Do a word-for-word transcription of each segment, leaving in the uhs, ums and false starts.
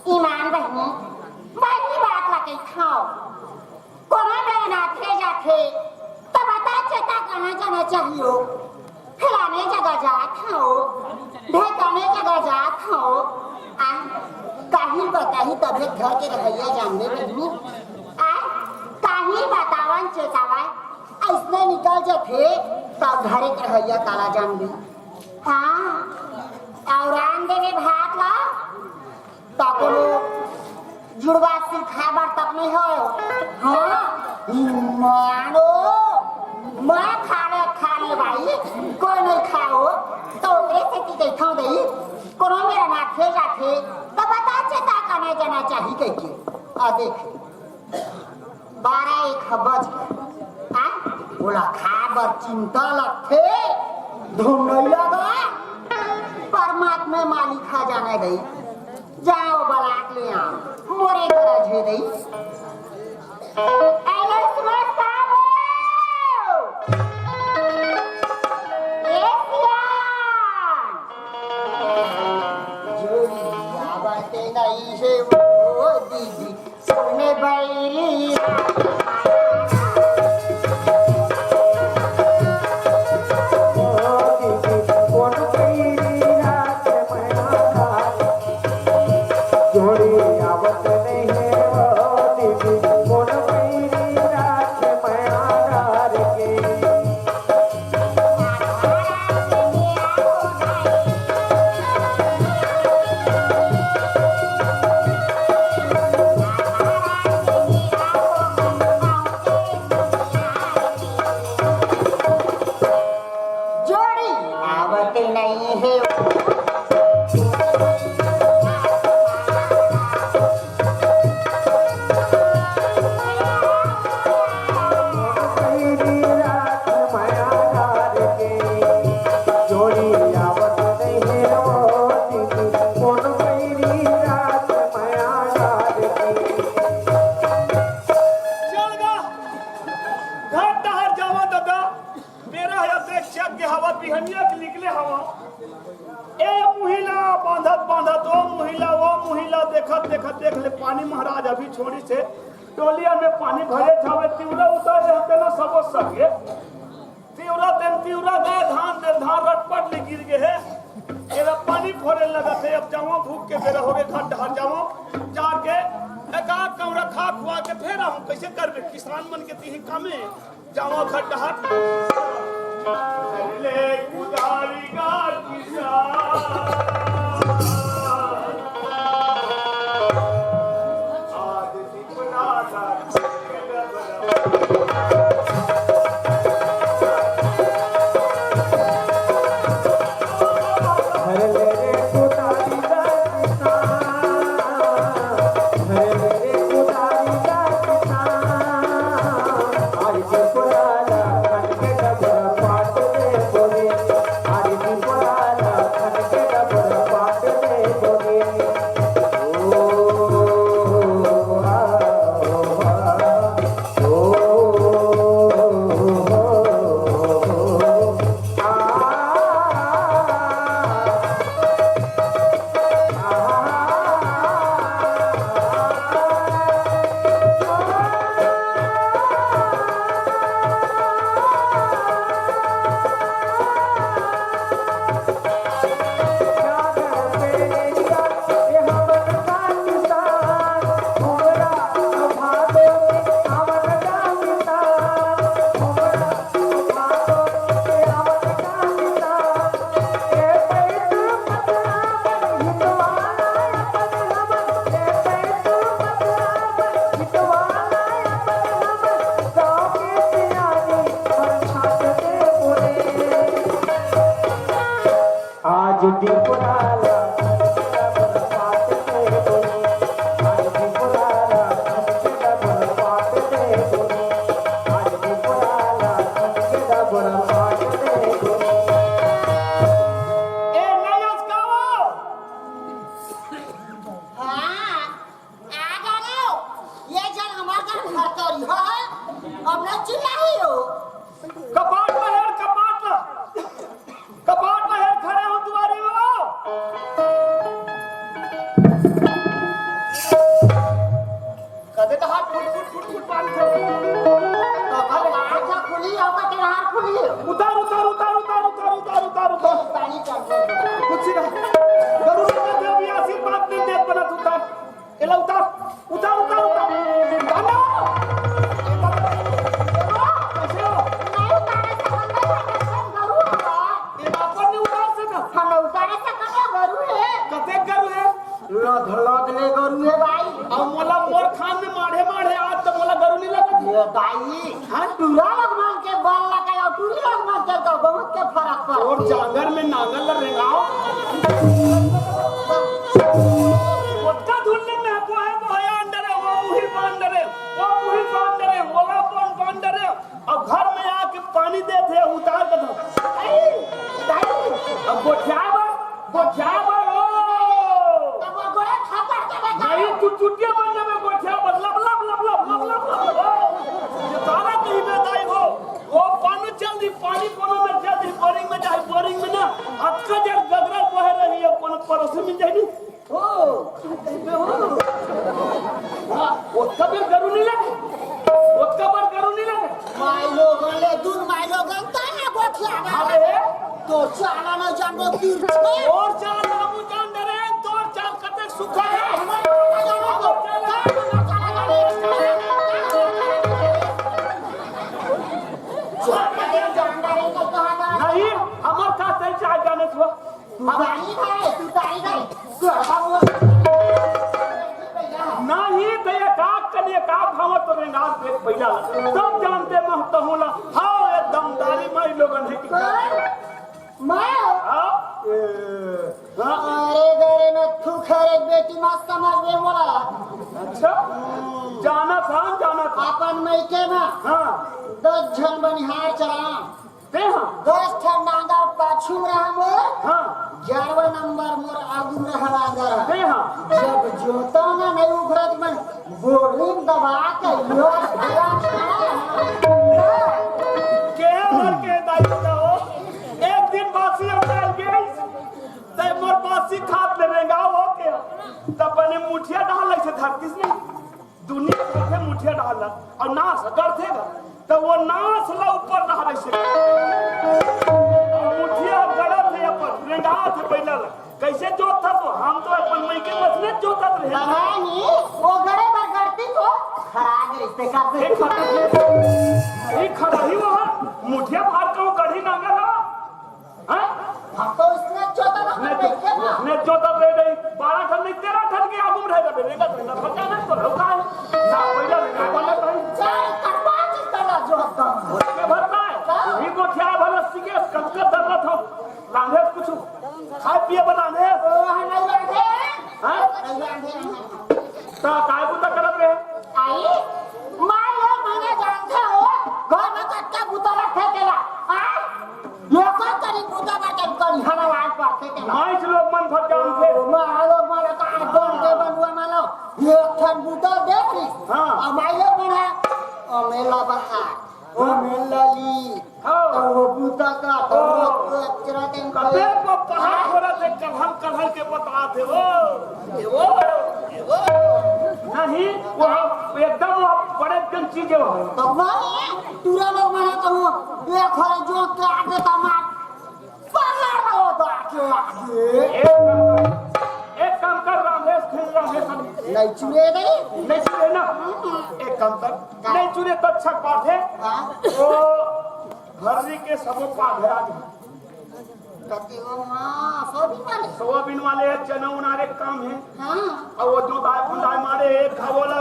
ईमान बहिनी, मैं ही बात ला कहिथंव। कोनो मेर अनाथे जाथे, त बता चेता कहाँ जाना चाहिए। फलाने जगह जात हंव, ढेकाने जगह जात हंव। आ, काहीं बताही तभे घर के रहइया जानबे बहिनी। आ, काहीं बतावन चेतावन, अइसने निकल जथे, तब घरे के रहइया काला जानबे। हाँ, अउ रांध देबे भात ला, त कोनो जुड़वा सिखाए बर तक नहीं हो। हाँ, मानो, मैं खा ले, खा ले भाई, कोई नहीं खाओ, त ओकरे सेती कहिथंव दई, कोनो मेर अनाथे जाथे, त बता चेता कने जाना चाही कहिके। आ देख, बारह एक बज गे। हाँ? ओला खाए बर चिंता लगथे, धुन नइ लगा। परमात्मा मालिक हा जाने दई। जाओ बलाक ले आओ, मोरे गरज हे दई। अरे सुभाष बाबू! ए सियान! जोड़ी आवत नहीं हे ओ दीदी, सुन बैरी। जोड़ी आवत नहीं हे ओ दीदी, कोन बैरी राखे मया डार के। जोड़ी आवत नहीं हे। चल गा, घर डहर जावा ददा, बेरा हे, देख चक के हवा बिहनिया के निकले हवा। ए मुहिला बांधत बांधत ओ मुहिला, ओ मुहिला देखत देखत देख ले पानी महाराज अभी छोड़ी से डोलिया में पानी भरे जावे, तिवरा उतारे हते ना सबो संगे। तिवरा तेन तिवरा गए, धान तेन धान रटपट ले गिर गए हे। एला पानी फोरे लगत हे, अब जावं भूख के बेरा होगे, घर डहर जावं, जाके एक आध कौड़ा खा खुआ के फेर आहूं, कइसे करबे किसान मन के तिही कामे। जावा खटहट। ले कुदारी का किसान। आज दीपना का दाई, हाँ? टूरा लोग मन के बल लगाय अउ टूरी लोग मन के तो बहुत के फरक पड़थे। अउ जांगर में नांगर ल रेंगाव। ओतका धुन ले में बोहे बोहे अंडरे, वो मुही बांध डरे, वो मुही बांध डरे, ओला बांध बांध डरे। अब घर में आके पानी देथे, उतार के धर। दाई, दाई। अब गोठिया बर, गोठिया बर, ओ। तब वो गोड़े खपड़ के बैठा। नहीं, तू चुटिया बन जाबे, गोठिया बर, लब, लब, लब। ओ, ये तारा कहीं में दाई हो। वो पानी चल दी, पानी कोनो में चल दी, बोरिंग में जाए, बोरिंग में ना। अतका जर गगरा बोहे रही है, कोनो पड़ोसी मिल जाए नहीं। ओ, कहीं पे हो? हाँ, ओतका बेर गरू नहीं लगे, ओतका बेर गरू नहीं लगे। माई लोगन ले दून माई लोगन ता ना गोठिया बा। अबे। तो चाला ना जान दो तीर छे। और चाल बाबू जान दे रे, तोर चाल कते सुखा है। हमारे चाला जान दो। चाला जान दो। चाला जान दो। नहीं, हमारे साथ सही चाल जाने छो। तू दाई भाई, तू दाई भाई, तू दाई भाई। नहीं तो ये का करिए, का भाव तो रेंगाल देख पहिला। सब जानते महतहूँ ला। हाँ, ये दमदारी माई लोगन है कि का? मैं? हाँ? ए, हाँ? अरे गरे में थूक हरे बेटी मत समझ में मोला। अच्छा? जाना था, जाना था। अपन मइके में हाँ। दस झन बनिहार चला। तेहा। दस ठन नांगर पाछू में रहा मोर। हाँ। ग्यारहवाँ नंबर मोर आगू में रहा नांगर। तेहा। जब जोता ना नहीं उघरत मन, बोरिंग दबा के यो भैया। के हर के दाई हो? एक दिन बासी हम डाल गए, ते मोर बासी खात ले रेंगा हो के, तब बने मुठिया डाल ऐसे धरतीस नहीं। दुनिया भर के मुठिया डालत अउ नास गढ़थे गा, त वो नास ला ऊपर डहरे से। अउ मुठिया गढ़त हे अपन, रेंगात हे बैला ला। कैसे जोतत हो? हम तो अपन मइके मसने जोतत रहे। नहीं, वो गढ़े बर गढ़ती तो खराब रिश्ते का से। एक खड़ा ही, एक खड़ा ही वहाँ मुठिया भार का वो गढ़ी नांगर ला। हाँ? हम तो इसने जोता था, ने, मैं क्या था? ने जोता दे दे, बारह ठन नहीं, तेरह ठन के आगू में रह जाबे, रेंगा, रेंगा, भटका नहीं तो होता है। ना, पहला रेंगा, पहला भाई। चार कटवा जिस तरह जोता। उसके भरता है। हाँ। ये गोठिया भला सीखे, कब का दर्द हो? रांधे कुछ, खाए पिए बना दे। ओ, हम नहीं रांधे। हाँ? नहीं रांधे, नहीं रांधे। त काय बुता करत रहे? आई, माय लोग मने जानथे हो, घर में कतका बुता रथे तेला। हाँ? लोगों करी बुता बाटे करी हमारा आज बाटे तेला। माइच लोग मन भर जानथे। ओ, माय लोग मन का बन के बनुआ मानो। ये ठन बुता देख ली। हाँ। अब माय लोग मन है, ओ मेला बहा। ओ मेला ली। हाँ। तो वो बुता का, तो ओ। वो अक्षरा के कते को पहाड़ खोरा से कलहल कलहल के बतात हे वो। ये वो, ये वो। नहीं, वो एकदम वो बड़े एकदम चीज हे वो। तो वो टूरा लोग मना तो वो, ये खोरे जो के आगे तमाम पहाड़ हो बाटे आगे। एक काम कर, एक काम कर, रामेश, फिर रामेश हम नहीं चुरे नहीं। नहीं चुरे ना। एक काम कर, नहीं चुरे तो अच्छा बात है। हाँ। वो भर्री के सबो पाधे आज। कति हो माँ, सोयाबीन वाले? सोयाबीन वाले चना उनारे काम है। हाँ। अउ वो जोताय फंदाय मारे, एक घाव वाला,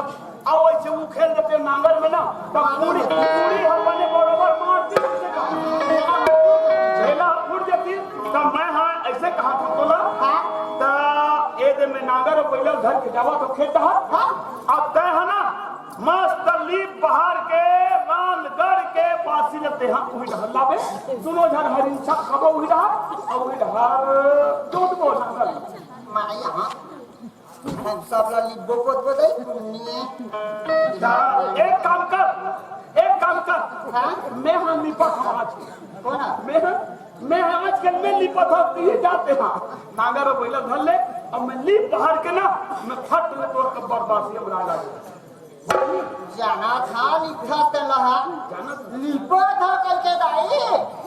अउ ऐसे उखेल देते नांगर में ना, तब पूरी, पूरी हर बने बरोबर मार दी, ऐसे कहा। झेला फूट जाती, तब मैं हाँ ऐसे कहा था तोला। हाँ। त ए दे में नांगर अउ बैला धर के जावा तो खेत हा। हाँ। अब तय है ना, मस्त लीप बहार के, रांध गढ़ के, बासी ल तेहा उही डहर लाबे। दुनो झन हरिन छक खबो उही डहर, अउ उही डहर जोतबो नांगर। माने यहाँ हम सब ला लिखबो पोतबो दई पुनिये। जा, एक काम कर, एक काम कर। हाँ? मैं हाँ लिपत हँव आज। कौन है? मैं हाँ, मैं हाँ आज के मैं लिपत हँव, तू ही जाते हाँ। नांगर अउ बैला धर ले, अब मैं लिप बहार के ना, मैं फट ले तोर के बरबासी अब राजा। जाना था लिपत लहा। जाना था। लिपत हा कइके दाई।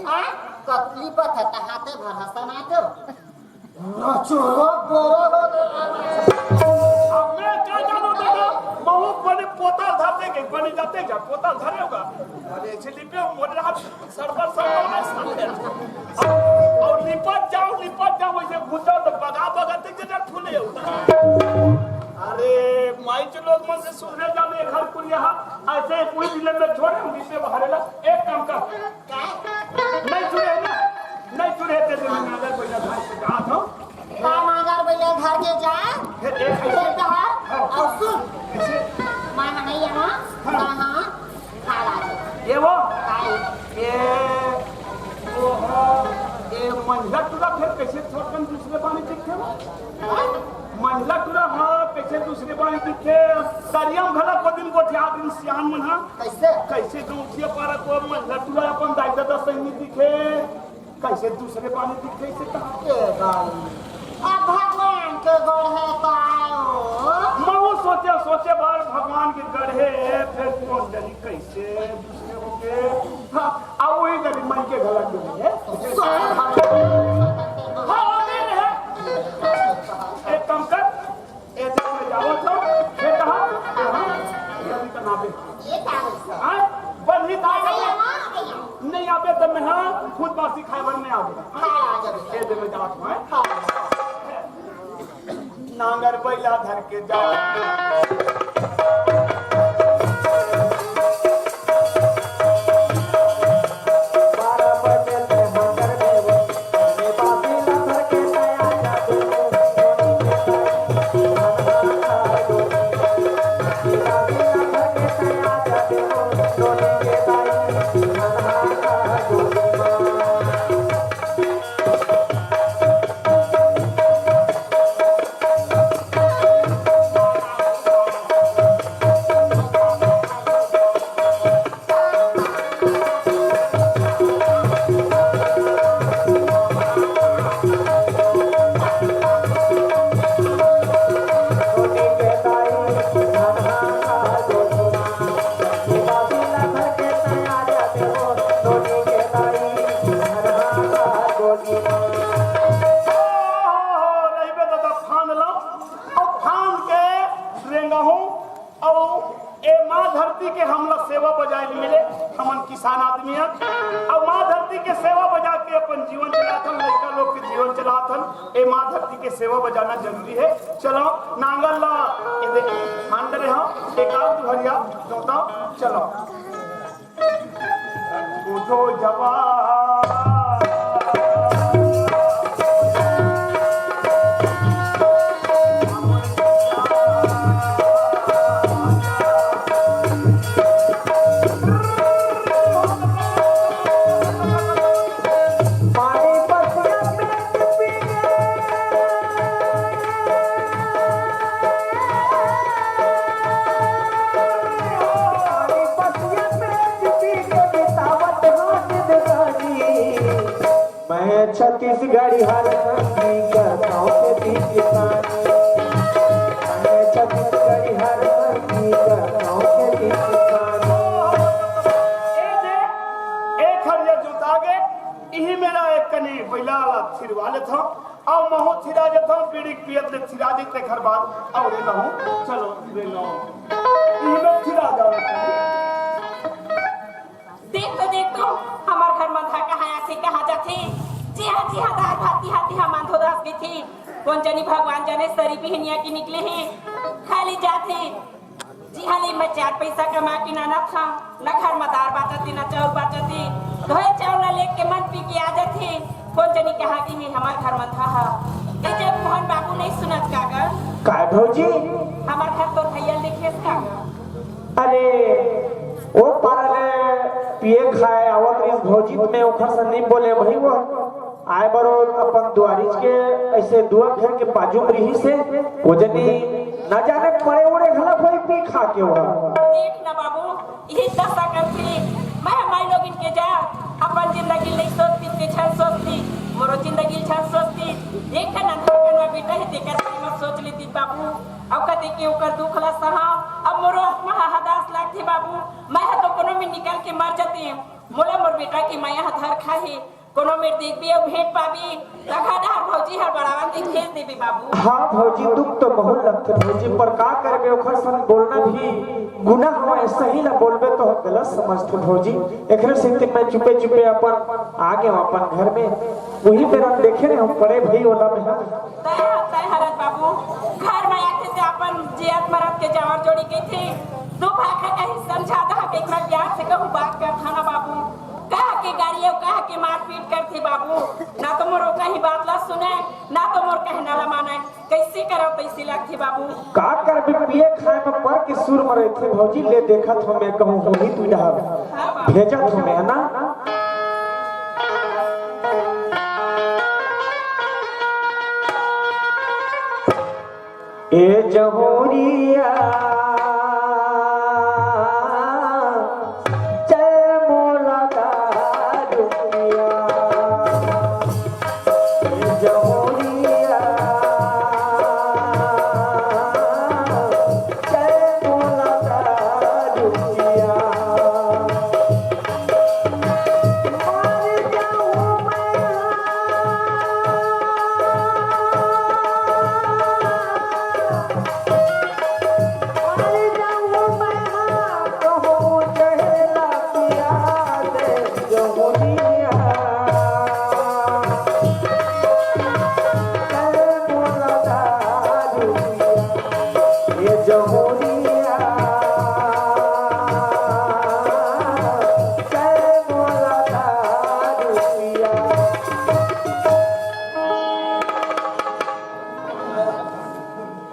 हाँ? कत लिपत हा, तहाते भर हसन आते हो। नचोरो बोरो हो तो। अब मैं का जानूं दादा, महू बने पोता धरते के, बने जाते जा, पोता धरे होगा। अरे, ऐसे लिपे मोर हाथ सरबर सरबर में साले। अउ लिपत जाव, लिपत जाव, वइसे घुस जाव त बगा बगा तक जगह फूले हो। अरे, माइच लोग मन से सुधरे जाने घर यहाँ ऐसे पूरी जिले में छोड़े हम जितने बाहर ला। एक काम कर, नहीं छुड़े ना, नहीं छुड़े ते दिन नागर कोई ना भाई से कहा था। का नागर बइला धर के जा? फिर एक ऐसे एक कहा, हाँ। और सुन, ऐसे। मैं नहीं यहाँ, हाँ। कहाँ? खा ला दे। ये वो? काई? ये, वो, हाँ, ये मंझला टूरा फिर कैसे छोटकन दूसरे पानी दिखते हो? हाँ? मंझला टूरा, हाँ, कैसे दूसरे पानी दिखते? दरिया में घला को दिन गोठिया दिन सियान मन, हाँ? कैसे? कैसे गौठिया पारा को मंझला टूरा अपन दाई दादा संग नहीं दिखे? कैसे दूसरे पानी दिखे से कहा? ए भाई, अब भगवान के गढ़े तो आयो। महू सोचे, सोचे बार भगवान के गढ़े, फिर कौन जानी कैसे दूसरे होके। हाँ, अब वही गरीब मन के गला के लिए। हाँ, वो दे रहे। एक काम कर, ए, जब मैं जावत हूँ, ये कहा, यहाँ, जल्दी करना बे। ये क्या है? हाँ? बंदी था। नहीं आवे तो मैं, हाँ, खुद बासी खाए बर मैं आ गया। हाँ, आ जाओ। ए, जब मैं जावत हूँ, हाँ? हाँ। नांगर बैला धर के जा। रहिबे ददा, फांद लो, अउ फांद के रेंगहूं, अउ ए माँ धरती के हमला सेवा बजाए ल मिले, हमन किसान आदमी हन, अउ माँ धरती के सेवा बजा के अपन जीवन चलाथन, लइका लोग के जीवन चलाथन। ए माँ धरती के सेवा बजाना जरूरी है। चलो, नांगर ला, ए देख, फांद रहे हो, एक आध दुहरिया, जोता, चलो। उठो जवान। पानी पतिया पेट पी के, पानी पतिया पेट पी के बितावत हो जिंदगानी। मैं छत्तीसगढ़ी हर संगी का गाँव के बीच पानी। मैं छत्तीसगढ़ी हर संगी का गाँव के बीच पानी। ए दे, एक हरियर जोता गे, इही मेरा एक कनी बैला ला थिरवा लेथव, अउ महू थिरा जथव, बीड़ी पियत ले थिरा जथे, तेखर बाद अउ रे लहू, चलो रे लहू, इही में थिरा जाओ। देख तो, देख तो, हमर घर मंधा कहाँ आथे, कहाँ जाथे? जिहाँ, जिहाँ दार भात, तिहाँ, तिहाँ मांधो दास कहिथे। कोन जनी भगवान जाने सरी बिहनिया के निकले हे, खाली जाथे। जिहाँ ले मैं चार पैसा कमा के लानत हँव, न घर म दार बाचत हे, न चाउर बाचत हे। धोए चाउर ल लेके मन पी के आ जाथे। कोन जनी कहाँ गे हे हमर घर मंधा ह? ए जग मोहन बाबू नइ सुनत का गा? काय भौजी? हमर घर तोर भैया ल देखेस का गा? अरे, ओ पारा ले पिए खाए आवत रहिस भौजी, त मैं ओखर से नइ बोलेंव भई, वो आए बर ओ अपन दुवारिच के अइसे दुवा घर के बाजू म रहिस हे, ओ जनी न जाने पड़े ओड़े घला होही पी खा के वो। देख ना बाबू, इही दसा करथे। मैं ह माईलोगिन के जात, अपन जिंदगी ल नइ सोचतिस ते झन सोचतिस, मोरो जिंदगी ल झन सोचतिस। एक ठन अंधर कनवा बेटा हे, तेकर बारे म सोच लेतिस बाबू। अउ कते के ओकर दुख ल सहांव, अब मोरो आत्मा ह हदास लागथे बाबू। मैं ह तो कोनो मेर निकल के मर जतेंव, मोला मोर बेटा के मया ह धर खाहे। कोनो मेर देखबे अउ भेंट पाबे, त घर डहर भौजी हर बड़ावन दे भेज देबे बाबू। हाँ भौजी, दुख तो बहुत लगथे भौजी, पर का करबे, ओखर संग बोलना भी गुनाह हवय, सही ला बोलबे तो गलत समझथे भौजी। एकरे सेती मैं चुपे चुपे अपन आ गेंव अपन घर में, उही बेरा देखे रहेंव पड़े भई ओला में। तय, तय हरत बाबू, घर में आथे ते अपन जियत मरत के जावर जोड़ी कहिथे। तू भाखा कहीं समझा दहा के एक बार प्यार से कहूँ बात करथा ना बाबू। कहा के गारी अउ कहा के मारपीट करथे बाबू। ना तो मोर कहीं बात ला सुने, ना तो मोर कहना ला माने। कैसे करव तैसे लागथे बाबू। का करबे, पिए खाए में पर के सुर में रहिथे भौजी। ले देखत हो मैं कहूँ होही तू डहर। हाँ बाबू। भेजत हो मैं, है ना? ए जहूरिया, चल मोला दारुकिया। ए जहूरिया, चल मोला दारुकिया।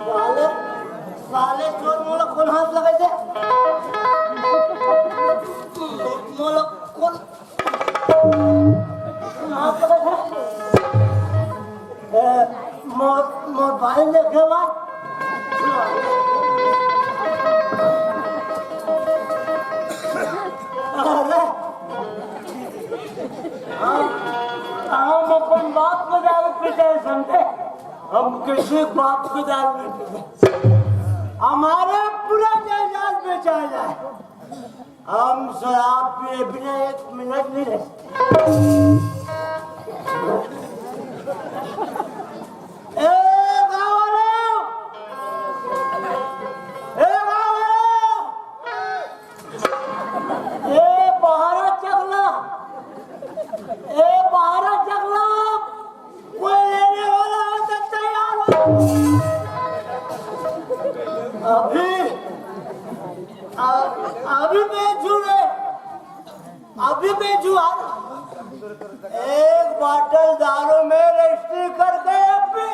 साले, साले चोर मोला कोन हाथ लगाइसे? मोला कोन हाथ लगाइसे? ए, मोर, मोर भाई ने खेला। अरे, हम, हम अपन बाप को दारू पीते हैं, समझे? हम किसी बाप को दारू नहीं पीते। हमारे पूरा जायदाद बेचा जाए, हम शराब पिए बिना एक मिनट नहीं रह सकते। ए गाँव वालों, ए गाँव वालों, ए बारह चकला, ए बारह चकला, कोई लेने वाला हो तो तैयार हो। अभी, अ-, अभी बेचू रे, अभी बेचू यार। एक बाटल दारू में रजिस्ट्री कर गए अभी।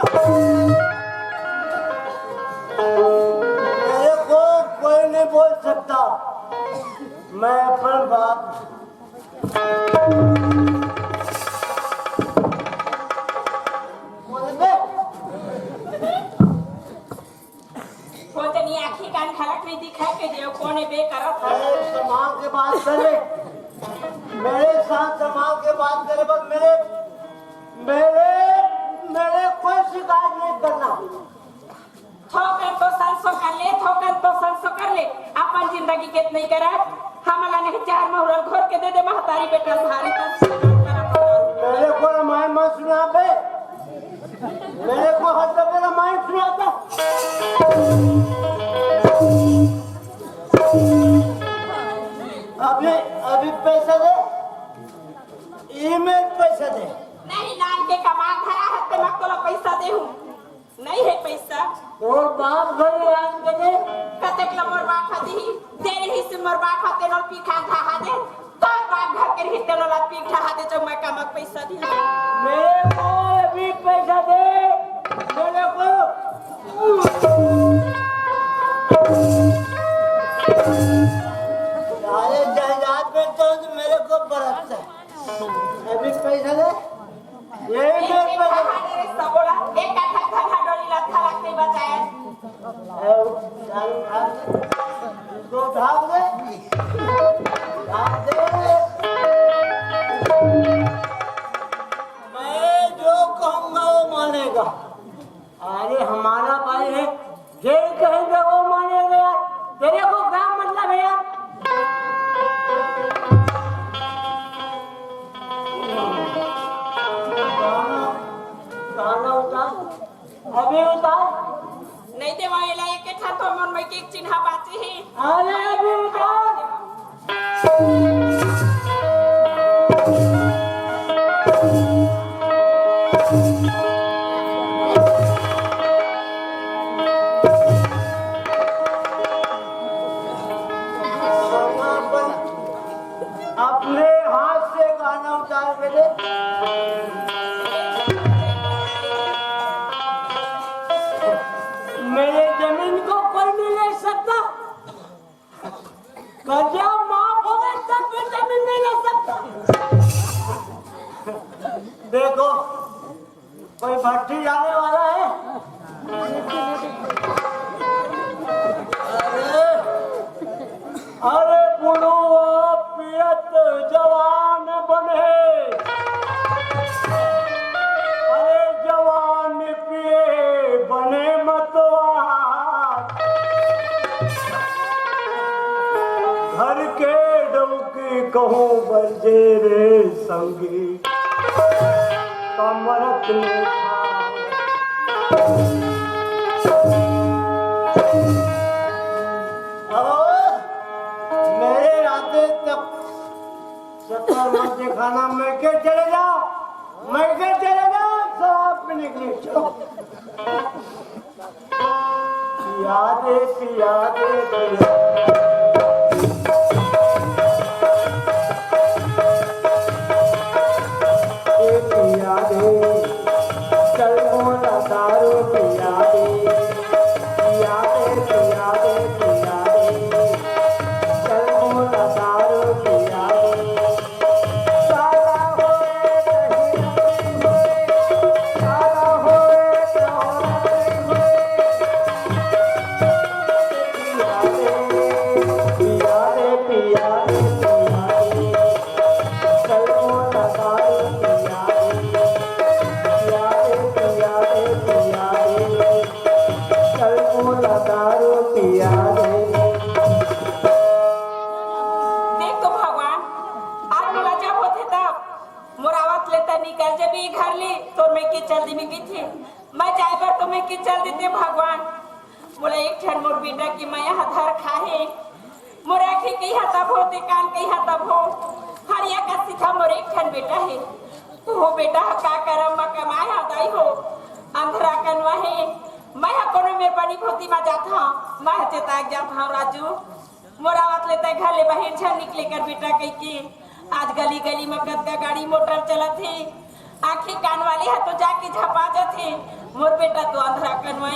मेरे को कोई नहीं बोल सकता। मैं अपन बाप बोल बे। वो तनी आँखी कान घलक नहीं दिखाई के देव, कोने बे करत है। अरे, संभाल के बात कर ले। मेरे साथ संभाल के बात करे, बस मेरे, मेरे, मेरे कोई शिकायत नहीं करना। थोकन तो संसो कर ले, थोकन तो संसो कर ले। अपन जिंदगी के नहीं करत, हमला नहीं चार महुरल घोर के दे दे महतारी बेटा सहारे तो। मेरे को रामायण मत सुना बे। मेरे को हर दफे रामायण सुनाता। अभी, अभी पैसा दे। ई में पैसा दे। नहीं, नान के कमाल धरा है, ते मैं तोला पैसा दे हूँ। नहीं है पैसा। तोर बाप घर राम के दे। कतेक ल मोर बाप ह दिही? दे रही से मोर बाप ह तेनो पीखा ढाहा दे। तोर बाप घर के रही तेनो ला पीख ढाहा दे, जो मैं कमक पैसा दी। मेरे को अभी पैसा दे। मेरे को। सारे जायदाद में तो मेरे को बरकत है। अभी पैसा दे। ये एक एक पैसा। कहा रे सबोला, एक कट्ठा धन हडोली लत्था रख नहीं बचाया। ए, झाड़ू, झाड़ू। इसको झाड़ दे। झाड़ दे। चार बजे। मेरे जमीन को कोई नहीं ले सकता। कर्जा माफ हो गए तब भी जमीन नहीं ले सकता। देखो, कोई भट्टी जाने वाला है? अरे, अरे बुढ़वा पियत जवान बने, अरे जवान पिए बने मतवार। घर के डौकी कहूँ बरजे रे संगी, कमरत लेखा। अब मेरे राते तक शक्कर मत दिखाना, मैं के चले जाओ, मैं के चले जाओ, शराब पीने के लिए। चलो। पिया दे, पिया दे, पिया दे। ए पिया दे, चल मोला दारू पिया दे। पिया दे, पिया दे, पिया दे। चल मोला दारू पिया दे। देख तो भगवान, आज मोला जब होथे तब मोर आवत ले त निकल जबे घर ले, तोर मैं के चल देबे कहिथे। मैं जाए बर तो मैं के चल देते भगवान। मोला एक ठन मोर बेटा के मया ह धर खाहे। मोर आँखी कइहा तब हो, ते कान कइहा तब हो। हरिया का सीधा मोर एक ठन बेटा हे। ओहो बेटा ह का करम म कमाए ह दाई हो। अंधरा कनवा हे। मैं ह कोनो मेर बनी भोती म जात हंव। मैं ह चेताक जात हंव राजू। मोर आवत ले तैं घर ले बाहिर झन निकले कर बेटा कहिके। आज गली गली म कतका गाड़ी मोटर चलत हे। आँखी कान वाले ह तो जाके झपा जथे। मोर बेटा तो अंधरा कनवा ए।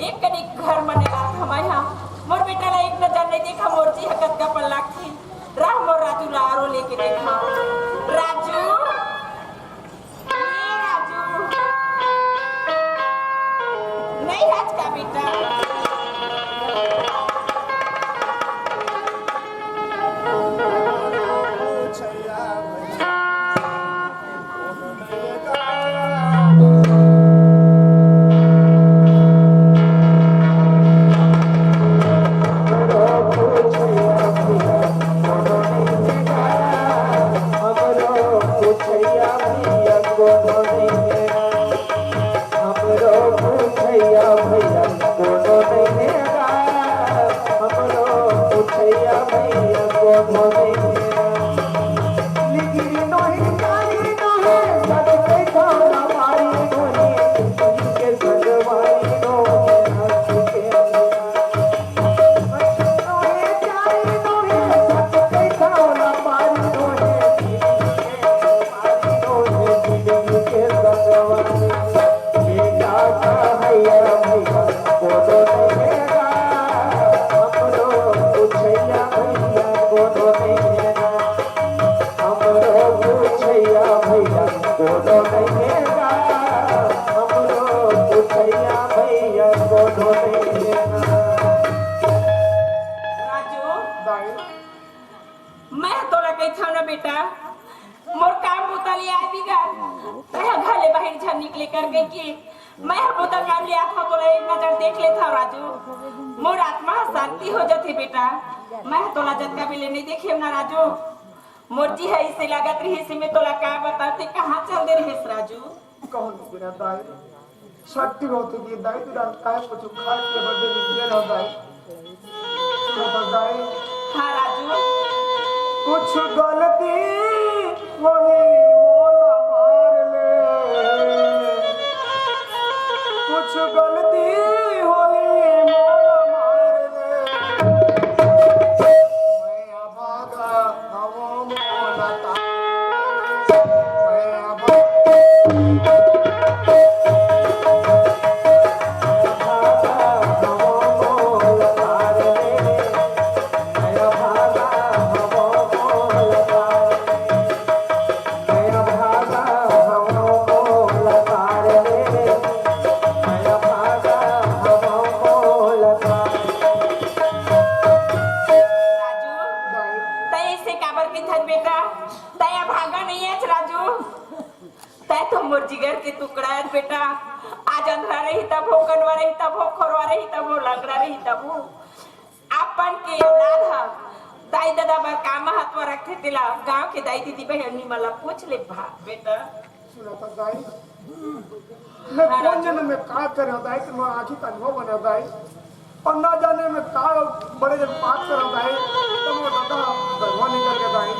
एक कनी घर म नइ रात हवय हा। मोर बेटा ला एक नजर नइ देखा, मोर जी ह कतका पल लागथे। राह मोर राजू ला आरो लेके देखा। राजू। ए राजू, नइ हस का बेटा? राजू, दाई। मैं ह तोला कहिथंव ना बेटा, मोर काम बुता ले आए बिगर, तैं ह घर ले बाहिर झन निकले कर कहिके, मैं ह बुता काम ले आथंव, तोला एक नजर देख लेथंव राजू, मोर आत्मा ह शांति हो जथे बेटा। मैं ह तोला जतका बेले नइ देखेंव ना राजू, मोर जी ह अइसे लागत रिहिस, मैं तोला का बतांव, तैं कहाँ चल दे रिहिस राजू? कहूँ नहीं बिना दाई, छट्टी होती की दाई, तू रात काहे कुछ खा के बर्थडे में दे रहा दाई? सुनो तो दाई। हाँ राजू। कुछ गलती वही मोला मार ले, कुछ गलती वही मोला मार ले। मैं अभागा हवं मोला ता बेटा, तय भागा नहीं है राजू। तय तो मोर जिगर के टुकड़ा है बेटा। आज अंधरा रही तब हो, कनवा रही तब हो, खोरवा रही तब हो, लंगड़ा रही तब हो। अपन के औलाद ह दाई ददा बर का महत्व रखथे, तेला गांव के दाई दीदी बहनी मन ला पूछ ले भा बेटा। सुनत हस दाई, मैं हाँ, कोन राजू। जन्म में का करे हंव दाई, कि मोर आँखी त अंधवा बने हंव दाई, अउ ना जाने मैं का बड़े जन पाप करे हंव दाई, त मोर ददा गंवार निकल गे दाई।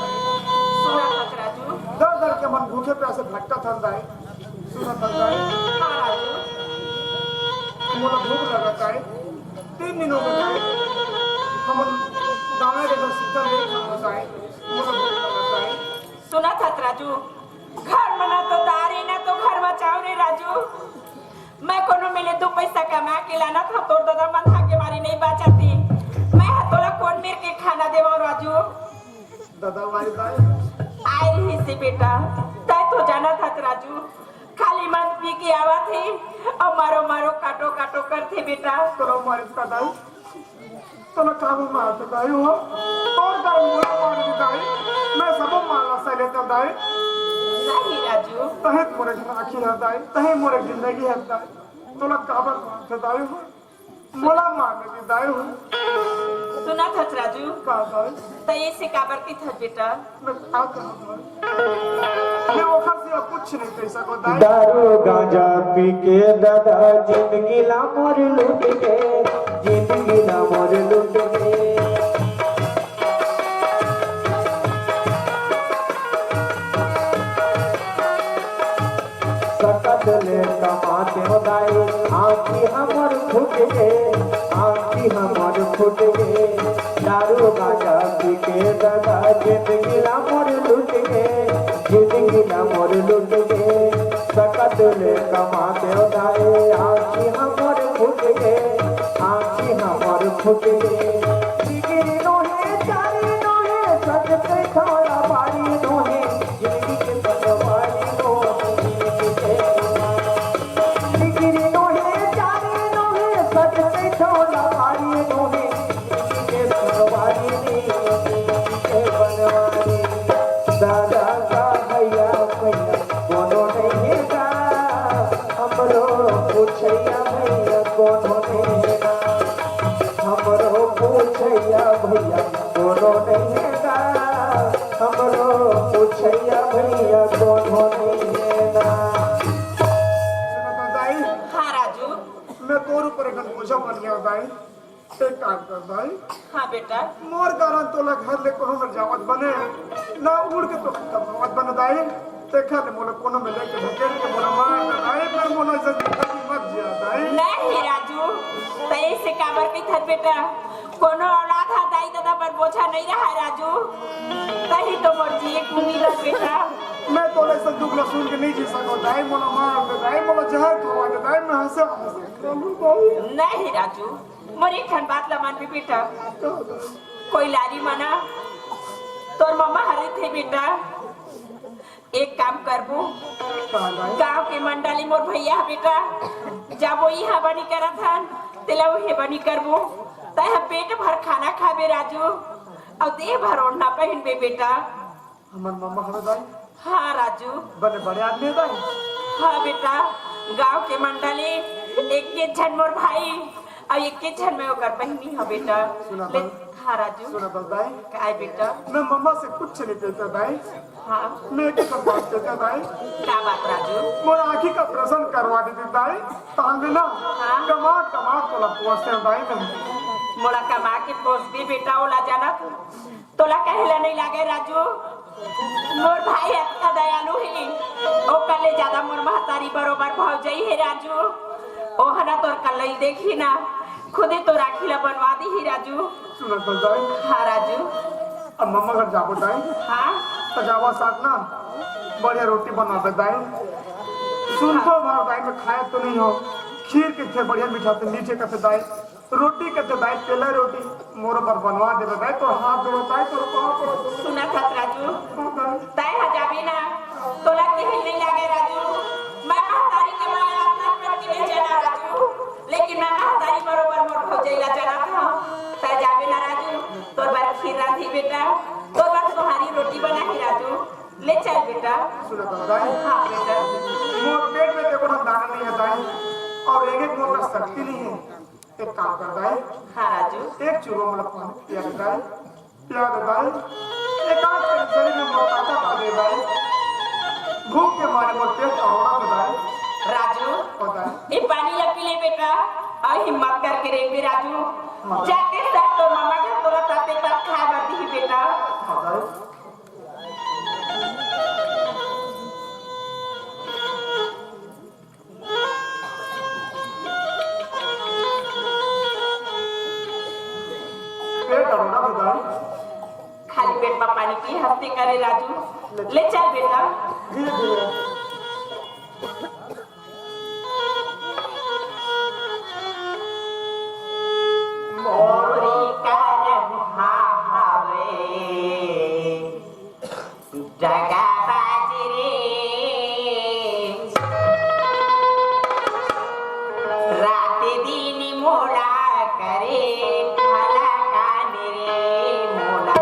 सुनत हस राजू। दर दर के हमन भूखे प्यासे भटकत हन दाई। सुनत हस दाई। हाँ, राजू। मोला भूख लगत दाई। तीन दिन हो गे दाई। हमन दाना के तो सीधा नहीं खाना दाई। मोला भूख लगत दाई। सुनत हस राजू, घर में ना तो दार हे, ना तो घर में चाउर हे राजू। मैं कोनो मेले दू पैसा कमा के लानत हंव, तोर ददा मंदहा के मारे नहीं बाचत हे। मैं ह तोला कोन मेर के खाना देवंव राजू? ददा मारे दाई। आय रहिस हे बेटा, तय तो जानत हस राजू, खाली मंद पी के आवत हे अउ मारो मारो काटो काटो करथे बेटा। तोला मारे दाई। तोला काबर मारथे दाई हो? तोर दाई मोला मार दे दाई। मैं सबो मार ला सह लेथंव दाई। नहीं राजू। तहीं त मोर एक आँखी हे दाई, तहीं त मोर एक जिंदगी हे दाई। तोला काबर मारथे दाई हो? मोला मार दे दाई हो। सुनत हस राजू। का दाई? तय अइसे काबर कहिथस बेटा? मैं का कहूँ दाई? मैं ओखर सिवा कुछ नहीं कह सकंव दाई। दारू गांजा पी के ददा जिंदगी ला मोर लूट गे, जिंदगी ला मोर लूट गे। सकत ले कमातेंव दाई, आँखी हमर फूट गे, आँखी हमर फूट गे। दारू गांजा पी के ददा जिंदगी ला मोर लूट गे, जिंदगी ला मोर लूट गे। सकत ले कमातेंव दाई, आँखी हमर फूट गे, आँखी हमर फूट गे। डिग्री नोहे, चारी नोहे, सच कहिथंव लबारी नोहे, जिंदगी के पटवारी नोहे, जिंदगी के बनवारी। डिग्री नोहे, चारी नोहे, सच कहिथंव लबारी नोहे, जिंदगी के बनवारी नोहे, जिंदगी के बनवारी। दादा का भैया, भैया कोनो नहीं हे गा, हमरो पूछइया भैया कोनो नहीं हे गा, हमरो पूछइया भैया कोनो नहीं हे गा, हमरो पूछइया भैया कोनो नहीं हे गा। सुनत हस दाई? हाँ राजू। मैं तोर ऊपर एक ठन बोझा बन गेंव दाई। एक काम कर दाई। हाँ बेटा। मोर कारण तोला घर ले कोनो मेर जावत बने, ना उड़ के तो कमावत बने दाई। तेखर ले मोला कोनो मेर लेके ढकेल के मोला मार दे दाई, पर मोला इज्जत की मत जिया दाई। नहीं राजू, तय अइसे काबर कहिथस बेटा? कोनो औलाद ह दाई ददा बर बोझा नहीं रहय राजू। तहीं तो मोर जिए के उम्मीद हे बेटा। मैं तोला अइसन दुख ला सुन के नहीं जी सकंव दाई, मोला मार दे दाई, मोला जहर खवा दे दाई, मैं हंसे हंसे खा लूं दाई। नहीं राजू, मोर एक ठन बात ला मानबे बेटा। कोई लारी मना, तोर ममा हरे थे बेटा। एक काम करबो, का दाई? गांव के मंडली मोर भैया ह बेटा, जाबो इहां बनी करत हन, तेला उहे बनी करबो। तय ह पेट भर खाना खाबे राजू, अउ देह भर ओढ़ना पहिनबे बेटा। हमर ममा हवे दाई। हाँ राजू। बने बड़े आदमी हे दाई। हाँ बेटा, गांव के मंडली, एक एक झन मोर भाई, अउ एक एक झन मैं ओकर बहिनी हंव बेटा। सुनत हस? हाँ राजू। सुनत हस दाई। काय बेटा? मैं ममा से कुछ नहीं कहिथंव दाई। हाँ। मैं एक ही बात कहिथंव दाई। का बात राजू? मोर आँखी का operation करवा देतिस दाई, तहां ले ना हाँ। कमा कमा तोला पोसतेंव दाई मैं। मोला कमा के पोसबे बेटा, ओला जानत तोला कहे ला नहीं लागे राजू, मोर भाई अतका दयालु हे, ओकर ले ज्यादा मोर महतारी बरोबर भौजई हे राजू। ओह ना तोर कल्लई देखही ना, खुदे तोर आँखी ला बनवा दिही राजू। सुनत हस दाई? हाँ राजू। अब ममा घर जाबो दाई। हाँ। त जावा साथ ना बढ़िया रोटी बनाबे दाई। सुनथंव भर दाई, मैं खाए तो नहीं हंव, खीर कथे बढ़िया, मीठा ते मीठे कथे दाई। रोटी कथे दाई, तेला रोटी मोर बर बनवा देबे दाई, तोर हाथ जोड़ंव दाई, तोर पाँव पड़ंव। सुनत हस राजू, हाँ दाई। तय ह जाबे ना, तोला केहे नहीं लागे राजू, मैं महतारी के माया अपना करके नहीं जाना राजू, लेकिन मैं महतारी बरोबर मोर भौजई ला जानत हंव। तय जाबे ना राजू, तोर बर खीर रांधी बेटा, तोर बर सोहारी रोटी बना बेटा। सुन तो दाई। हाँ बेटा। मोर पेट में देखो ना दाना नहीं है दाई, और एक एक मोर का शक्ति नहीं है। एक काम कर दाई। हाँ राजू। एक चूरो मतलब पानी पिया दे दाई, पिया दे दाई। एक आध के शरीर में मोर ताकत आ गई दाई। भूख के मारे मोर पेट अरोड़ा तो दाई। राजू, और दाई। ये पानी ला पी ले बेटा, और हिम्मत करके रेंग बे राजू। हाँ। जाके सब तो मामा के तोरा ताते पर खाए बर दी बेटा। हाँ दाई। पेट अरोड़ा तो दाई। खाली पेट में पानी पी हंसते करे राजू। ले चल बेटा। धीरे धीरे। मोरे करम हावे दगाबाज रे, रात दिन मोला करे भला काम रे मोला।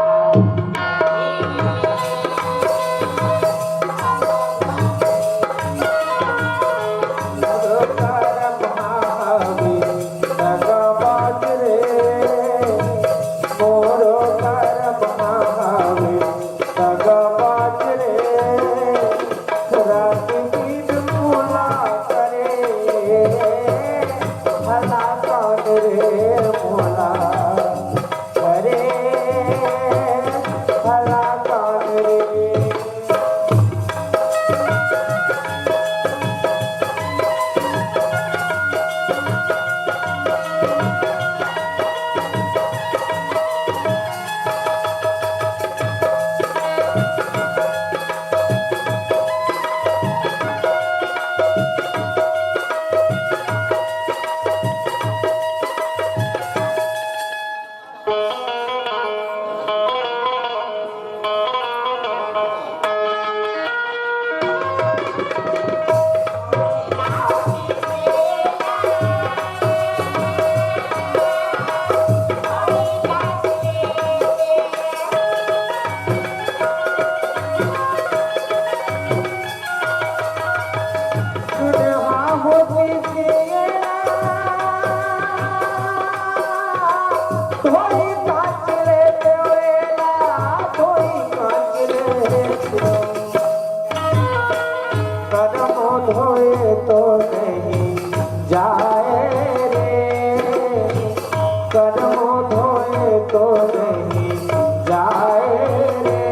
कदम धोए तो नहीं जाए रे, कदम धोए तो नहीं जाए रे।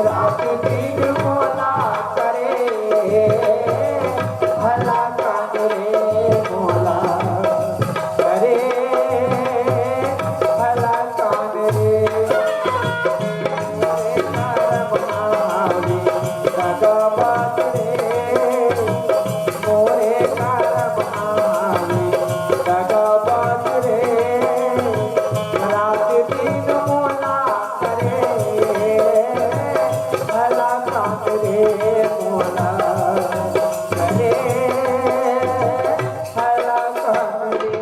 रात दिन मोला करे भला काम रे मोला, करे भला काम रे। मोरे करम हावे दगाबाज रे, मोरे करम हावे दगाबाज रे, रात दिन मोला करे भला काम रे मोला, करे भला काम रे।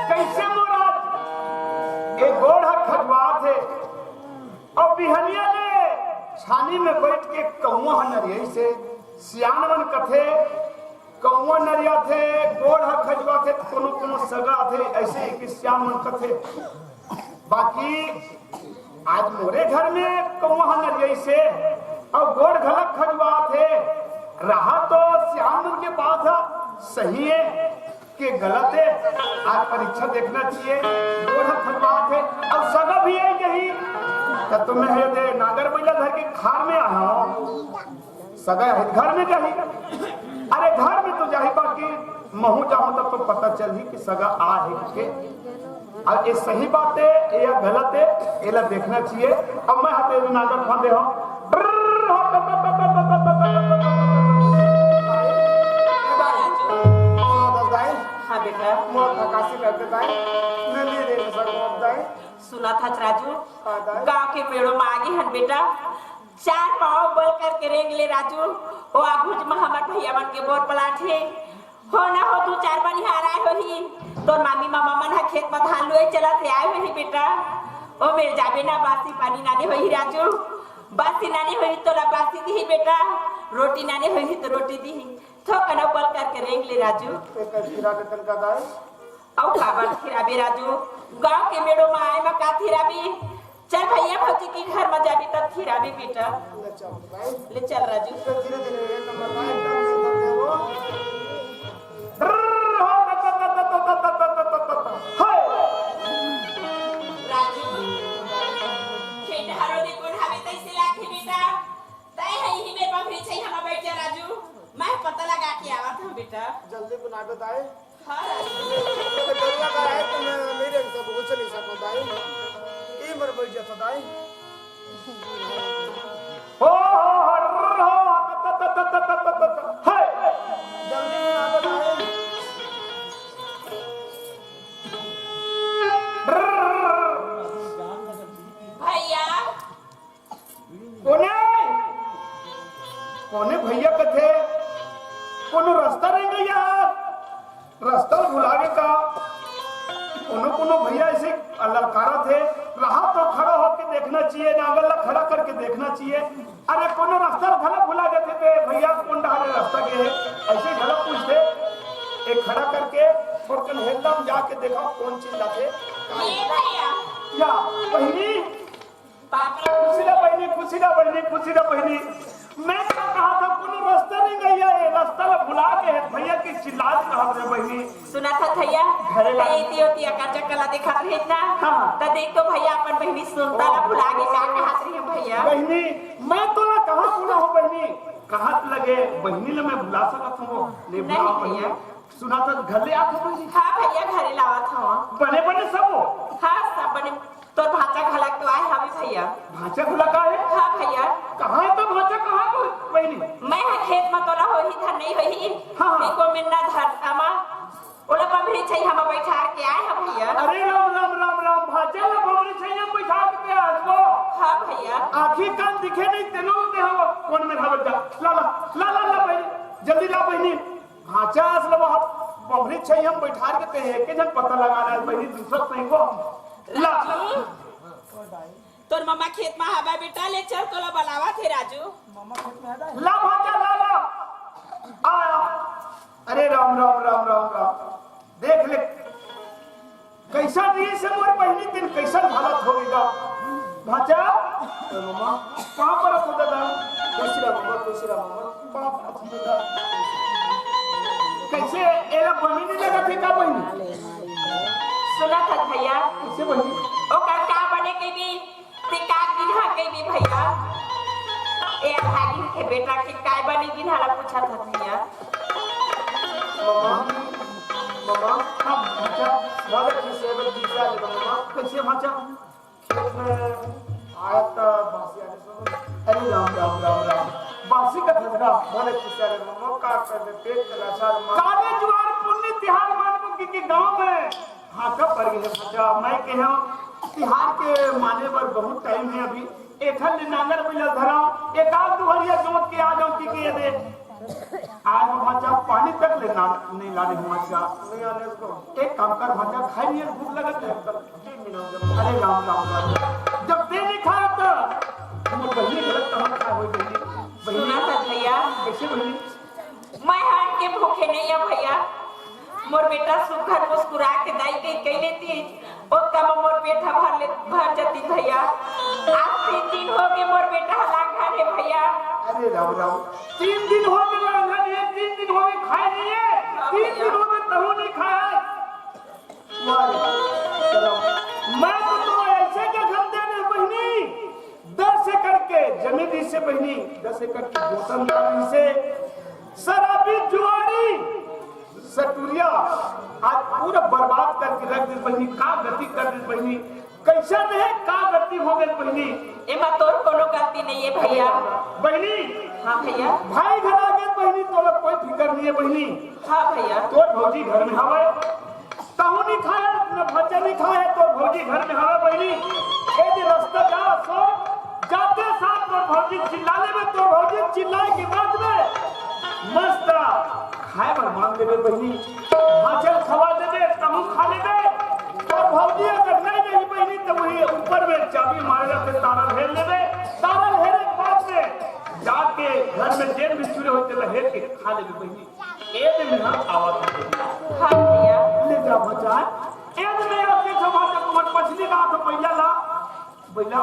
कैसे महाराज? एक गोड़ ह खजवात हे, अउ बिहनिया ले छानी में बैठ के कौआ ह नरियाइस हे। सियान मन कथे, कौआ नरियाथे, गोड़ ह खजवाथे, त कोनो कोनो सगा आथे, ऐसे ही कि सियान मन कथे। बाकी आज मोरे घर में कौआ ह नरियाइस हे अउ गोड़ घलक खजवाथे, रहा तो सियान मन के बात ह सही हे के गलत हे। आज परीक्षा देखना चाहिए, गोड़ ह खजवाथे अउ सगा भी आई जही, तब तो मैं हे दे नांगर बइला धर के खार में आया हूँ। सगा हे घर में जाही, अरे घर में तो जाही, बाकी महू जाहूं तब तो पता चलही कि सगा आ हे के। अब ये सही बात हे या गलत हे, एला देखना चाहिए। अब मैं हाथे में नांगर फांदे हूं। हाँ बेटा। मोर फकासी लग दाई, नली रे सगो दाई। सुना था राजू, हाँ दाई। गांव के मेड़ो में आगे हन बेटा, चार पांव बल करके रेंग ले राजू, ओ आघुच में हमर भैया मन के बोर प्लाट हे। हो ना हो, तू चार बनिहार आए होही, तोर मामी मामा मन ह खेत में धान लुए चलत हे, आए होही बेटा। ओ मेर जाबे ना, बासी पानी नाने होही राजू, बासी नाने होही तोला बासी दिही बेटा, रोटी नाने होही तो रोटी दिही, थोकन पल करके रेंग ले राजू। अउ काबर थिराबे राजू, गांव के मेड़ो म आए म का थिराबी? चल भैया भौजी के घर म जाबी तब थिराबी बेटा। ले चल राजू। राजू, खेत हरो दे कोन हवे तैसे लागथे बेटा। तै है ही मेर बमरी छै हमा बैठ जा राजू। मैं पता लगा के आवत हूँ बेटा। जल्दी बुला दो दाई। हाँ राजू। तो डर लगा है तो मैं नहीं रह सकूँ, कुछ नहीं सकूँ दाई। ई मर बैठ जाता दाई। हो, हो, हो, हो, हो, हो, हो, हो, हो, हाय। जल्दी बुला दो दाई। भैया। कोने? कोने भैया कथे? कोनो रास्ता नहीं गई यार, रास्ता भुला गे का? कोनो कोनो भैया ऐसे ललकारथे, रहा तो खड़ा होके देखना चाहिए, नांगल ला खड़ा करके देखना चाहिए। अरे कोनो रास्ता ला घला भुला जाथे ते भैया, कोन डहर रास्ता गे हे, ऐसे घला पूछथे। एक खड़ा करके और कन हेलम जाके देखा कौन चीज लाथे। ये भैया। या बहिनी, बाप रे। खुशी ना बहिनी, खुशी ना बहिनी, खुशी ना बहिनी। मैं का कहा था, कोनो रास्ता नहीं गई है, ये रास्ता ला भुला गे हे, भैया के चिल्ला के कहा रे बहिनी। सुना था भैया, घरे ला। ते इति ओति अकरचक ला देखत रहिस ना, हाँ। त देख तो भैया अपन बहिनी सुनता ला भुला गे का कहत रही है भैया। बहिनी, मैं तोला कहाँ भुला हूँ बहिनी, कहाँ लगे बहिनी ला मैं भुला सकत हूँ, नहीं नहीं भुला भैया। बहिनी। सुना था घर ले आत हूँ बहिनी। हाँ भैया, घरे लावत हूँ। बने बने सब हो? हाँ, सब बने। तोर भांचा घलक तो आए हवे भैया। भांचा घलक आए? हाँ भैया। कहाँ है तो भांचा, कहाँ है वो बहिनी? मैं हा खेत में तोला होही धर नहीं होही। हाँ, हाँ। एको में ना धर अमा। ओला बमरी छैया में बैठा के आए हा भैया। अरे राम, राम, राम, राम, भांचा ला बमरी छैया में बैठा के आए हो? हाँ भैया। आँखी कान दिखे नहीं तेनो दे हो, कौन में हवे जा? ला, ला, ला, ला, ला बहिनी, जल्दी ला बहिनी। भांचा अस ला वहाँ बमरी छैया में बैठा के ते एक झन पता लगा ला बहिनी, दूसरा सही को हम। ला। राजू। तोर ममा खेत में हवा बेटा, ले चल, तोला बलावत हे राजू। ला भांचा, ला, ला। आ, आ। अरे राम, राम, राम, राम, राम। देख ले, कैसा दिस हे मोर बहिनी, तेन कैसन हालत हो गे गा। भांचा, ए ममा, पाँव परत हो दादा। खुश रह ममा, खुश रह ममा। पाँव परत हो दादा। कैसे एला बने नहीं लगत हे का बहिनी? सुना था भैया। कैसे बहिनी? ओकर का बने के भी ते का गिनहा कइबे भैया? ए अभागिन के बेटा के काय बने गिनहा ला पूछत हस भैया? ममा, ममा, हाँ, भांचा। भले खिसे में खिसा ले, ममा। कैसे भांचा? खेत में आया था बासी आने से। अरे राम, राम, राम, राम। बासी का धंधा, भले खिसा ले, ममा, का कर दे, पेट के लाचार, ममा। काले जुआर पुन्नी तिहार मानबो कि, कि गाँव में हाका पर गे हे भांचा, मैं कहे हूँ, तिहार के माने बर बहुत टाइम हे अभी। एक ठन ले नांगर बइला धराव, एक आध दुहरिया जोत के आ जाव, कि कह दे। आज भांचा पानी तक ले ना, नहीं लाने हूँ भांचा। नहीं आने को। एक काम कर भांचा, खाई नहीं, भूख लगत हे। अरे राम, राम, राम। जब ते नहीं खाया तो मोर बहिनी गलत कहाँ खा होई बहिनी? बहिनी। सुना था भैया। कैसे बहिनी? मैं हन के भूखे नहीं है भैया। मोर बेटा सुघर मुस्कुरा के दाई के कह लेती, ओतका म मोर पेट ह भर ले, भर जती भैया। आज तीन दिन हो गए मोर बेटा ह लांघन हे भैया। अरे राम राम, तीन दिन हो गए लांघन हे, तीन दिन हो गए खाए नहीं है, हाँ तीन भैया। दिन हो गए तहु नहीं खाए। वाह रे, चलो। मैं तो तोला ऐसे जखम दे दे बहिनी, दस एकड़ के जमीन दिसे बहिनी, दस एकड़ के गोतन दिसे, शराबी जुआड़ी सटुरिया आज पूरा बर्बाद करके रख दिस बहिनी, का गति कर दिस बहिनी, कैसा रहे, का गति हो गई बहिनी। एमा तोर कोनो गलती नहीं है भैया। बहिनी, हाँ भैया। भाई घर आ गए बहिनी, तोला कोई फिकर नहीं है बहिनी। हाँ भैया। तोर भौजी घर में हवे, तहु नहीं खाए, न भज्जा नहीं खाए, तोर भौजी घर में हवे बहिनी। ए दे रास्ता जा, सो जाते साथ तोर भौजी चिल्ला लेबे, तोर भौजी चिल्लाए के बाद में मस्त खाए बर मांग लेबे बहिनी। भांचा ल खवा देबे, तहु खा लेबे। तोर भौजी अगर नहीं बहिनी, त वही ऊपर में चाबी मारे जाथे, तारा ल हेर लेबे। तारा ल हेरे के बाद में जाके घर में जेन भी चूरे होथे, तेला हेर के खा लेबे बहिनी। ए दे मेरा आवाज। हाँ भैया। ले जा बचा। ए दे मेरा के जमा के तुम्हार पछली बात हो, भैया ला। भैया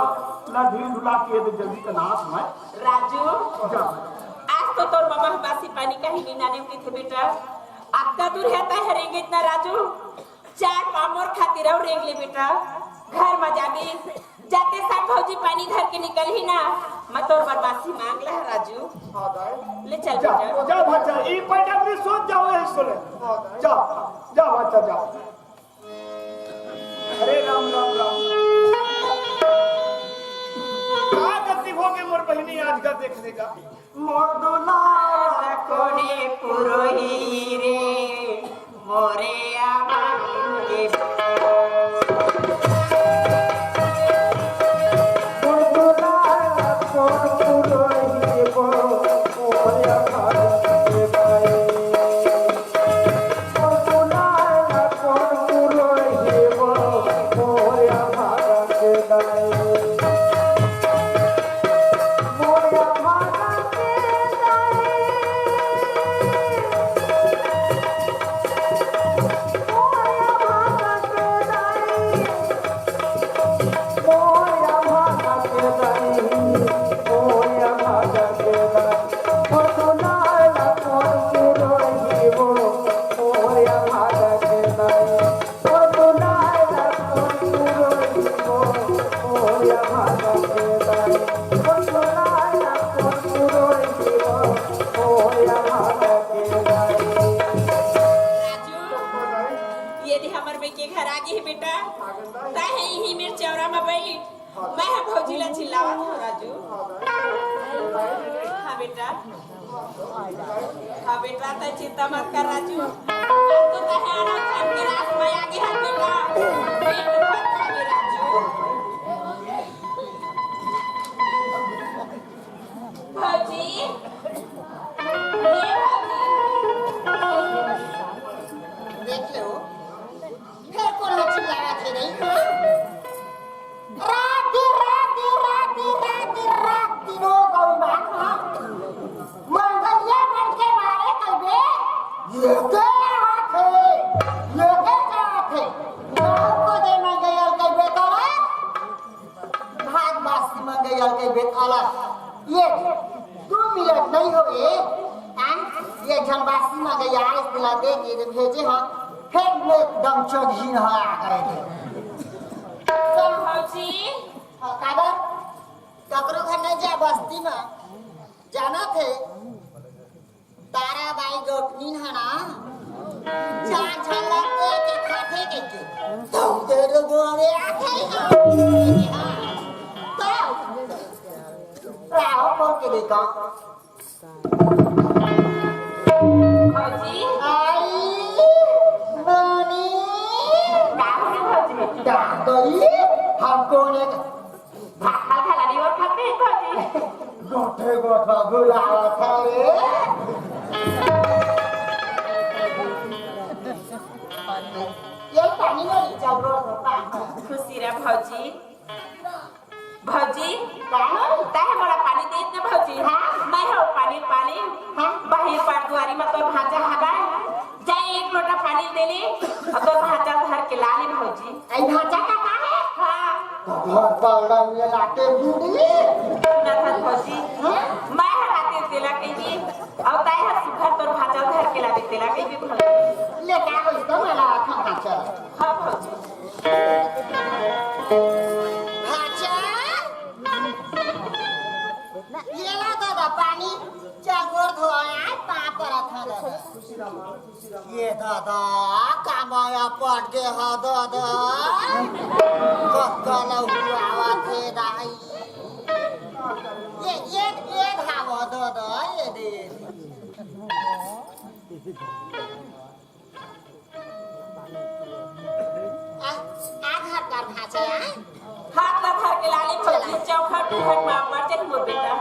ला ढील ढुला के ए दे जल्दी का नाश में। राजू, जा। आज तो तोर बाबा बासी पानी कहीं नहीं नाने उठी थे बेटा। अतका दूर हे त हरेंगे इतना राजू। चार पाँव मोर खातिर अउ रेंग ले बेटा, घर म जाबे। जाते साथ भौजी पानी धर के निकलही ना, मैं तोर बर बासी मांग लहा राजू। हाँ दाई। ले चल जा, बेटा। जा भाचा, ई पॉइंट अपनी सोच जाओ, यही सुने। हाँ दाई। जा, जा भाचा, जा। अरे राम, राम, राम। का गति होगे मोर बहिनी आज का देखने का? मोर दुलार कोने पुरोही रे, मोरे आमा के। मोर दुलार कोन पुरोही रे, मोरे आमा के दाई। मोर दुलार कोन पुरोही रे, मोरे आमा के दाई। राजू, ये दे हमर बेटी घर आ गे हे बेटा। तैं ह इही मेर चौरा म बइठ। मैं ह भौजी ला चिल्लावत हंव राजू। हाँ बेटा। हाँ बेटा, तैं चिंता मत कर राजू। अब तो तैं ह आना धान के रास में आ गे हस बेटा। पेट भर खा ले राजू। भौजी, ए भौजी। देख ले हो, फेर कोन ह चिल्लावत हे नहीं? रात दिन, रात दिन, रात दिन, रात दिन, रात दिन हो गई बात ना। मंगलिया मन के मारे कइबे, ये के आवत हे, ये के जात हे। गाँव को दे मंगलिया कइबे तो भात बासी मंगई अलगे बेट अलग। ये दू मिनट नहीं होए, हैं? ये झन बासी मंगई आइस तेला दे के भेजे हंव, फेर में दम चोदही न आ गए थे। तो भौजी, हाँ, काबर? ककरो घर नहीं जा बस्ती में, जाना थे? ताराबाई गोठनी ह ना, चार झन ल दे के खाथे कहिके। तब दे दो गोरे आथे। तब राहो बोल के देखा। भौजी। आई, नानी। का होगे भौजी? दादरी, हमको ने भात खा खा लाली और खाते हैं भौजी। गोठे गोठा बुलावत हवे। ये पानी वाली चल रहा था। खुशी रह भौजी। भौजी, का हो? तैं मोला पानी दे दे भौजी। हाँ? मैं हो पानी पानी। हाँ? बाहिर पार दुआरी में तोर भांचा हवय। जाए एक लोटा पानी दे ले, अउ तोर भांचा धर के ला ले भौजी। आई भांचा का का हे? हाँ। तो घर पर रंग लाते बूढ़ी। ना था भौजी। हाँ? मैं हराते तेला कहिबे, अउ तैं हर सुघर तोर भांचा धर के लाबे तेला कहिबे भौजी। ले का होइस तो मला आखा भांचा। हाँ भौजी। भांचा? ये ला दादा पानी, चल गोड़ धोआ, आज पाँव परत हंव दादा। ये दादा, का माया पट गे हा दादा। कतका लहू आवत हे दाई। ये, ये, ये धावा दादा, ये दे। आ, आ घर कर भांचा, आ? हाथ ला धर के लाली भौजी, चौखट उखट मार मार जाही मोर बेटा।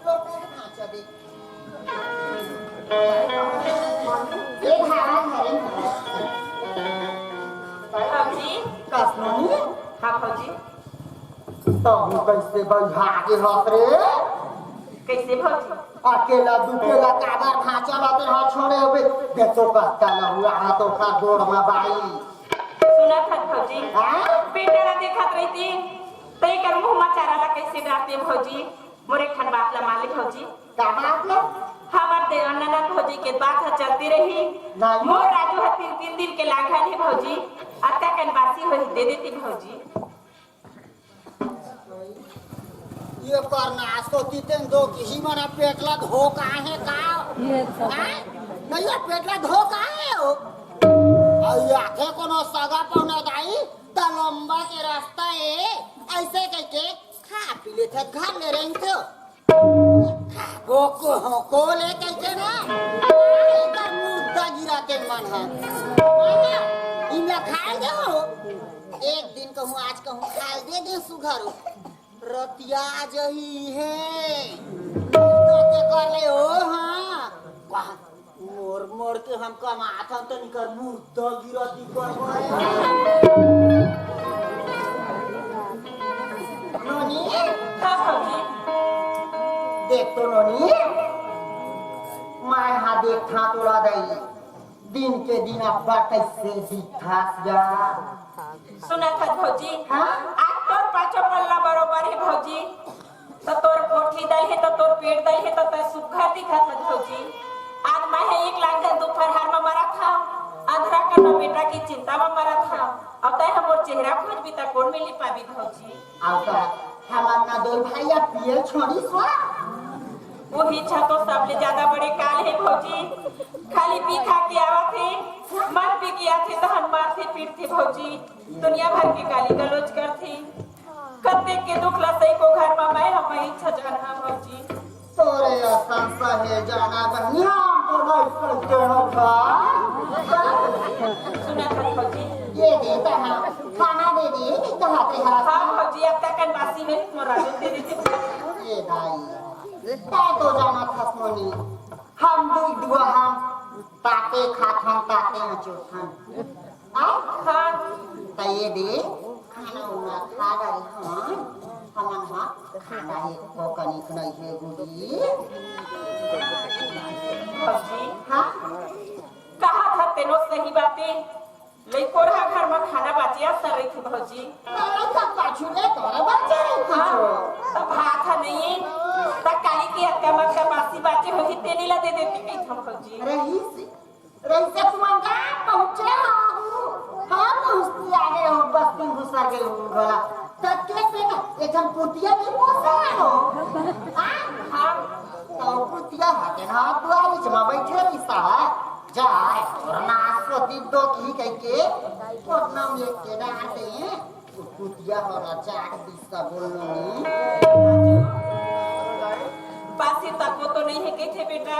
लोटा भांचा दे। ये धारा धरे। भौजी। कस नोनी? हाँ तहूँ कइसे बइहा गे हस रे? कइसे भौजी? अकेला दुकेला काबर खाँचा ला तेहा छोड़े हवे? देखो कतका लहुआ हा तोर गोड़ मा बाई। सुनत हस भौजी? हाँ? बेटा ला देखत रहितेंव, त एकर मुँह मा चारा ला कइसे डारतेंव भौजी? मोर एक ठन बात ला मान ले भौजी। का बात ला? हमर दे ननद भौजी के बात ह चलते रही। नहीं। मोर राजू ह तीन, तीन दिन के लांघन हे भौजी। अतका कन बासी होही दे देतेंव भौजी। ये करना, आज तो जितेन दो किसी मना पेटला धोखा है का? ये तो। हैं? नहीं, ये पेटला धोखा है हो। अरे आथे कोनो सगा पौना दाई, त लंबा के रास्ता है, ऐसे कह के खा पी लेथे, घर ले रही तो। वो को, को ले कह के ना, एकर मुद्दा गिरा के मन है। इमे खाए दो। एक दिन कहूँ, आज कहूँ, खाए दे दे सुघर। रतिया जही है। तो के कर ले हो, हाँ। वाह, मोर, मोर के हम कमात हन, त निकर मुर्दा गिरा दी कर गए। नोनी, हाँ, भौजी। देख तो नोनी, मैं हा देख था तोला दई। दिन के दिन अब्बा कइसे दिखथस गा। सुनत हस भौजी? हाँ? आज तोर पाछो पल्ला बरोबर हे भौजी। त तोर कोठी दई हे, त तोर पेट दई हे, त तैं सुग्घर दिखत हस भौजी। आज मैं ह एक लाख झन दोपहर म मरत हव, अंधरा कर म बेटा के चिंता म मरत हव, अउ तैं ह मोर चेहरा खोजबी त कोन मिली पाबी भौजी? अउ का, हमर ना दो भाई अब पिए छोड़िस वा। उही इच्छा तो सबले ज्यादा बड़े काल हे भौजी। खाली पी खा के आवत हे, मन पी के आथे तहन मारथे पीटथे भौजी। दुनिया भर के गाली गलौज करथे। कतेक के दुख ला सही को घर मा मैं हम इच्छा जान हा भौजी। तोरे असन सहे जाना बनिया तो नहीं सकते हो का? सुनत हस भौजी? ये दे तहा, खाना दे दे, नहीं कहा ते हा। हाँ भौजी, अब तक कन बासी में मोर राजू दे देते। ये दाई, ता तो जाना थस नोनी, हम दुई दुआ हम ताते खाथन, ताते अचोथन। आ? हाँ। त ये दे, खाना उना खा डारे हन। हमन हा खाना हे, को कनिक नहीं हे गुडी। भौजी। हाँ? कहा था तेनो सही बातें। लइकोर हा घर म खाना बाचे असन रहिथे भौजी। अरे त पाछू ले तोरा बाचे रहिथे हाँ, जो। त भात ह नहीं, त काली के अतका मक्का बासी बाचे होही, तेने ला दे देती कहिथन भौजी। रहीस, रहीस तुमन का पहुँचे हो? हाँ, पहुँचती आ गए हो, बस्ती घुसर गए हो भला। त के बेटा, एक हम कुतिया नहीं पोसे हो। हाँ? हाँ। त कुतिया हटे ना, दुआरी मा बैठे रहिस हा। जा, तोर नासपति दो की कह के, तोर नाम एक के डार दे। कुतिया हो रहा चाट दिस बोलनी। बासी तको तो नहीं है कथे बेटा।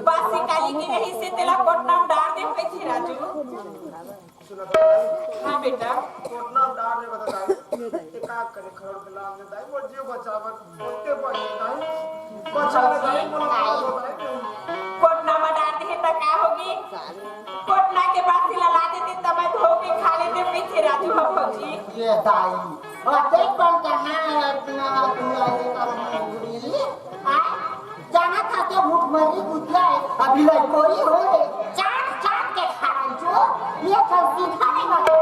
बासी काली की रहिसे तेला कोटना म डार दे कथे राजू। हाँ बेटा। कोटना म डार दे बता दाई। ते का करे खरोड़ के लाम दे दाई, मोर जीव बचावन। ओते बने दाई। बचावे दाई, मोला मार दो दाई। कोटना म डार दे त का होगी? कोटना के बासी ला ला देते त मैं धो के खा लेते पीछे राजू हो भौजी। ये दाई, अते पण कहाँ है इतना दुआ ये कर मुंगरी? आ? जाना था तो भूख मरी कुतिया है, अभी लइकोरी हो है। चाट चाट के खा रही जो, ये कर सीधा नहीं बता।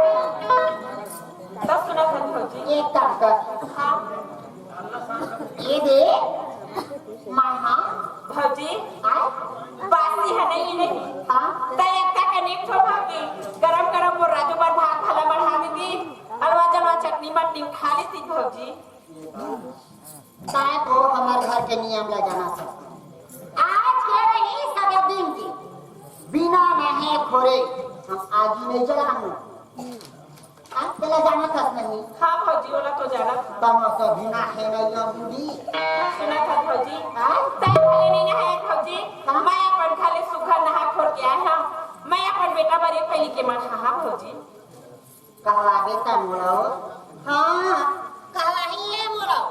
त सुनत हस भौजी? एक काम कर। हाँ। ये दे, माँ, हाँ। भौजी, आय? बासी ह नहीं, नहीं। हाँ। त एक का कनेक ठो भौजी, गरम गरम मोर राजू बर भात भला बढ़ा देती, अलवा जलवा चटनी मटनी खा लेती भौजी। ताय को हमर घर के नियम ला जाना था। आज के नहीं, सदा दिन की। बिना नहे खोरे हम आगी नहीं जलाऊं। हाँ, तेला जाना थस नहीं। हाँ भौजी, ओला तो जाना था। तमा कभी ना है नहीं अबूरी। सुना था भौजी। हाँ? तै भले नहीं नहाए भौजी। हाँ? मैं अपन घर ले सुघर नहा खोर के आए हूँ। मैं अपन बेटा बर एक थैली के मन हाँ भौजी। कहवा बेटा मोरो। हाँ, कहवा ही है मोरो।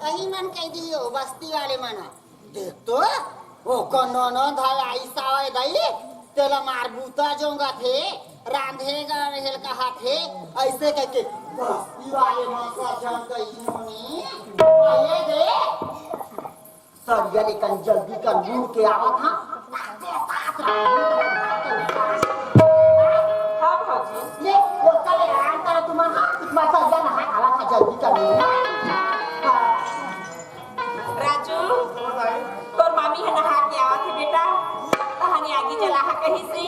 अही मन कह दियो बस्ती वाले मन। देख तो, ओकर ननद ह आइस हवय दई, तेला मार बूता जोंगत हे, रांधे गा रहेल कहत हे, अइसे कहिके बस्ती वाले मन का झन कही नोनी, ये दे। सरिया ले कन जल्दी कन लूट के आवत हा। हाँ भौजी। ले, ओकर ले आराम करो तुम, हाँ, मैं सरिया नहा आवा था जल्दी कन। हाँ। राजू, तोर मामी ह नहा के आवत हे बेटा, तहने आगी जला हा कही से।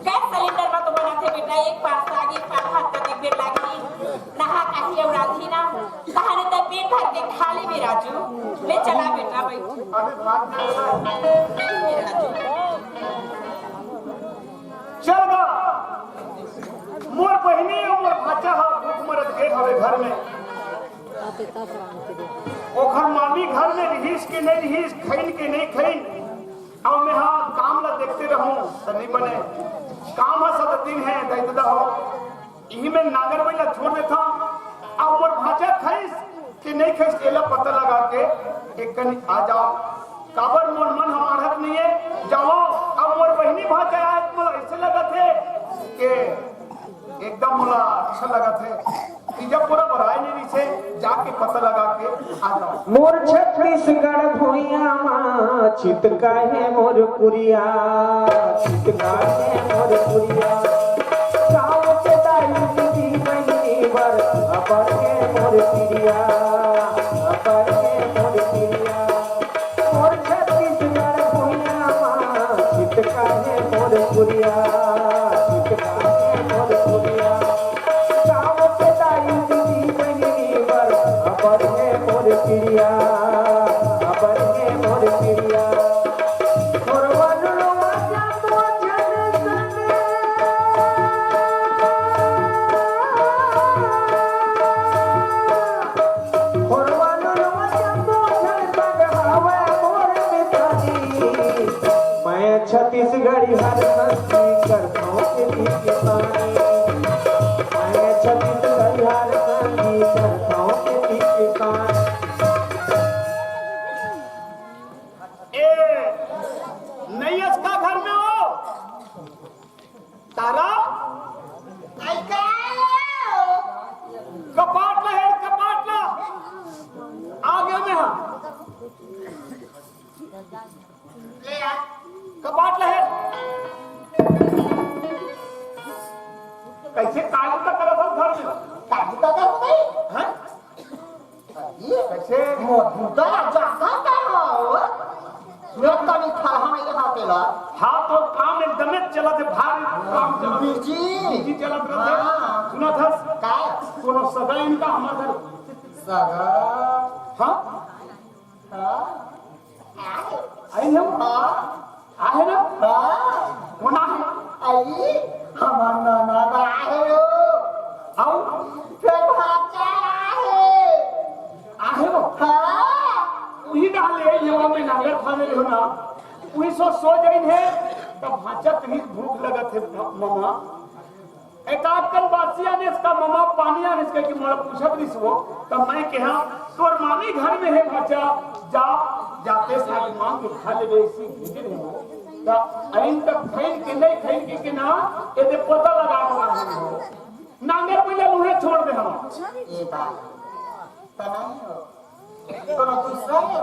गैस सिलेंडर म तो बनाथे बेटा, एक पार साग, एक पार भात, कतेक बेर लागही। नहा के आही अउ रांधही ना, तहने त पेट भर के खा लेबे राजू। ले चला बेटा, बैठ। अभी भात नहीं खाए। नहीं रे राजू। चल गा, मोर बहिनी अउ मोर भांचा ह भूख मरत गे हवे घर में। ओखर मामी घर में रिहिस के नहीं रिहिस, खइन के नहीं खइन, अउ मैं हा काम ला देखते रहूं त नहीं बने। काम ह सदा दिन हे, दई ददा हो, इही में नांगर बइला छोड़ देथंव, अउ मोर भांचा खइस के नहीं खइस, एला पता लगा के एक कनी आ जाओ। काबर मोर मन ह माढ़त नहीं हे, जाओ। अउ मोर बहिनी भांचा आए त मोला ऐसे लगत हे के एकदम मोला अच्छा लगत हे। तीजा पूरा बराए नहीं रिसे, जाके पता लगा के आ जाओ। मोर छत्तीसगढ़ भुइयां मा चितका हे मोर पुरिया, चितका हे मोर पुरिया। गाँव के दाई दीदी बहिनी बर अबर हे मोर पिरिया, अबर हे मोर पिरिया। मोर छत्तीसगढ़ भुइयां मा चितका हे मोर पुरिया, चितका हे मोर पुरिया। गाँव के दाई दीदी बहिनी बर अबर हे मोर पिरिया, अबर हे मोर पिरिया। थोरवा नुनवा जातो झन सने। थोरवा नुनवा जातो झन सने हवय मोर मितानी। मैं छत्तीसगढ़ी हर संगी करथौं खेती किसानी। मैं छत्तीसगढ़ी हर संगी करथौं खेती किसानी। ए, नैयस का घर में हो? तारा? आई का? कपाट ला हेर, कपाट ला। आ गया मैं, हाँ। ले आ। कपाट ला हेर। कैसे काज तक करत हस घर में? काज तक करत हस? हैं? ये कैसे? मोटू का जाता का हो? सुनत का नहीं था हम ये हाथे ला। हाँ, तो काम एकदमे चलत हे, भारी काम चलत हे। बिजी। बिजी चलत रहत हे। हाँ। सुनत हस? काय? कोनो सगा इनका हमार घर। सगा? हाँ? हाँ। आइन हे? हाँ। आहे ना? हाँ। कोन आहे? आई, हमार ननद आहे हो। अउ? फेर भांचा आहे। आहे वो? हाँ। उही डाले, ये वो में नांगर फाने रहो ना। उही सो सो जाइन हे, तब भांचा कहीं भूख लगत हे, ममा। एक आध कन बासी आनिस का ममा, पानी आनिस कहिके मोला पूछत रिहिस वो, त मैं केहा, "तोर मामी घर में हे भांचा, जा, जाते साग मांग के खा लेबे, अइसे भेजे रहे वो।" त अइन तक खइन के नहीं खइन के, के ना, एदे पता लगा के ना हो। नांगर पहले मुहे छोड़ दे हम। ये बात। त नहीं हो। कोनो दूसरा हे?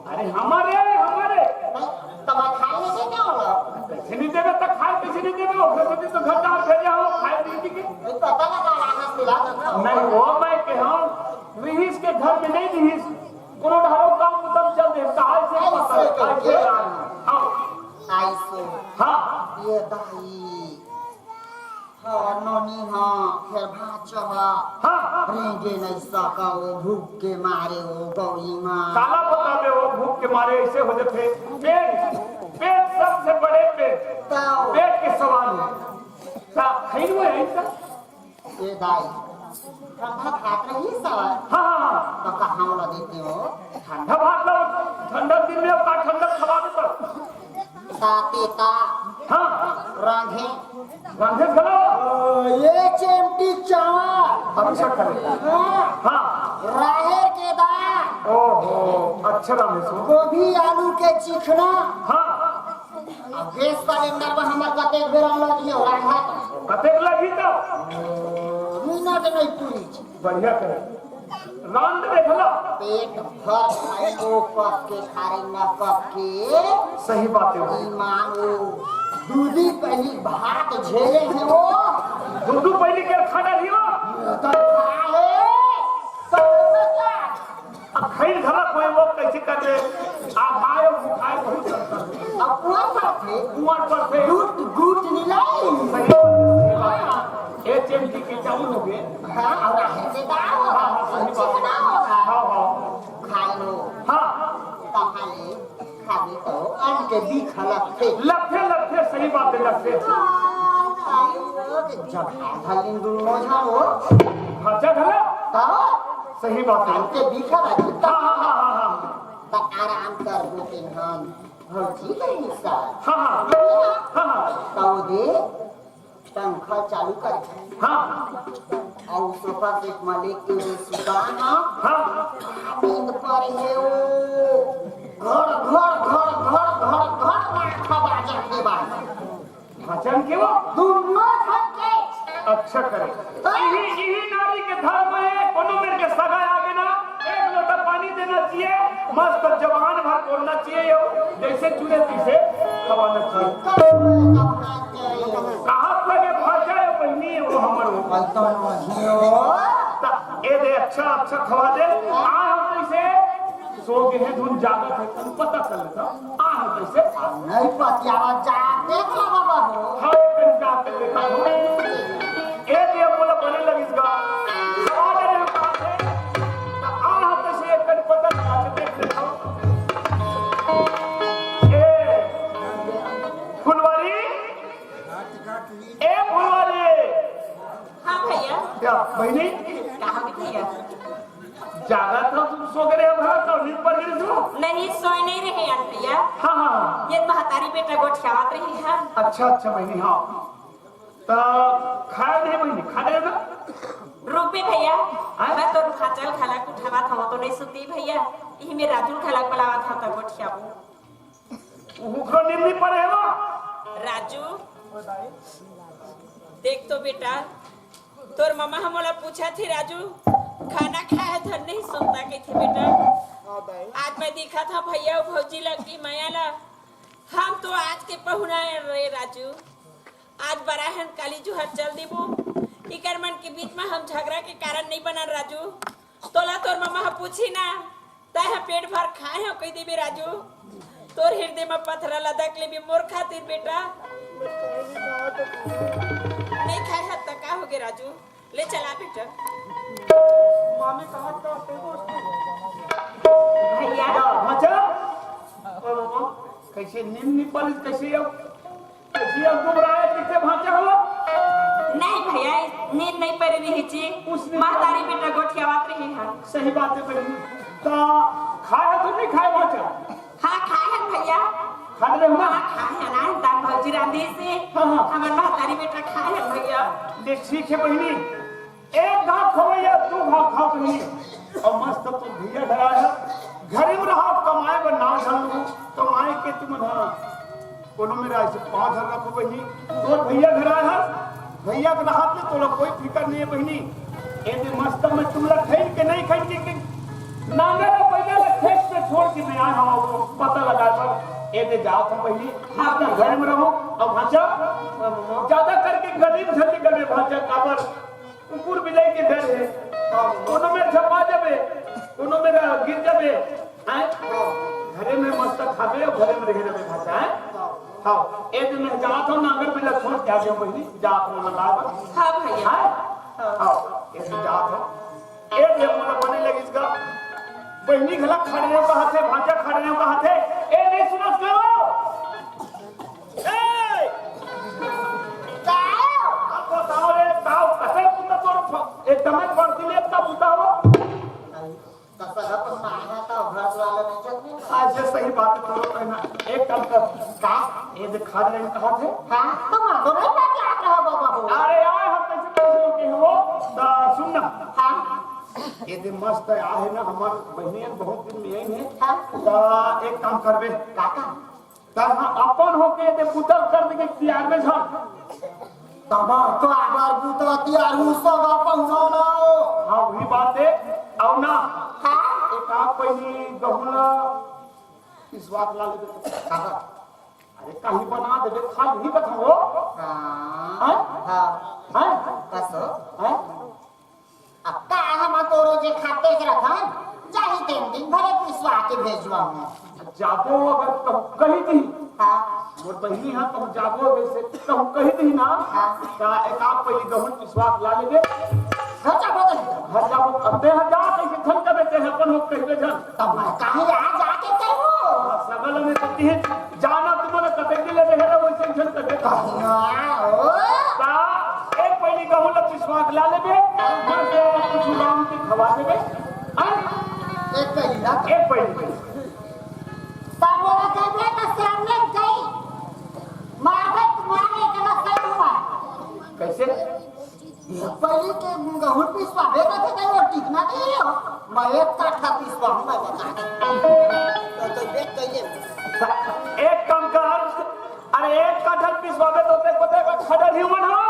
अरे हमारे, हमारे। नहीं, त मैं खाए नहीं देते हो लोग। कैसे नहीं देवे, त खाए कैसे नहीं देवे? ओकरे सेती तो घर डाल भेजे हो, खाए पीए के। नहीं, पता लगा रहा है, सिला देता हूँ। नहीं, वो मैं के हम, रिहिस के घर में नहीं रिहिस। कोनो ढारो काम उतम चल दे, काहे से ऐसे पता, कैसे करके? जान? हाँ। ऐसे। हाँ। ये दाई। हाँ, नोनी हाँ, फेर भांचा हा। हाँ। रेंगे नहीं सका, वो भूख के मारे, वो गौरी माँ। काला बताबे, वो भूख के मारे ऐसे हो जाते। पेट, पेट सबसे बड़े पेट। ताओ। पेट के सवाल है। ता, खैर वो है इनका? ए दाई, ठंडा भात रही सवाल। हाँ, हाँ, हाँ। तो कहाँ वाला देते हो? ठंडा भात ला, ठंडा दिन में का ठंडा खवा देता। ताते ता। हाँ। रांधे। रांधे घलो। ओ, ये चेमटी चावल। अभी सब खा ले। हाँ। हाँ। राहेर के दाल। ओहो, अच्छा रांधे सो। गोभी आलू के चिखना। हाँ। अब गैस सिलेंडर में हमर कतेक बेर हम लग लियो, रांधा तो। कतेक लगही त? मिनट नहीं पूरी। बढ़िया करे। रांध देखला। पेट भर खाई, ओ पक के खा रही, न पक के। सही बात है। ईमान हो। दूधी पहली भात झेले है वो। दूधू पहली के खाना रही हो। तो खा ले। तो अब खैर घरा कोई वो कैसे कर दे? आ भाई और खाए बहुत करता है। अब कुआं पर थे। कुआं पर थे। गुट गुट मिलाई। सही बात है, सही बात है। ए चेमटी के चाउर हो गए। हाँ, और है से दाल होगा। हाँ, हाँ, सही बात है। चिकना होगा। हाँ, हाँ। खा लो। हाँ। कहाँ ले? खाबे तो अन्न के बीख लगथे। लगथे, लगथे, सही बात है, लगथे। हाँ, खाई लो, के जब हाथ हलिन दुनो झन हो। भांचा घला? का? सही बात है। अन्न के बीख लगथे। हाँ, हाँ, हाँ, हाँ, हाँ। त आराम कर दो तीन हम। भौजी के हिस्सा। हाँ, हाँ। हाँ, हाँ। तो दे। पंखा चालू कर। हाँ। अउ सोफा सेट म लेके रे सुता ना। हाँ। नींद पर हे ओ। घर, घर, घर, घर, घर, घर माथा बाजन के बाद। भजन के वो? दुनो झन के। अच्छा करे। हाँ। इही, इही नारी के धर्म हे, कोनो मेर के सगा आगे ना, एक लोटा पानी देना चाहिए, मस्त जबान भर बोलना चाहिए, यो, जैसे चुने तैसे खवाना चाहिए। कहाँ लगे भाजा है बहनी, वो हमर हो। त ए दे अच्छा, अच्छा खवा दे। आ हम तैसे सो गे हे, धुन जागत हे, तन पता चल लेता। आ हम तैसे। नहीं पतियावा जा, देख लो बाबा हो। हाँ, एक दिन जाके देखा हो। ए दे बोला बने लगिस गा। आ गए हम पास है। त आ हम तैसे एक दिन पता लगा के देख लेता हूँ। ए, फुलवारी? ए फुलवारी? हाँ भैया। क्या बहनी? कहाँ भी भैया? जागा था तुम सो गए हो भला तो नींद पड़ गई तू? नहीं, सोए नहीं रहे यार भैया। हाँ, हाँ। ये महतारी बेटा गोठियावत रही है। अच्छा, अच्छा बहनी, हाँ। तो खाया नहीं बहनी, खा गए ना? रुक बे भैया, हाँ? मैं तो भाचल खलक उठावा था, वो तो नहीं सुती भैया। यही मैं राजू खलक बुलावा था तो गोठियाबू। उखरो नींद नहीं पड़े हो? राजू, देख तो बेटा, तोर ममा ह मोला पूछत हे, "राजू, खाना खाए धन नहीं सुनता?" कहिथे, "बेटा, आज मैं दिखत हंव भैया अउ भौजी ला कि मया ला, हम तो आज के पहुना ए रे राजू, आज बराहन काली जुहर चल देबो, इकर मन के बीच में हम झगड़ा के कारण नहीं बनन राजू, तोला तोर ममा ह पूछी ना।" तैं ह पेट भर खाए हो कहि देबे राजू, तोर हृदय म पथरा लदक लेबे मोर खातिर बेटा। नहीं खाए हस त का होगे राजू, ले चला बेटा। मामी कहा था तेरे को? भैया। या, अच्छा। कैसे नींद नहीं पड़ी, कैसे अब? जी, अब घबराए किसे भांचा हलो? नहीं भैया, नींद नहीं पड़ी रही जी। उसने महतारी बेटा गोठियावत रही है। सही बात है बहनी। तो खाए तो नहीं खाए भांचा? हाँ, खाए हैं भैया। खा रहे हो ना? हाँ, खाए हैं ना, दाल भौजी रांधी से। हाँ, हाँ। हमार महतारी बेटा खाए हैं भैया। ले ठीक है बहनी, एक घाव खवैया, दू घाव खा बहनी। और मस्त तो भैया घर आया, घरे में रहा, कमाए बर नाव धर लू, कमाए के तुम ना। कोनो मेरा ऐसे पाँच हजार रखो बहनी, तोर भैया घर आया है, भैया के हाथ में तोला कोई फिकर नहीं है बहनी। ए दे मस्त में तुम लोग खैन के नहीं खैन के, के नांगर और बैला ला खेत पे छोड़ के मैं आया हूँ, पता लगा कर ए दे जाओ तुम बहनी, हाँ, घर में रहो। अब भांचा ज्यादा करके गरीब घर के गरीब भांचा काबर कुकुर बिलाई के घर है, कोनो मेर झपा जाबे, कोनो मेर गिर जाबे, हैं? घरे में मस्त खाबे और घरे में रहे रहे भांचा, हैं? हाँ, ए दिन मैं जात हूँ, नांगर बिला छोड़ के आ गया बहनी, जात हूँ ना लाभ। हाँ भैया। हैं? हाँ, ए दिन जात हूँ। ए दिन मोला बने लगिस गा, बहनी घला खड़े हो कहा थे, भांचा खड़े हो कहा थे, ए नहीं सुनत करो। ए! का? अब बताओ रे, का? कसे पुता तोर फ-, एकदम बंसी में का पुता हो? तो सगा तो मारना था, घर वाला नहीं जब नहीं। अच्छा, सही बात है, तोरो कहना। एक काम कर। का? ये दे खा रहे हैं, कहा थे? हाँ, तो मारो रे, मैं क्या कहा बाबा हो? अरे यार, हम कैसे कैसे लोग के हो? तो सुन ना। हाँ। ये दे मस्त आया है ना, हमार बहनियन बहुत दिन में आई है। हाँ। तो एक काम करबे। का काम? तहाँ अपन होके ते पुतल कर देके तियार में झन। तब तो आबर बुता तियार हूँ, सब अपन जानो। हाँ, वही बात है। अउ ना, हाँ? एक आप पहिली गहूं ला पिसवा के ला लेबे। हाँ। अरे, कहीं बना देबे, खा ही बता हो। हाँ। हैं? हाँ। हैं? बस हो। हैं? अब का हम तो रोजे खाते के रखन, चाहे तीन दिन भरे पिसवा के भेजवा हूँ। जाबो अगर कहूँ कही दी, हाँ। मोर बहिनी हा कहूँ जाबो, जैसे कहूँ कही दी ना, हाँ। का एक आप पहिली गहूं पिसवा के ला लेबे। घर जाबो कही तो। घर जाबो, अब ते हा जा, कैसे झन कबे, ते हा अपन हो कहिबे झन। तब मैं काहे आ जाके कहूँ? हाँ, सगल में तो तिहे जाना तुमने कते के ले रहे हो, वैसे झन कबे। कहिया हो? का एक पहिली गहूं ला पिसवा के ला लेबे, घर से कुछ राम के खवा देबे। हाँ? एक पहिली ना? एक पहिली। तब वो कहबे तो सामने गई। मारे तुम्हारे इतना सही हुआ। कैसे? ये पहिली के गहूं पिसवाबे तो थे, वो टिकना नहीं हो। मैं एक काठा पिसवा हूँ, मैं बता। तो, तो बेच कहिए। एक काम कर, अरे एक काठा पिसवाबे तो ते पता का खडर ही मन हो।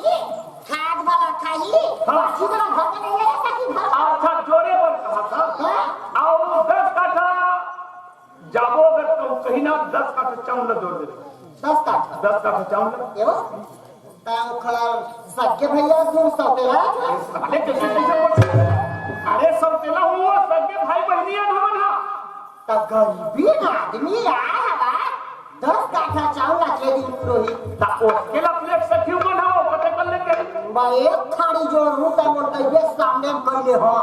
ये खाद वाला खाई, हाँ। बासी वाला घर में नहीं है, ताकि घर अच्छा, जोड़े बर कहा था। हाँ। अउ दस काठा जाबो अगर तो कहीं ना दस काठा चावल जोर दे। दस काठा? दस काठा चावल। एवं? ता ओखर सगे भैया तू सौतेला? अरे कैसे, कैसे बोल? अरे सौतेला हुआ, सगे भाई बहिनी है हमन हा। त गरीबी आदमी आय हवा, दस काठा चावल ला के दिन पुरोहित। त ओके ला प्लेट से क्यों मन हो, पता कर लेते हैं। मैं एक थारी जोर हूँ, त मोर कहिए सामने में कर ले हो।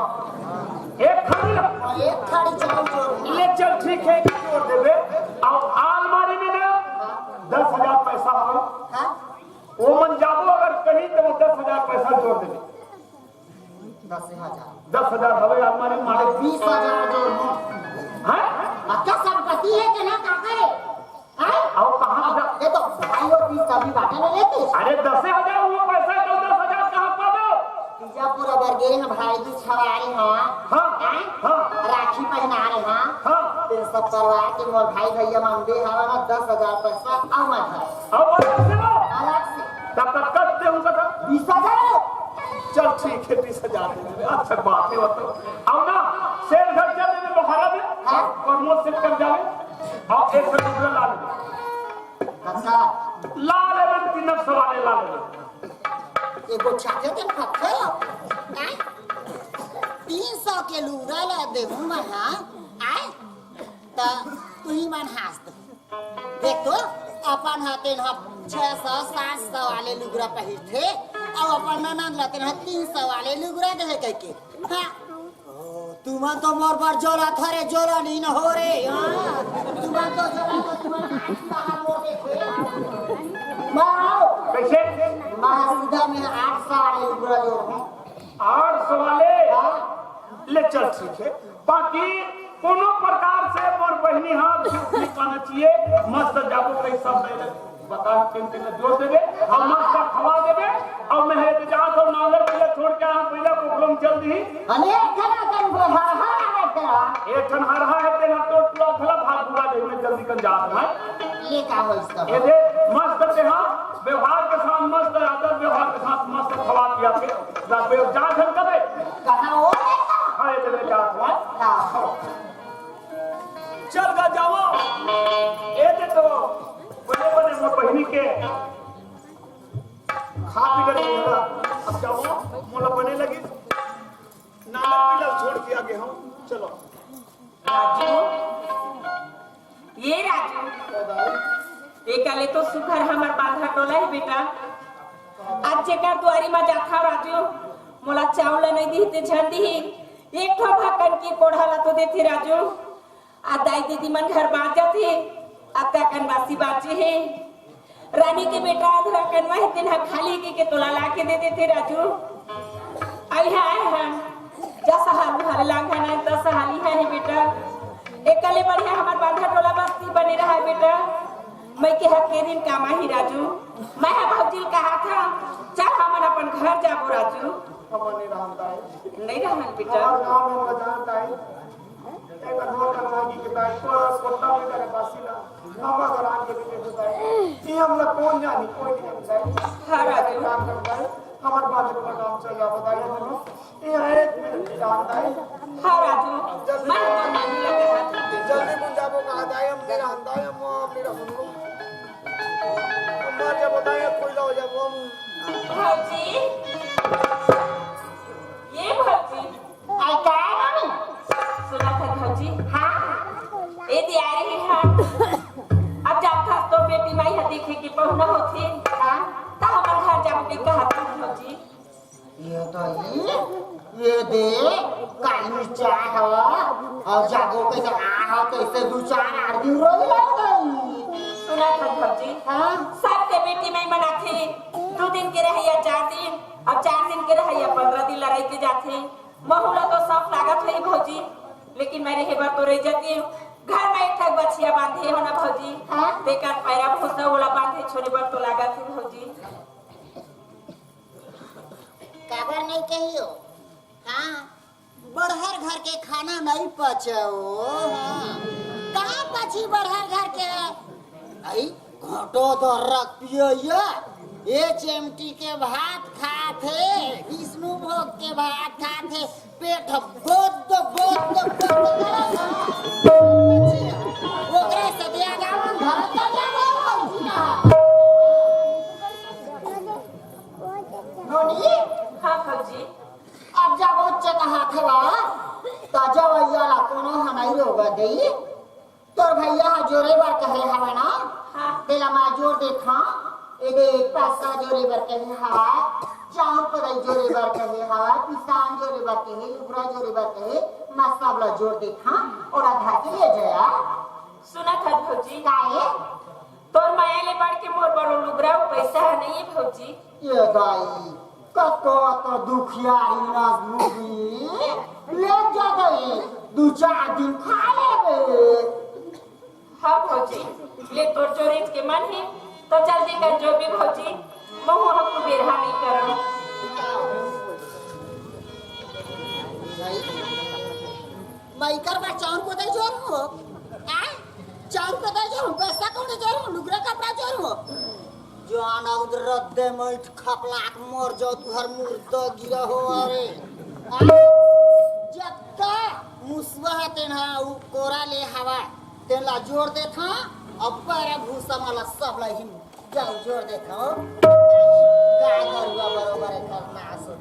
एक थारी ला? मैं एक थारी चावल जोर हूँ। ले चल ठीक है, जोर देबे। अउ आलमारी में ना दस हजार पैसा हो। हाँ? वो मन जाबो अगर कहीं तो वो दस हजार पैसा जोर देबे। दस हजार। दस हजार हवे आलमारी में मारे। बीस हजार जोर हूँ। हैं? अब क्या संपत्ति है कि ना, का करे? हैं? अउ कहाँ जा- ये तो भाई और बीस का भी बाटा ले लेती। अरे, दसे हजार वो पैसा तो दस हजार कहाँ पाबो? बीजापुर अबर गे हैं भाई जी, छवारे हैं। हाँ, हैं? हाँ। राखी पहनारे हैं। हाँ। ते सब करवा के मोर भाई भैया मन दे हवा ना दस हजार पैसा, अउ मैं घर। अउ अलग से वो? अलग से। तब तक कब दे हूँ कथा? बीस हजार। चल ठीक है, बीस हजार दे देबे। अच्छा बात है, वो तो। अउ ना, शेर घर चल देबे, लोहारा में। हाँ। प्रमोद से कर जावे। अउ एक सौ रुपया ला ले। अच्छा। ला ले, मैं तीन सौ वाले ला ले। एगो छाते के फक्के हो। आय? तीन सौ के लुगरा ला देबो मैं, हाँ? आय? त तुही मन हाँस दो। देख तो, अपन हा तेन हा छह सौ, सात सौ वाले लुगरा पहिरथे, अउ अपन ननद ला तेन हा तीन सौ वाले लुगरा देहे कहिके। हाँ। ओ, तुमन तो मोर बर जोला थरे, जोला नहीं न हो रे। हाँ। तुमन तो जोला तो तुमन आठ सौ वाला मोर देखे। मारो। कैसे? मैं सीधा में आठ सौ वाले लुगरा जो हूँ। आठ सौ वाले? हाँ। ले चल, ठीक है। बाकी कोनो प्रकार से मोर बहिनी हाथ दुख नहीं पाना चाहिए। मस्त जाबो कहीं सब मेरे बता, किन किन जोर देबे, अउ मस्त खवा देबे, अउ मैं हे जात हूँ नांगर पीला छोड़ के आ, पहले प्रोग्राम चल दी। अरे, एक ठन अपन को हर हर आवे तेरा। एक ठन हर हर है तेरा, तो पूरा भला भाग बुला दे, मैं जल्दी कर जात हूँ। ये का हो इसका? ये दे, मस्त ते हाँ, व्यवहार के साथ मस्त, आदर व्यवहार के साथ मस्त खवा दिया के, ना बे-, जा झन कबे। कहाँ हो बेटा? हाँ, ये दे, मैं जात हूँ। हाँ। चल गा जाओ। ए दे तो बने बने मोर बहिनी के खा पी कर निकला। अब जाओ, मोला बने लगी। नाना पीला छोड़ के आगे हम। चलो। राजू, ये राजू, ए काले तो सुघर हमर बांधा टोला है बेटा। आज जेकर दुआरी मा जाथा राजू, मोला चावल नहीं दी ते झन दी। एक ठो भाकन की कोढ़ा ला तो देथे राजू। आ दाई दीदी मन घर बाँच जाथे, अतका कन बासी बाँचे हे। रानी के बेटा अधरा कनवा हे, तेन ह खाली के, के तोला ला के दे देथे राजू। आई हा, आई हा, जस हाल हर लांघा ना, तस हाल इहाँ हे बेटा। एकर ले बढ़िया हमर बांधा टोला बस्ती बने रहा बेटा। मैं के हक के दिन काम आही राजू। मैं हा भौजी ल कहा था, चल हमन अपन घर जाबो राजू। हमन नहीं रहन दाई। नहीं रहन बेटा। हमर गाँव में मजान दाई। एकर नौकर लागी के दाई, को-, कोट्टा में करे बासी ला। हमर घर आन के भी देखो दाई। ये हमला कौन जानी, कोई नहीं जानी दाई। हाँ, राजू। काम कर दाई, हमर बाजू का काम चल रहा, बताइए दोनों। ये है एक मिनट की जान दाई। हाँ, राजू, जल्दी। मैं तो नहीं लगा। जल्दी बुझाबो कहा दाई, हम नहीं रहन दाई, हम, हम नहीं रहन। हम मर जाबो दाई, कोई ला हो जाबो हम। भौजी, ये भौजी। आई का रानी? सुना था भौजी? हाँ। ए दियारी है। अब जात हस तो बेटी माई ह देखे के पहुना होथे। हाँ। त हमर घर जाबो के कहत हस भौजी। ये तो ये, ये दे, काली चाय हो, और जाबो के आ हो, कैसे दू चार आदमी रोई रह गई। सुना था भौजी? हाँ। सबके बेटी माई मनाथे, दू दिन के रहैया चार दिन, अब चार दिन के रहैया पंद्रह दिन ला रहि के जाथे। महू ला तो साफ लागत होही भौजी, लेकिन मैं रहे बर तो रहि जाती हूँ। घर में एक ठक बछिया बांधे हो ना भौजी, हाँ? तेकर पैरा भूसा ओला बांधे छोड़े बर तो लागत हे भौजी। काबर नहीं कहियो? हाँ, बड़हर घर के खाना नहीं पचे ओ। हाँ, कहाँ पची बड़हर घर के? आई घोटो दर्रक पियैया, एच एम टी के भात खाथे, विष्णु भोग के भात खाथे, पेट बोद बोद बोद। ओकरे से दिया जावन धरत जावन। नोनी, हाँ भौजी। अब जब उच्च कहा थवा, त जवैया ला कोनो ह नहीं रोवा देई। तोर भैया ह जोरे बर कहे हवय ना? हाँ। तेला मैं जोर देथंव। एदे पैसा जोरे बर कहे हवय, चाउर पदई जोरे बर कहे हवय, पिसान जोरे बर कहे, लुगरा जोरे बर कहे, मैं सब ला जोर देथंव, ओला धर के ले जाया। सुना था भौजी? काहे? तोर माया ले बढ़ के मोर बर ओ लुगरा अउ पैसा ह नइये भौजी। ये दाई, कतो तो दुखियारी नस लुगी, ले जा दाई, दू चार दिन खा लेबे। हाँ भौजी, ले तोर चोरित के मन हे, तो जल्दी कर जो भी भौजी, महू ह कुबेरहा नहीं करम। मैं कर बा चाउर को दे जोर हो, आ? चाउर को दे जोर हो, पैसा को दे जोर हो, लुगरा कपड़ा जोर हो। जान अउर रद्दे मइट खपलाक मर जाओ, तुहर मुर्दा गिरा हो। अरे, आ? जत्ता मुसवा ह तेन ह उ कोरा ले हवा, तेन ला जोर देथंव, अब पैरा भूसा मला सब ला हिम जाओ जोर देथंव। गाय गरुवा बरोबर एकर नाश हो।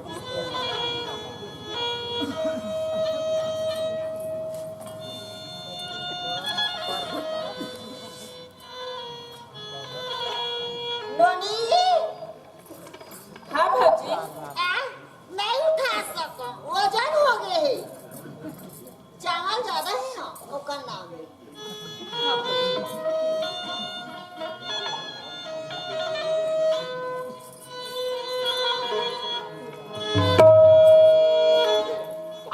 नोनी। हाँ भौजी। आ, नहीं उठा सकम, वजन हो गए हे। चावल ज्यादा हे ना, ओकर नाम हे।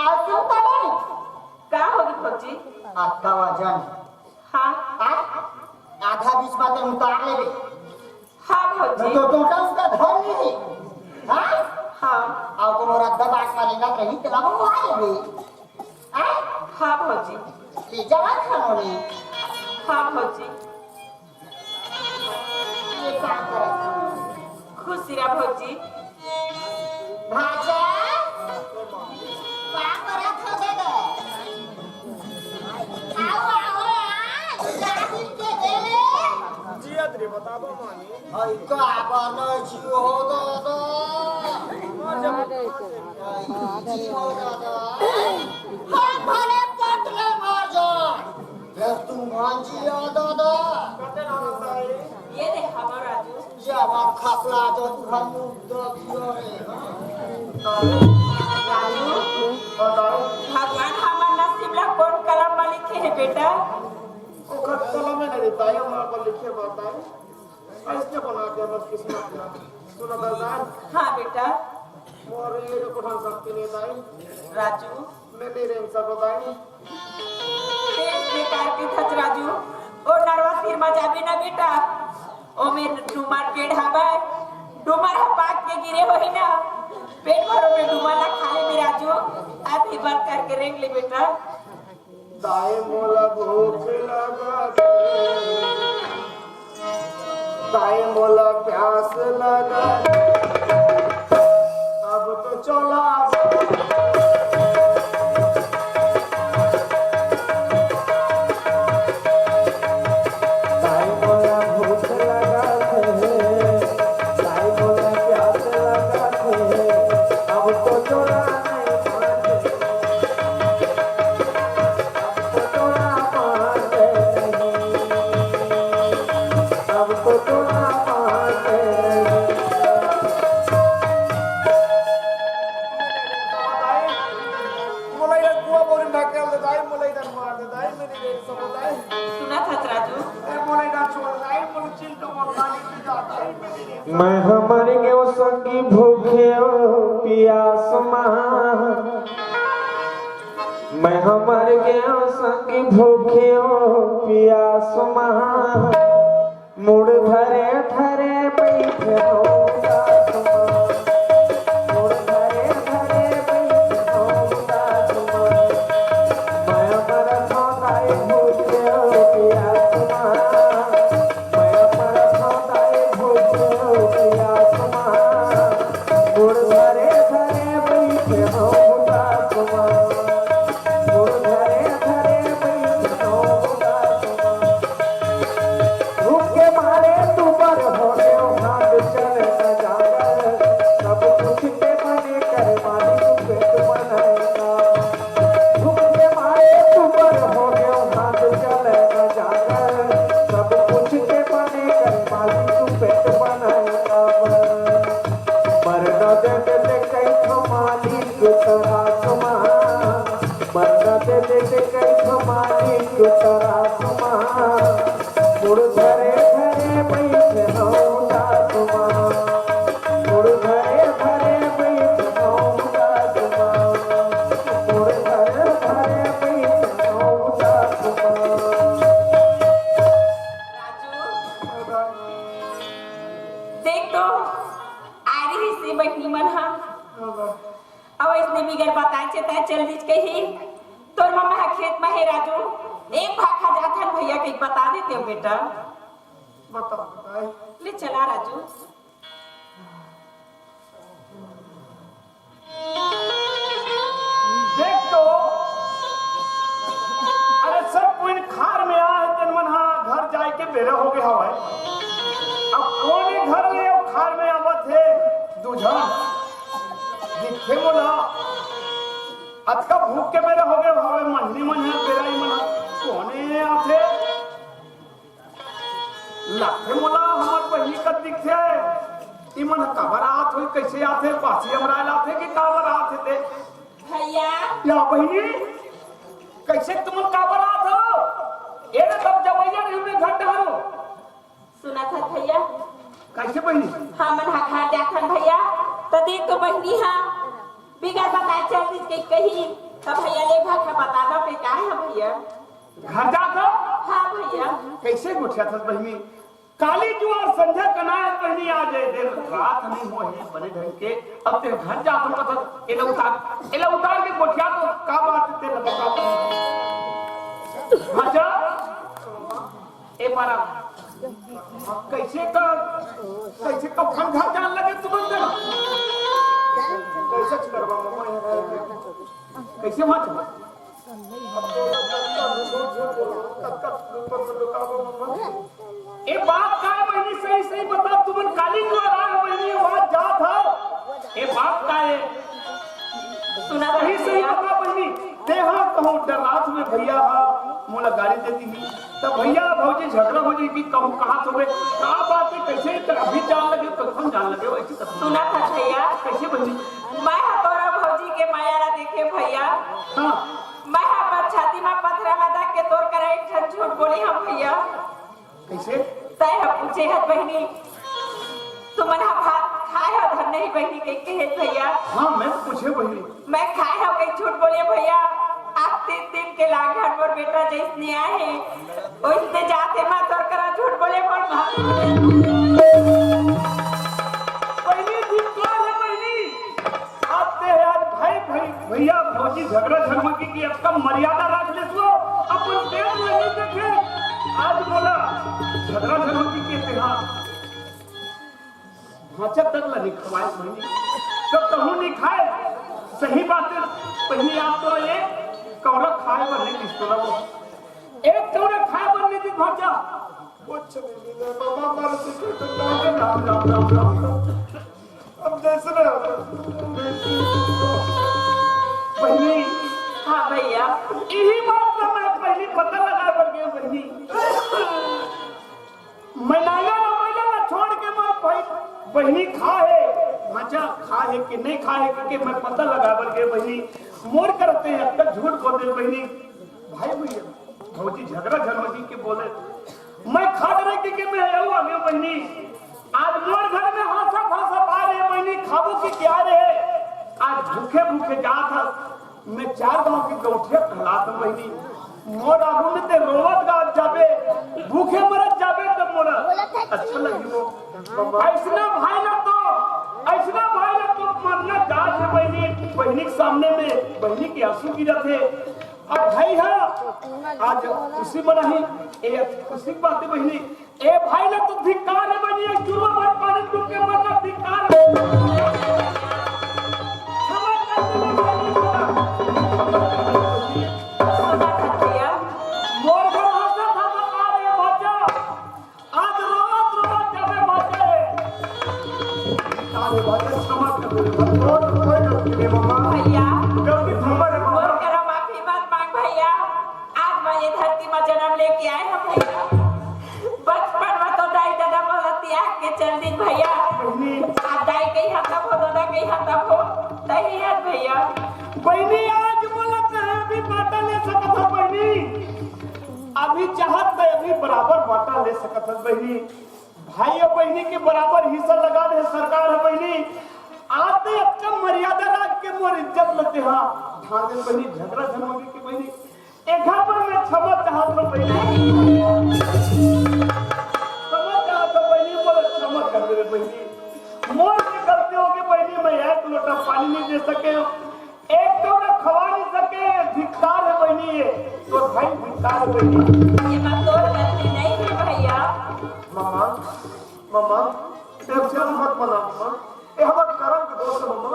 आज क्यों पड़े? का होगे भौजी? अतका वजन। हाँ। आ? आधा बीच में तो उतार लेबे। हाँ भौजी। तो टोटा उसका धर ली। हाँ? हाँ। अउ कोनो रद्दा बांस में लेना कहीं तेला मंगवा लेबे। हाँ? हाँ भौजी। ले जावा खानो ने। हाँ भौजी। ये काम करत हूँ। खुशी रहा भौजी। भाजा, का करत हो दे दे? आओ, आओ, आज जाहिर के दे ले। जियत रे बताबो मानी। हई का बानो जियो हो दादा। मर जा, मर जा। हई जी हो दादा। हम भले पटले मर जा। फेर तू मान जिया दादा। ये देख हमर राजू। ये हमार खपला तो तू हम मुद्दा दियो रे। राजू, बताओ। भगवान हमर नसीब ला कौन कलम में लिखे हे बेटा? ओकर कलम में नहीं रहता है, हमारे पर लिखे रहता है। ऐसे बना के हमर किस्मत ला। सुना दादा। हाँ बेटा। मोर ये जो प्रधान शक्ति नहीं दाई। राजू। मैं नहीं रहन सकता दाई। देश बेकार के धच राजू, ओ नरवा सिर मा जाबे ना बेटा, ओ में डूमर पेड़ हवय, डूमर ह पाक के गिरे होही ना, पेट भरो में डूमर ला खा लेबे राजू, अभी बंद करके रेंग ले बेटा। दाई मोला भूख लगा ताई मोला प्यास लगा, अब तो चला। ताई मोला भूख लगा थे, ताई मोला प्यास लगा थे, अब तो चला नहीं माने। अब तो तोरा माने नहीं, अब तो तोरा माने नहीं। दाई, मोला इधर कुआं बोरिंग ढकेल दे, दाई, मोला इधर मार दे, दाई, मेरी रेल सब दाई। सुनत हस राजू? ए, मोला इधर छोड़, दाई, मोला चिल तो मत खाने की जा, दाई, मेरी रेल। मैं हमर गेव संगी भूखे पियास मा। मैं हमर गेव संग भूखे पियास मा, मुड़ धरे धरे बइठे हौं उदास मा। मुड़ धरे धरे बइठे हौं उदास मा। मैं मरत हौं दाई भूखे पियास मा। मैं मरत हौं दाई भूखे पियास मा। मुड़ धरे धरे बइठे हौं उदास मा। मुड़ धरे धरे बइठे हौं उदास मा। भूख के मारे दुबर हो गेंव, हाथ चले न जावय। सब कुछ के मने कर मालिक पेट बनाए ना। भूख के मारे दुबर हो गेंव, हाथ चले न जावय। सब कुछ के मने कर मालिक पेट बनाए ना। मरना दे दे ते कई ठो मालिक तरास मा। मरना दे दे ते कई ठो मालिक तरास मा। मुड़ धरे धरे बइठे हौं उदास मा। मुड़ धरे धरे बइठे हौं उदास मा। मुड़ धरे धरे बइठे हौं उदास मा। राजू, देख तो, आ रही सी बहिनी मन हा। अब इसने बिगर बताए चेताए चल दीज कही, तोर मम्मा ह खेत म हे राजू, एक भाखा जाथन भैया कही बता देते हो बेटा। बता बताए। ले चला राजू। देख तो, अरे सब कोई खार में आ हे, तेन मन हा घर जाए के बेरा हो गया हवय। अब कोने घर ले अउ खार में आवत हे, दू झन दिखे मोला। अतका भूख के बेरा हो गया हवय, मंझनी मन हा बेरा ही मन हा कोने आथे। लगथे मोला हमर बहिनी कस दिखथे। इमन काबर आत होही, कइसे आथे, बासी अमराय ल आथे कि काबर आथे ते? भैया। या बहिनी, कइसे तुमन काबर आत हो? ए रे, तब जवइया रहिबे घर डहर। सुनत हस भैया? कइसे बहिनी? हमन ह घर जाथन भैया, त देख तो बहिनी ह बिगर बताए चल दिस कही, त भैया ले घर का बता दो के का है भैया? घर जात हो? हाँ भैया। कइसे गोठियाथस बहिनी? काली जुआर संझा कनाय बहिनी, आ जाए दिन रात नहीं हो ही बने ढंग के। अब ते घर जात हो कथस, एला उतार, एला उतार के गोठिया तो का बात ते लगा का। भांचा, ए मारा, कइसे का, कइसे का फन घर जान लगे तुमन कर? कइसे करवा मम्मा? कइसे मत? ए बात का बहिनी सही सही बता, तुमन काली जुआर आए हो बहिनी, बात जात हो। ए बात का ए? सुना सही सही भैया। बता बहिनी, तेहा कहूँ डरात में भैया हा मोला गारी दे दिही, त भैया भौजी झगड़ा हो जाही कि कहूँ कहाँ होबे, का बात है, कइसे त अभी जान लगे, कखन जान लगे, वइसे कखन। सुनत हस भैया। कइसे बहिनी? मैं ह तोरा भौजी के मया ला देखे भैया। हाँ। मैं ह अपन छाती म पथरा ला धर के तोर करा एक ठन झूठ बोले हंव भैया। कइसे? तैं ह पूछे हस बहिनी, तुमन ह भात खाए हो धन नहीं बहिनी कहिके कहे भैया। हाँ, मैं तो पूछे बहिनी। मैं खाए हंव कहिके झूठ बोले भैया। आज तीन दिन के लाग हन मोर बेटा जइसने आए हे, ओइसने जात हे, मैं तोर करा झूठ बोले मोर भात। बहिनी, धिक्कार हे बहिनी। आज ते आज भाई, भाई, भैया, भौजी झगड़ा झगमकी की अतका मर्यादा रख ले तू, अपन पेट में नहीं देखे। आज मोला झगड़ा झगमकी के तेहा भांचा तक ला नहीं खवाए बहिनी। तो कहूँ नहीं खाए, सही बात है बहिनी, आप तो एक कौड़ा खाए बर नहीं दिस तोला वो, एक कौड़ा खाए बर नहीं दिस भांचा। कुछ नहीं मिला बाबा, मर चुके तो राम, राम, राम, राम, राम। अब जैसे ना बहिनी, हाँ भैया। यही बात तो मैं पहली पता लगा बर गया बहिनी। मैं नांगर अउ बइला ला छोड़ के मोर भाई बहिनी खा हे, भांचा खा हे कि नहीं खा हे, क्योंकि मैं पता लगा बर गए बहिनी। मोर करते हैं, अब तक झूठ बोल दे बहिनी। भाई भैया, भौजी झगड़ा झन होही के बोले, मैं खा रहे कि, कि मैं आऊ आगे बहिनी। आज मोर घर में हंसत हंसत आ रहे बहिनी, खाबो कि क्या रे? आज भूखे भूखे जात हस, मैं चार गांव के गौठिया कहलात हूँ बहिनी। मोर आगू में ते रोवत गात जाबे, भूखे मरत जाबे, तब मोला अच्छा लगी वो। ऐसना भाई ला तो, ऐसना भाई ला तो मरना जात है बहिनी। बहिनी के सामने में बहिनी के आंसू गिरत है। अब भाई हाँ, आज खुशी मनाही, ये खुशी की बात है बहिनी। ए भाई ला तो धिक्कार है बहिनी, एक जुर्मा भर पानी डूब के मरना धिक्कार है। क्षमा कर दे बहिनी मोला। क्षमा कर दिया। मोर घर हंसत हंसत आ रहे भांचा, आज रोवत रोवत जाबे भांचा। अरे भांचा, क्षमा कर दे, कोई गलती नहीं मम्मा। भैया, गलती क्षमा है मम्मा। मोर करा माफी मत मांग भैया, आज मैं ये धरती में जन्म लेके आए हूँ भैया। बचपन में तो दाई ददा मोला त्याग के चल दिन भैया। बहिनी। आप दाई कही हम तब हो, ददा कही हम तब हो, तही है भैया। बहिनी, आज मोला कहे भी बांटा ले सकत हो बहिनी। अभी चाहत तो अभी बराबर बांटा ले सकत हो बहिनी। भाई अउ बहिनी के बराबर हिस्सा लगा दे सरकार है बहिनी। आते अतका मर्यादा राख के मोर इज्जत लेते हाँ। ठान दे बहिनी, झगड़ा झन होगे के बहिनी। एक घर पर मैं क्षमा चाहत हूँ बहिनी। क्षमा चाहत हूँ बहिनी, मोर क्षमा कर दे बहिनी। मोर से गलती होगे बहिनी, मैं एक लोटा पानी नहीं दे सके हूँ। एक तो ना खवा नहीं सके, धिक्कार है बहिनी ये। तो भाई धिक्कार है बहिनी। ये बात तोर गलती नहीं है भैया। मम्मा, मम्मा, टेंशन मत मना मम्मा। ये हमर करम के दोष है मम्मा।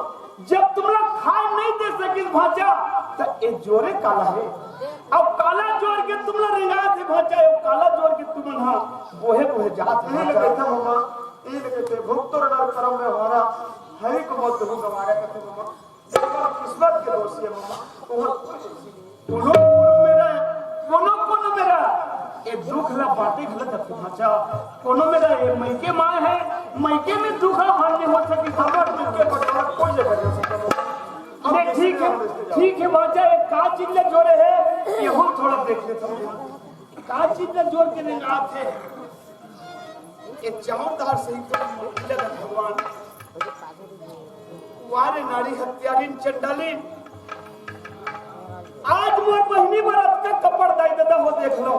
जब तुमला खाए नहीं दे सकिस भांचा, त ए जोरे काला है। अब काला जोर के तुमला रेंगात है भांचा, अब काला जोर के तुमन हा बोहे बोहे जात है ये भांचा। लेके था मम्मा, ये लेके थे भुगतो रणार करम में हमारा हरी को मत हो गवारा करते मम्मा। ये हमारा किस्मत के दोष है मम्मा, और कोई दोष नहीं। कोनो कोनो मेरा, कोनो कोनो मेरा, ये दुख ला बाटे गलत है भांचा। कोनो मेरा ये मइके माँ है, मइके में दुख ला हल नहीं हो सकी, हमर दुख के बटवारा कोई जगह नहीं हो सके। नहीं, ठीक है, ठीक है भांचा, एक का चीज ले जोरे है, ये हम थोड़ा देख लेते हैं। का चीज ले जोर के नहीं आप है। ये चाउर दार से ही तो मिलेगा भगवान। वारे नारी हत्यारिन चंडालिन, आज मोर बहिनी बर अतका कपड़ दाई ददा हो देख लो।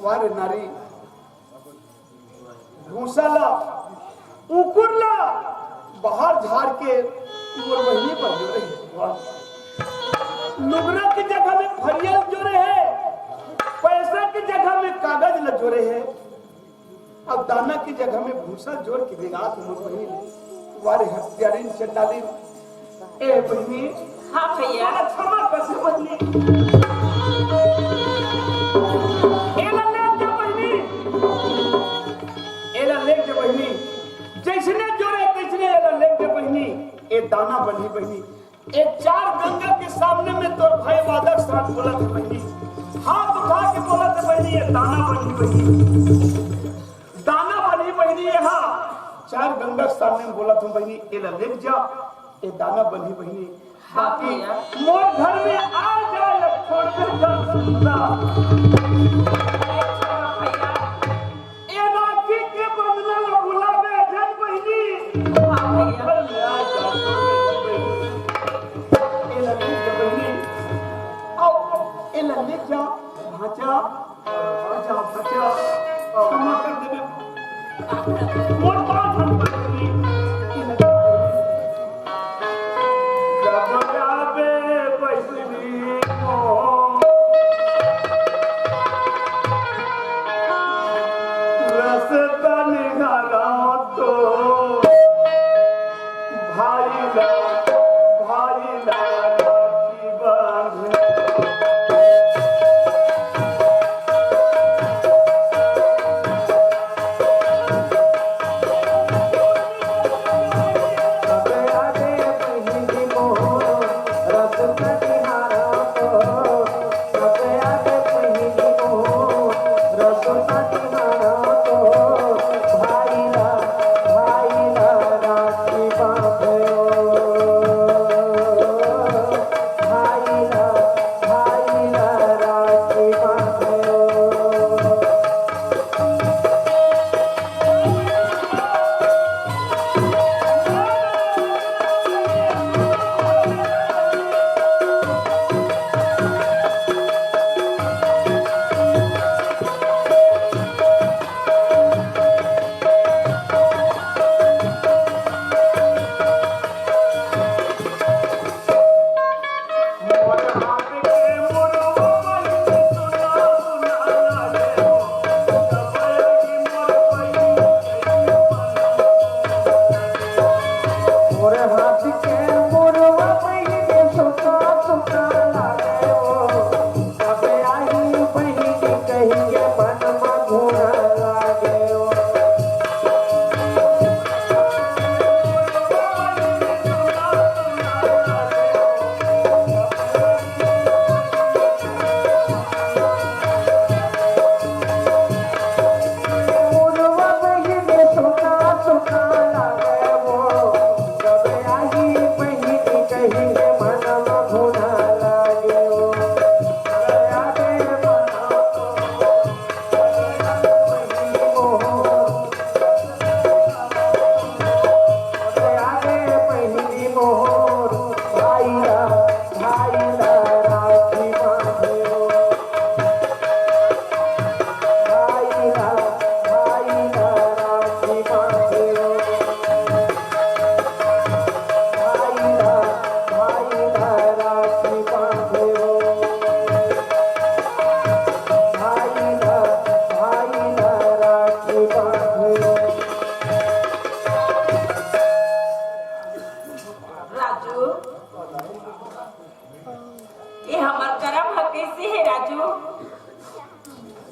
वारे नारी, भूसा ला, उकुर ला, बाहर झाड़ के मोर बहिनी बर जोरे है। लुगरा की जगह में फरियल जोरे है, पैसा की जगह में कागज ला जोरे है। अब दाना की जगह में भूसा जोर के देगा तो मोर बहिनी। वारे हत्यारिन चंडालिन। ए बहिनी। हाँ भैया। क्षमा कर दे बहिनी। एला ले जा बहिनी। एला ले जा बहिनी। जैसने जोरे तैसने एला ले जा बहिनी। ए दाना बनही बहिनी। ए चार गंगा के सामने में तोर भाई वादा के साथ बोलत है बहिनी। हाथ उठा के बोलत है बहिनी, ए दाना बनही बहिनी। दाना बनही बहिनी, यहाँ चार गंगा के सामने में बोलत हूँ बहिनी, एला लेके जा, ए दाना बनही बहिनी। हाँ भैया। मोर घर में आ जाए, छोड़ दे जा सुंदर। ए राखी के बंधना ला भुलावे झन बहिनी। हाँ भैया। एला लेके जा बहिनी। आओ, एला लेके जा, भांचा। भांचा, भांचा। क्षमा कर देबे। मोर बात हम कर देबे। एला लेके जा बहिनी। जब जाबे बहिनी मोर रस्ता निहारा तो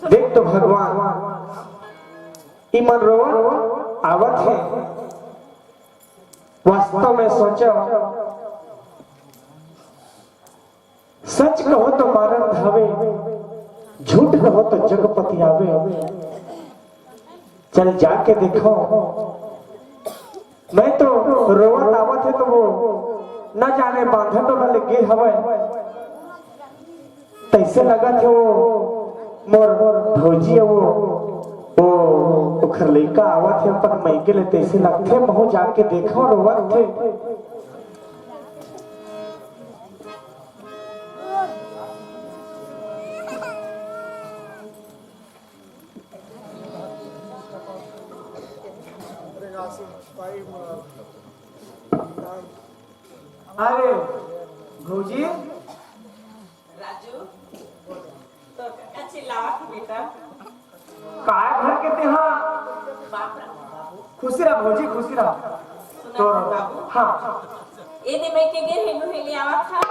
देख तो भगवान, इमन रोवत आवत हे। वास्तव में सोचो, सच कहो तो मारन धावे, झूठ कहो तो जग पतियावे। चल जाके देखो, मैं तो रोवत आवत हे तो वो न जाने बांधा टोला ले गे हवय। तैसे लगत हे वो मोर भौजी हे, वो, वो ओखर लइका आवत हे अपन मइके ले, तैसे लगथे महूं जाके देखो रोवत हे। अरे भौजी, राजू, तो का चिल्लावत हे बेटा? काय घर के तेहा? बाप रे। खुशी रह भौजी, खुशी रह। सुना तो, बाबू। हाँ। ए दे मइके गे हे, नोहे ले आवत हा।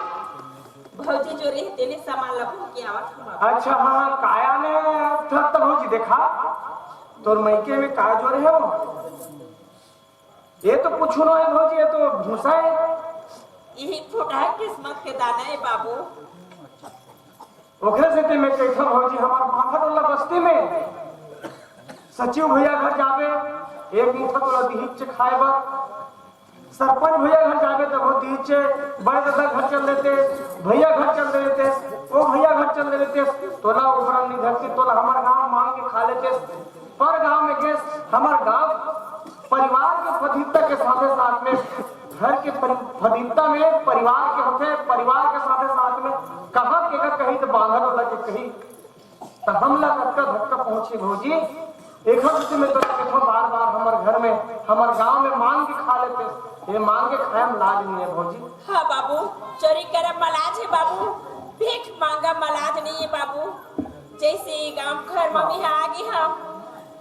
भौजी जोरे हे, तेने सामान ला भर के आवत हा बाबू। अच्छा, हाँ, हाँ, काया में था तो भौजी देखा, तोर मइके में का जोरे हे वो? ये तो कुछु नोहे भौजी, ये तो भूसा हे। यही फुटहा किस्मत के दाना हे बाबू। ओखरे सेती मैं कहिथंव भौजी, हमर बांधा टोला बस्ती में सचिव भैया घर जाबे, एक मुठा तोला दिहिच खाए बर। सरपंच भैया घर जाबे, तब वो दिहिच, बड़े दादा घर चल देते, भैया घर चल देते, वो भैया घर चल देते, तोला उपरम नहीं धरती, तोला हमर गांव मांग के खा लेते। पर गांव में गेस, हमर गांव परिवार के पवित्रता के साथे साथ में, घर के परि-, पवित्रता में परिवार के होथे, परिवार के साथे साथ में कहां के का कही तो बांधा टोला के कही, तो हमला कतका धक्का पहुंचे भौजी। एखर सेती मैं तोला कहिथंव बार बार, हमर घर में, हमर गांव में मांग के खा लेते, ये मांग के खाए में लाज नहीं हे भौजी। हाँ बाबू, चोरी करब म लाज हे बाबू, भीख मांगब म लाज नहीं हे बाबू। जैसे ये गांव घर म मेहा आगे हंव,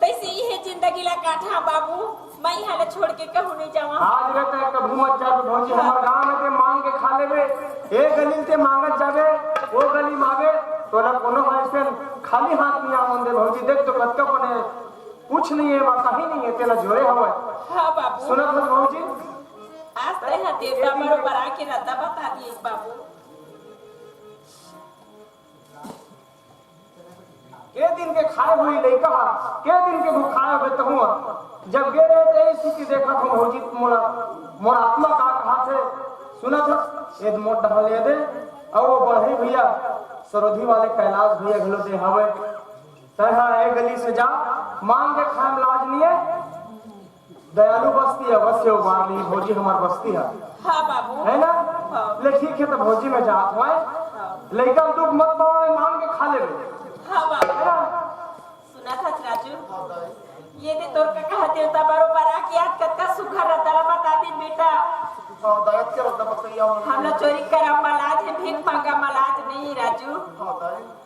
तैसे इहे जिंदगी ला काटहूं बाबू, मैं इहां ला छोड़ के कहूं नहीं जावंव। आज ले तैं कभू मत जाबे भौजी, हमर गांव में तैं मांग के खा लेबे, ए गली ले तैं मांगत जाबे, ओ गली में आबे, तोला कोनो अइसन खाली हाथ नहीं आवन दे भौजी। देख तो कतका बने, कुछ नहीं हे, कहीं नहीं हे, तेला जोरे हवय। हाँ बाबू। सुनत हस भौजी? आज तैं हा देवता बरोबर आके रद्दा बता दिए बाबू। के दिन के खाए होही लइका हा, के दिन के भुखाए होबे तहूं हा। जब गे रहे ते इसी की देखत हंव भौजी, मोला, मोर आत्मा का कहाथे, सुनत हस, एदे मोर डहर ले दे, अउ वो बढ़ई भैया, सरोधी वाले कैलाश भैया घलो दे हवय। तैं हा ए गली से जा, मांग के खाए में लाज नहीं हे। दयालु बस्ती अवश्य उबार लिही भौजी, हमर बस्ती हे। हाँ बाबू। हे ना? हाँ। ले ठीक हे, त भौजी मैं जात हंव। हाँ। लइका ल दुख मत पावय, मांग के खा लेबे। हाँ बाबू। हे ना? सुनत हस राजू, ये दे तोर कका ह देवता बरोबर आके आज कतका सुघर रद्दा ला बता दिन बेटा। हाँ, दायद के रद्दा बतइया हूँ। हमला चोरी करब म लाज हे, भीख मांगब म लाज नहीं राजू। हाँ, दायद।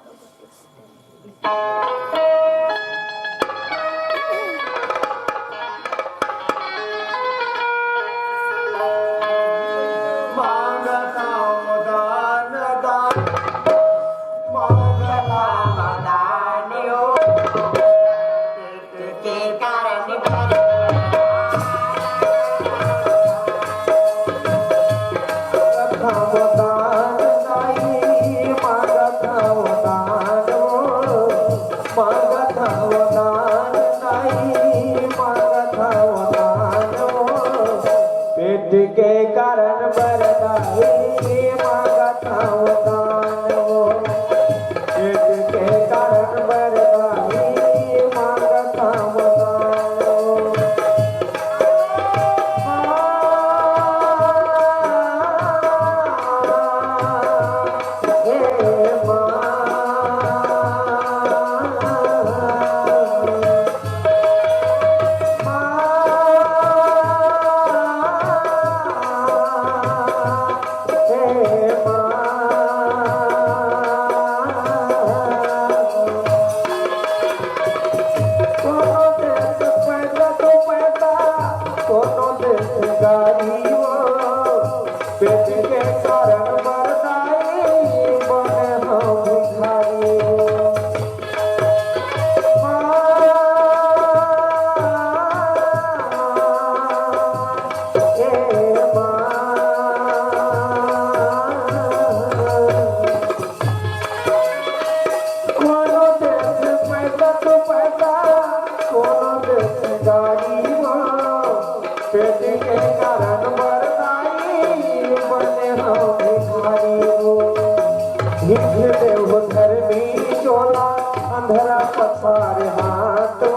अंधरा पसार हाथो,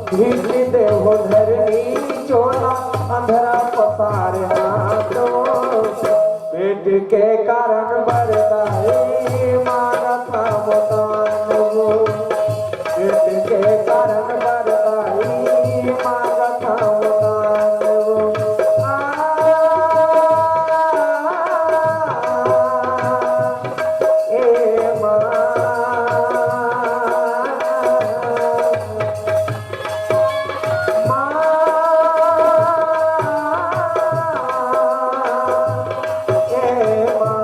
भीज देहो धरनी चोला, अंधरा पसार हाथो। पेट के कारण बरदाई मांगत मोतान वो, पेट के कारण बरदाई मांगत मोतान वो। आ, ए माँ, माँ, ए माँ।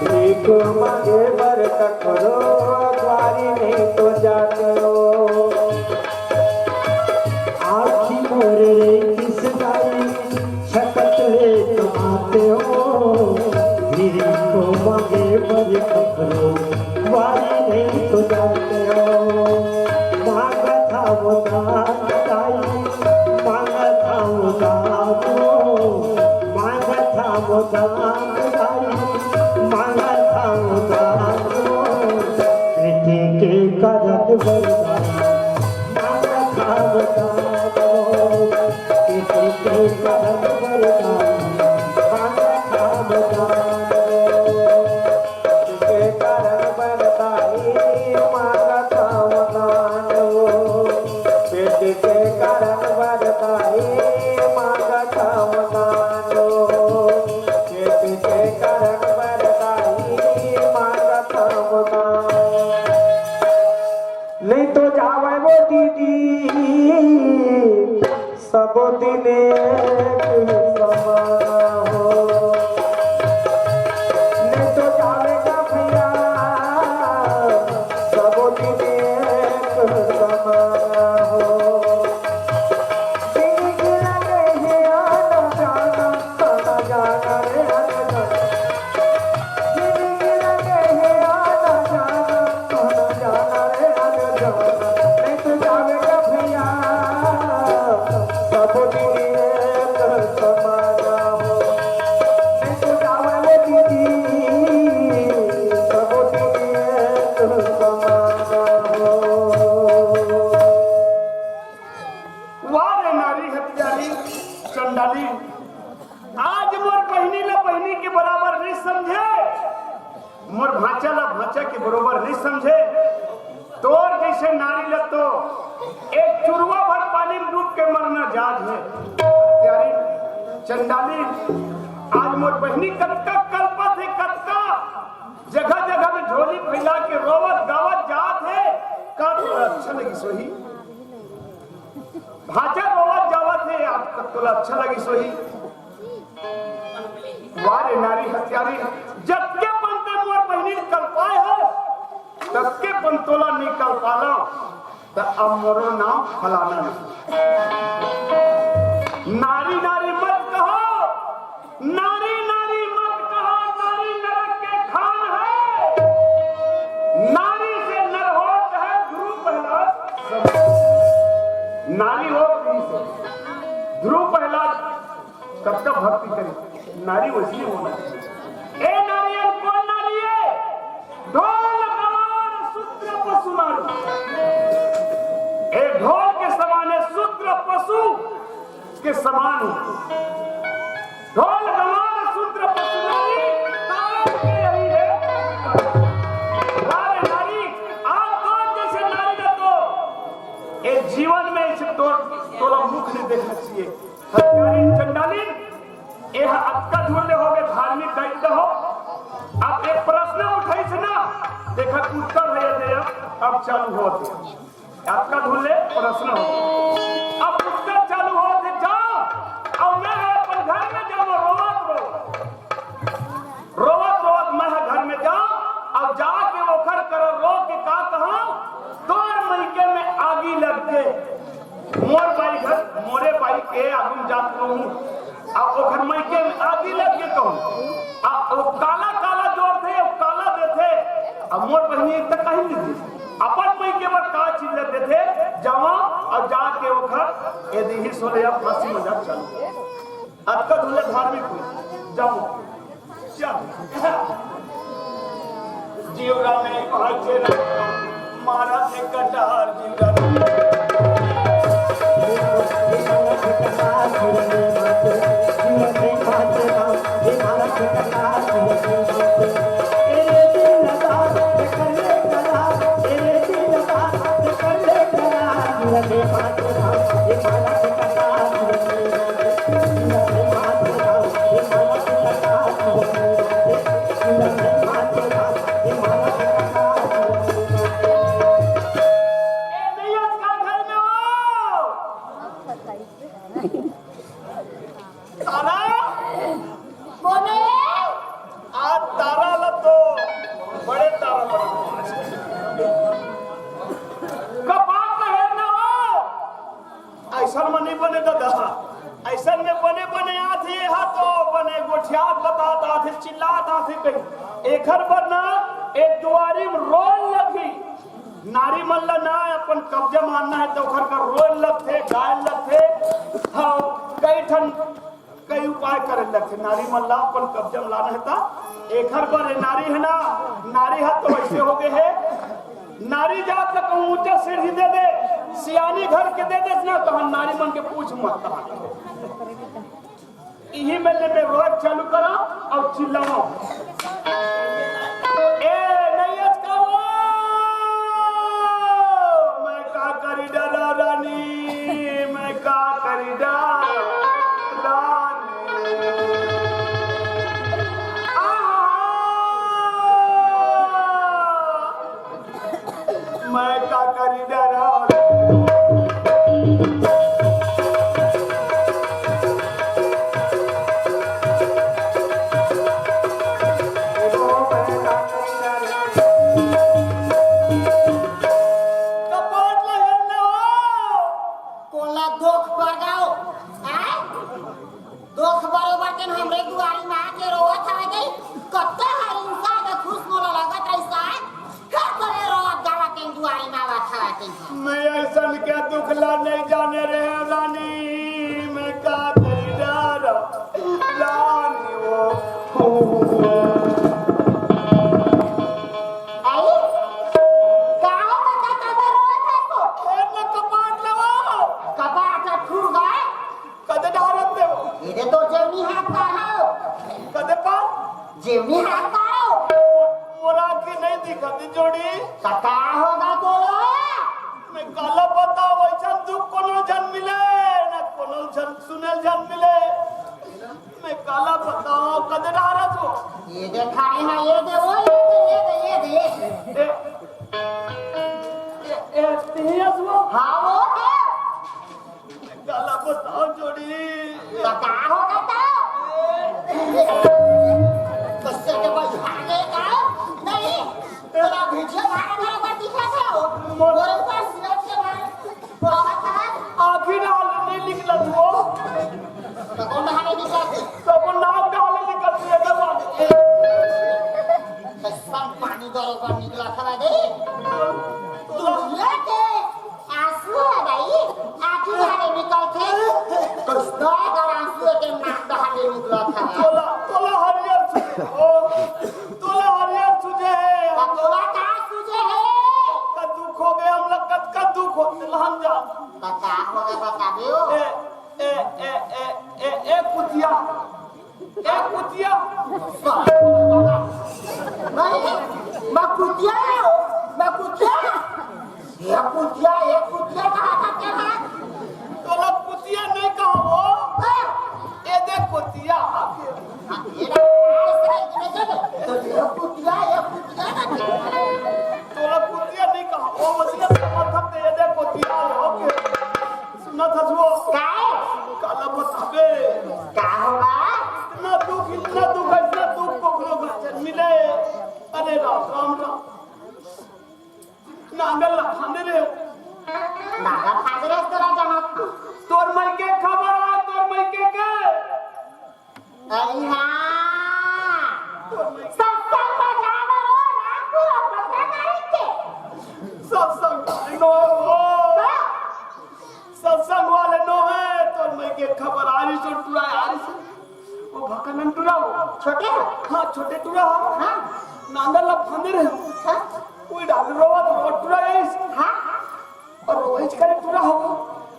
भीख मांगे बर ककरो द्वारी नहीं तो जात हो। आखी मोर रे किस दाई छकत ले कमाते हो। भीख मांगे बर ककरो द्वारी नहीं तो जाते हो। मांगत हवं दान दाई, मांगत हवं दान हो। मांगत हवं दान दाई, मांगत हवं दान हो। प्रीति के करत बरदाई, मांगत हवं दान हो। प्रीति के करत बरदाई, मांगत हवं दान हो। के कारण बरदाई मांगत हवं दान हो। पेट के कारण बरदाई मांगत हवं दान हो। पेट के कारण बरदाई मांगत हवं दान। नहीं तो जावे वो दीदी, सबो दिन एक समान हो। नहीं तो जावेगा भैया, सबो दिन एक समान हो। दिन गिनने हे आना जाना, आना जाना रे आना जाना। वाह रे नारी हत्यारी, चंडाली, आज मोर बहिनी ला बहिनी के बराबर नहीं समझे, मोर भांचा ला भांचा के बरोबर नहीं समझे। तोर जैसे नारी ला तो एक चुरवा भर पानी में डूब के मरना जायज है। प्यारी चंडाली, आज मोर बहिनी कतका कलपत है, कतका जगह जगह में झोली फैला के रोवत गावत जात है। का तोला अच्छा लगिस होही? भांचा रोवत जावत है, आप तोला अच्छा लगिस होही? वाह रे नारी हत्यारी, जतके पन ते मोर बहिनी ल कलपाए हस, ततके पन तोला नइ कलपालंव, त अब मोरो नाम फलाना नहीं। नारी नारी मत कहो, नारी नारी मत कहो, नारी नरक के खान है। नारी से नर हो चाहे ध्रुव प्रहलाद, सब नारी हो, प्लीज। ध्रुव प्रहलाद कतका भक्ति करी, नारी वैसी होना चाहिए। ए नारियन कौन नारी है? ढोल गवार शूद्र पशु नारी। ए ढोल के समान है, शूद्र पशु के समान है। ढोल गवार शूद्र पशु नारी, तारन के यही है। वाह रे नारी, आज तो जैसे नारी न तो ए जीवन में इसे तोड़, तोला मुख नहीं देखना चाहिए। हत्यारी चंडाली, एह अतका दूर ले होगे धार्मिक दायित्व हो। अब एक प्रश्न उठाइस ना, देखा उत्तर है दे, अब चालू होत हे। अतका दूर ले प्रश्न हो, अब उत्तर चालू होत हे, जाओ, अब मैं अपन घर में जाओ, रोवत रो। रोवत रोवत मैं ह घर में जाओं, अब जाके ओखर करा रो के का कहूं, तोर मइके में आगी लग गे। मोर बाई घर, मोरे बाई के आगू में जात रहूं, अब ओखर मइके में आगी लग गे कहूं। अब वो काला काला जोरथे, वो काला देथे। अब मोर बहिनी एक तक कहीं नहीं दी, अपन मइके बर का चीज लग देथे, जावा अब जाके ओखर ए दिही सोले अब फांसी मजाक चालू। अतका दूर ले धार्मिक हुई, जाओ। चल। जीवरा में पहुंचे ना, मारा थे कटार जीवरा में। ए, नहीं आज का घर में हो? तारा? बोले? आज तारा ला तो बड़े तारा बना। कपाट ला हेर ना हो। अइसन में नहीं बने दादा, अइसन में बने बने आथे, हा तो बने गोठियात बतात आथे, चिल्लात आथे कहीं। एखर बर ना एक दुआरी में रोए लगही। नारी मन ला ना अपन कब्जा मारना हे त ओखर कर रोए लगथे, गाए लगथे। हाँ, कई ठन कई उपाय करे लगथे नारी मन ला अपन कब्जा में लाना हे त। एखर बर ए नारी हे ना, नारी हा तो अइसे हो गे हे। नारी जात ला कहूँ ऊंचा सीढ़ी दे दे, सियानी घर के दे दे ना, तो हम नारी मन के पूछ मत कहा। इही में ले मैं रोज चालू करा अउ चिल्लावा। ए, नहीं अचकाओ, मैं का करी डरा रानी, मैं का करी डरा रानी। आहा। मैं का करी डरा। कपाट ला हेर ना हो। कोला दोख पर गाओ। आय? दोख बरोबर तेन हमरे दुआरी म आके रोवत हवय कई। कत्ता हर इंसान के खुश मोला लगत रहिस आय। का करे रोवत गावत तेन दुआरी म आवत हवय तेन ह। मैं अइसन के दुख ला नहीं जाने रहे रानी, मैं का करी डरा रानी ओ। आई? का हो बता का रोवत हस तो? ए, मैं कपाट लवा। कपाट ला फूट गए? कदे डहरत देव? एदे तो जेवनी हाथ का हो। कदे पास? जेवनी हाथ का हो। मोला आँखी नहीं दिखत जोड़ी। त का होगा बोलो? मैं काला बताओ, अइसन दुख कोनो झन मिले, न कोनो झन सुने झन मिले। मैं काला बताओ, कदे डहरत हो? एदे खाए ना, एदे, ओ, एदे, एदे, एदे, एदे। ए, ए, ए, तिही असो? हाँ, वो है। काला बताओ जोड़ी। त का होगा तो? कस्से के भाई, आगे का? नहीं, तेरा वीडियो भाड़ा भाड़ा पर दिखा था। मोरे ऊपर सिरप के मारे। बाबा का? आँखी ना हाल नहीं निकलत हो। तो कौन हाल निकलत? तो कौन नाक का हाल निकलत है, क्या बात है? कस्सा पानी बरोबर निकलत हवय दे। दुनिया के आंसू ह दाई, आँखी डहर ले निकलथे। कइसना अगर आंसू के नाक डहर ले निकलत हवय। तोला, तोला हरियर सूझे, ओ, तोला हरियर सूझे हे। त तोला का सूझे हे? त दुख हो गया, हमला कतका दुख होथे, लहन जान। त का होगे बताबे ओ? ए, ए, ए, ए, ए, ए, कुतिया। ए, कुतिया। नहीं, मैं कुतिया नहीं हूँ, मैं कुतिया। ये कुतिया, ये कुतिया कहा था क्या है? तोला कुतिया नहीं कहा वो। हाँ। ए दे कुतिया। हाँ, ये ना, तो ये कुतिया, ये कुतिया ना। तोला कुतिया नहीं कहा, वो मतलब समर्थक दे दे कुतिया, ओके। सुना था वो। काय? काला बताबे। का होगा? इतना दुख, इतना दुख, इतना दुख कोकरो घर मिले। अरे राम, राम, राम। नांगर ला फांदे रे। नांगर फांदे रे, तोरा जमा। तोर मइके खबर आ, तोर मइके के। अरे हाँ। तोर मइके। सत्संग बजावे रो, नागपुर पत्रकार के। सत्संग नो हो। हाँ। के खबर आ रही सो टुरा आ रही सो। वो भकनन टुरा हो। छोटे हो? हाँ, छोटे टुरा हो। हाँ। नांगर ला फांदे रहे। हाँ। कोई डाल रोवा तो वो टुरा आई। हाँ। और रोइच करे टुरा हो।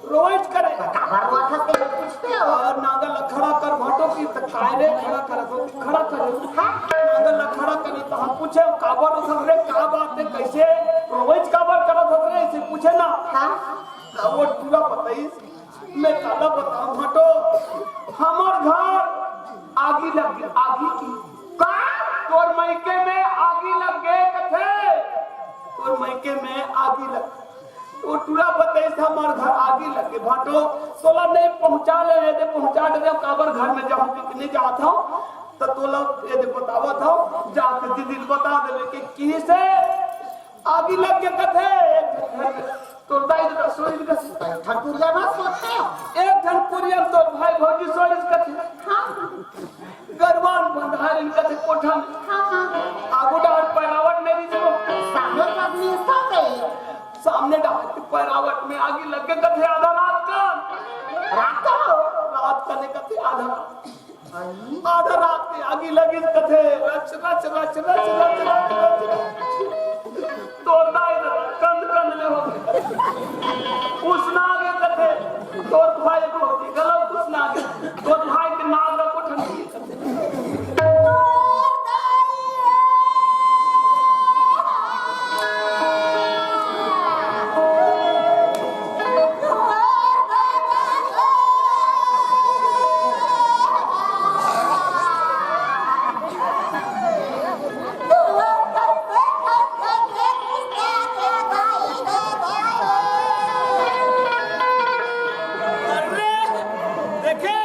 रोइच करे। काबर रोवा था ते पूछते हो? और नांगर ला खड़ा कर भाटो की तो काय रे खड़ा कर तो खड़ा कर। हाँ। नांगर ला खड़ा करे तो हम पूछे काबर उठल रे, का बात है, कैसे रोइच काबर करत हस रे, ऐसे पूछे ना। हाँ। तो वो टुरा बताई। मैं काला बताऊं भाटो, हमर घर आगी लग गे, आगी की। का? तोर मइके में आगी लग गे कथे, तोर मइके में आगी लग। वो टुरा बताइस हमर घर आगी लग गे भाटो, तोला नहीं पहुंचा ले, ये दे पहुंचा दे, काबर घर में जाहूं कि नहीं जात हूं, तो तोला ये दे बतावत हूं, जाके दीदी ल बता देवे कि किसे आगी लग के कथे, एक ठन घर में तोर दाई ददा सोइल कथे। एक ठन कुरिया में सोते हो। एक ठन कुरिया में तोर भाई भौजी सोइल कथे। हाँ। गरवान बंधारिन कथे कोठा में। हाँ, हाँ। आगू डाहर पैरावट मेरी जो। सामने आदमी सो गई। सामने डाहर पैरावट में आगी लग के कथे आधा रात का। रात का हो? रात का ने कथे आधा रात। आधा रात के आगी लगिस कथे, रच, रच, रच। तोर दाई ददा कंद कंद ले हो गे। उसना गे कथे, तोर भाई भौजी घलो उसना गे। तोर भाई के नाम ला कोठन दिए कथे। अरे, देखे,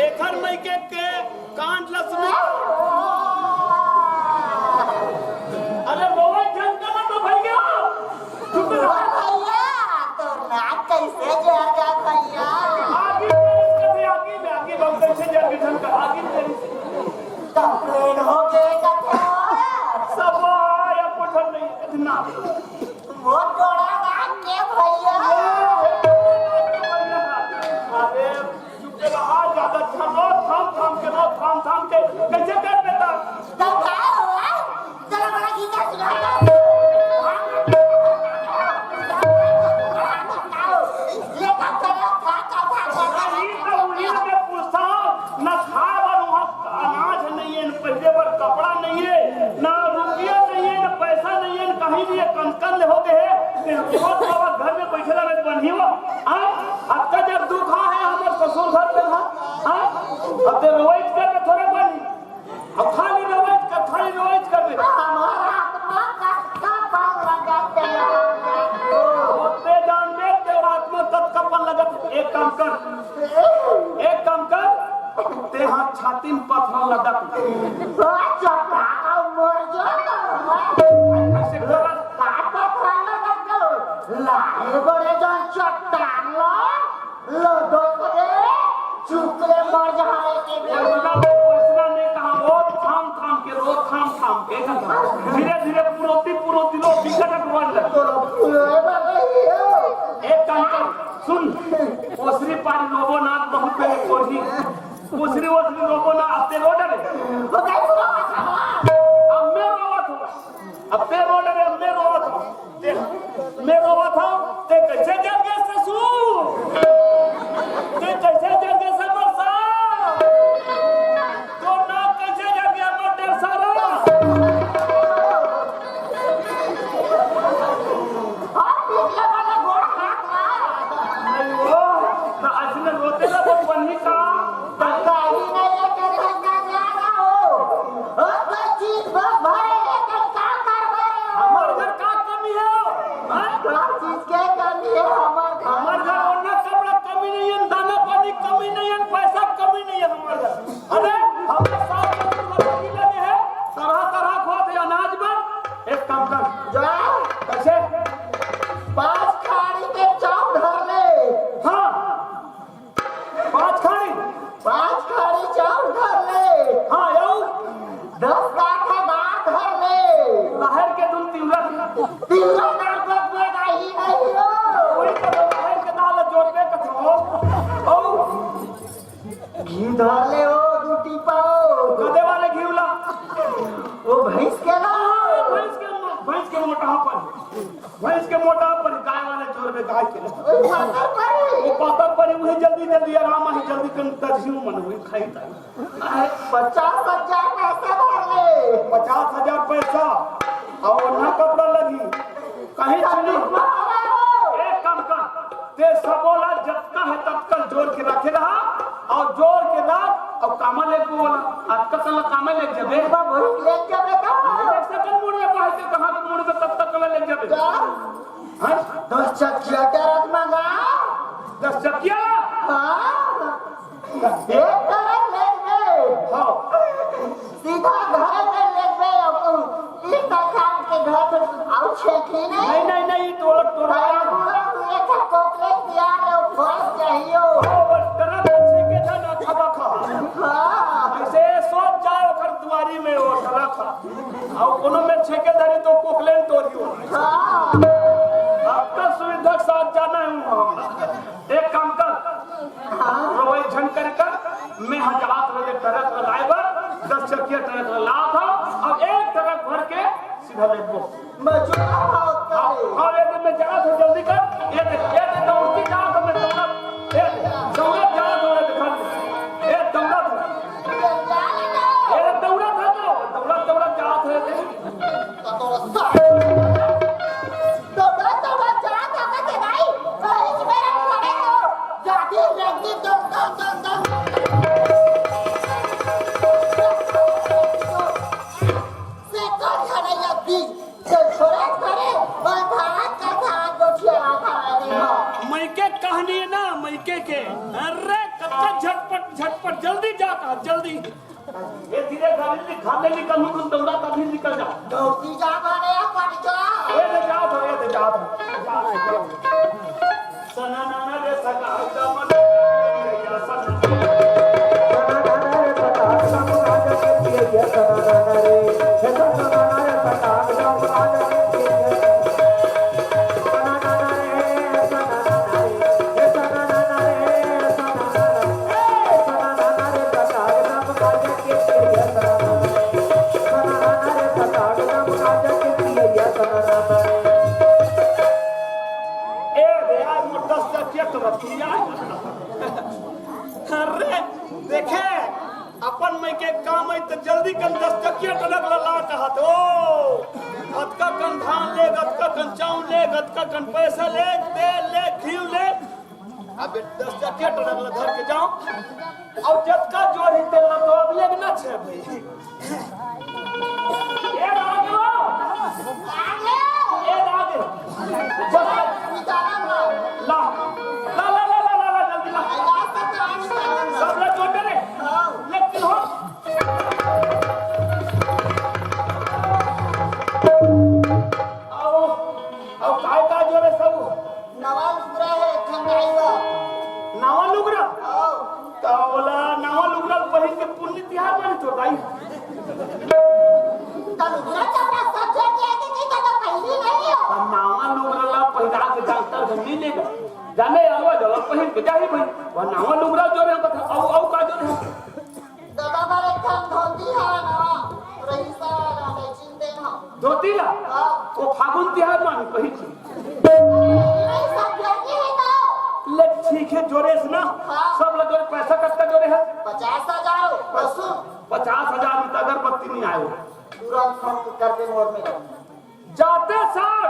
एखर मइके के कांड ल सुन। अरे रोवई झन करा तो भइया। चुप रह। भइया, तोर नाक कइसे जर गे भइया? आगी में कथे, आगी में, आगी में कइसे जर गे झन का, आगी में। Complain हो गे कथे। सब आया कोठन नहीं कथे ना। मोर डोरा नाक के भइया। अरे, चुप रहा, ज्यादा छनो, थाम थाम के रो, थाम थाम के। कइसे कर देता? तो का हुआ? चलो, बड़ा गीता सुना दो। लेकर चलो, खा, खा, खा, खा, खा। अरे, ई तो उही के पूछता, न खाए बर वहाँ अनाज नहीं है, न पहने बर कपड़ा नहीं है, न रुपया नहीं है, न पैसा नहीं है, न कहीं नहीं है, कंकन ले हो गए है। ते बहुत बाबा घर में बैठे रहे, बन्ही हो। हाँ? अतका जब दुख है, हमर ससुर घर में, हाँ? हाँ? अब ते रोवई करके थोड़े बनी। अब खाली रोवई कर, खाली रोवई करबे। हमार आत्मा कतका पन लगत हे। ओ, ते जानबे, तोर आत्मा कतका पन लगत हे। एक काम कर, एक काम कर, ते हा छाती में पथरा लटक। ओ, चपका, मर जा। ऐसे कर। का पथरा लटक? लाए बड़े जान चट्टान ला। लो, दो पकड़े, चुप रे, मर जा रे के बे। ओइसना, ओइसना नहीं कहा, वो थाम थाम के रो, थाम थाम के। धीरे धीरे पुरोती, पुरोती लो, बिकट अटवन लग। तो लो, लो, ए बाबा, ये हो। एक काम कर, सुन, ओसरी पारी रोबो ना, बहुत पहले कोठी। ओसरी, ओसरी रोबो ना, अब ते रो डरे। वो कहीं पूरा मत खावा। अब मैं रोवत हूँ। अब ते रो डरे, अब मैं रोवत हूँ। ते, मैं रोवत हूँ, ते कैसे जर गे ससुर? ते कैसे जर गे समरसा? तो ना कैसे जर गे हमर डेढ़ साला? नहीं वो, तो असली रोते ना तो बनी का? तो कहीं नहीं लेके धंधा जा रहा हो। ओ, कोई चीज बस भरे लेके का करबे? हमर घर का कमी है? हाँ? हर चीज के कमी है हमर घर। हमर घर ओढ़ना कपड़ा कमी नहीं है, दाना पानी कमी नहीं है, पैसा कमी नहीं है हमर घर। अरे, हमर सास ससुर लड़की लगे है, तरह तरह के होत है अनाज में। एक काम कर। जा। कैसे? पाँच खाड़ी के चाउर धर ले। हाँ। पाँच खाड़ी? पाँच खाड़ी चाउर धर ले। हाँ, अउ? दस काठा दार धर ले। राहेर के धुन तिवरा के तिल्ला ना बक बक आही नहीं हो। वही तो भाई के दाल जोर में कथो। ओ, घी धर ले हो, दू टीपा हो। कदे वाले घी ला? ओ, भैंस के ना। भैंस के, भैंस के मोटा पर। भैंस के मोटा पर, गाय वाले जोर में गाय के ना। ओ, पातर पर। वो पातर पर, वही जल्दी, जल्दी आराम आही, जल्दी कन दर्जी मन हुई खाई ताई। पचास हजार पैसा धर ले। पचास हजार पैसा अउ ओढ़ना कपड़ा लगही। कहीं सुनी, एक काम कर, ते सबो ला जतका हे ततका जोर के रखे रहा, अउ जोर के रख, अउ कामा लेगबो ओला, अतका कन ला कामा लेग जबे। बाबा, बहुत लेग जबे का? एक सेकंड मुड़ में पहुंच के कहाँ के मुड़ में तब तक कन ला लेग जबे। का? हाँ? दस चकिया के रथ मंगा। दस चकिया? हाँ। एक तरफ लेगबे। हाँ। सीधा घर में लेगबे, अब ई तखान के घर आउ छेकी नहीं। नहीं, नहीं, नहीं, तो लोग तो पूरा तू एक कोकले तैयार है, फंस जाइयो। हाँ, बस तरह से छेके जा ना, खबा खा। हाँ। ऐसे सोच जाओ, घर दुआरी में वो तरह खा। अउ कोनो में छेके धरी तो कोकलेन तोरी हो। हाँ। अब तो सुविधा के साथ जाना है वहाँ। एक काम कर, हाँ। रोई झन कर कर, मैं हजात बजे ट्रक लगाए बर, दस चकिया ट्रक ला था, अब एक ट्रक भर के सीधा लेगबो। मजूरा भाव करे। हाँ, ये तो मैं जात हूँ, जल्दी कर। ये दे, ये दे, दौड़ती जात हूँ मैं, दौड़त। ये दे, दौड़त जात हूँ मैं, देखा नहीं। ये दौड़त हूँ। ये दौड़त है तो, दौड़त, दौड़त जात है। दौड़त, दौड़त जात हूँ मैं, देखा नहीं। कहीं से मेरा खड़े हो। जाती, जाती, दौड़, दौड़, दौड़, दौड़। से कर खड़े या बीच, से छोरा खड़े, बधात का धात गोठिया खड़ा देखो। मइके कहनी हे ना, मइके के। अरे, कतका झटपट, झटपट, जल्दी जा कहा, जल्दी। ए, धीरे गाड़ी निकाल ले, निकल, निकल, दौड़ा तभी निकल जा। दौड़ती जा, मारे या पट जा। ए, ले जा, ए, ले जा, जा। ए, यार, मोर दस चकिया तो रखी यार। अरे, देखे, अपन मइके काम आई तो जल्दी कन दस चकिया ट्रक ला, ला कहत हो। अतका कन धान ले, अतका कन चाउर ले, अतका कन पैसा ले, तेल ले, घी ले। अब दस चकिया ट्रक ला धर के जाओ। अउ जतका जोर ही तेल ला तो अब लेगना छे भाई। ए राजू! ए राजू! ला, ला, ला, जल्दी ला। सब लोग जोड़ दे रे। लेकिन हो। आओ, आओ, काय का जोरे सब? नवा लुगरा हे, ठंडाई बा। नवा लुगरा? हाँ। त ओला नवा लुगरा पहिर के पुन्नी तिहार मानी तोर दाई। त लुगरा कपड़ा सब जोर के आके नहीं, त पहिरी नहीं हो। त नवा लुगरा ला पहिरा के डॉक्टर घर नहीं लेगा। जाने यार, वो जला पहिर के जाही भाई। वो नवा लुगरा जोरे बता, अउ, अउ का जोरे? ददा बर एक ठन धोती हे नवा, रईसा वाला, मैं चिन देन हव। धोती ला? हाँ। वो फागुन तिहार मा पहिर के। नहीं, सब लड़की है तो। ले ठीक है, जोरे से ना। हाँ। सब लगे पैसा कत्ता जोरे है? पचास हजार, बस। पचास हजार में तो अगरबत्ती नहीं आयो। तुरंत फोन कर दे मोर में। जाते साथ।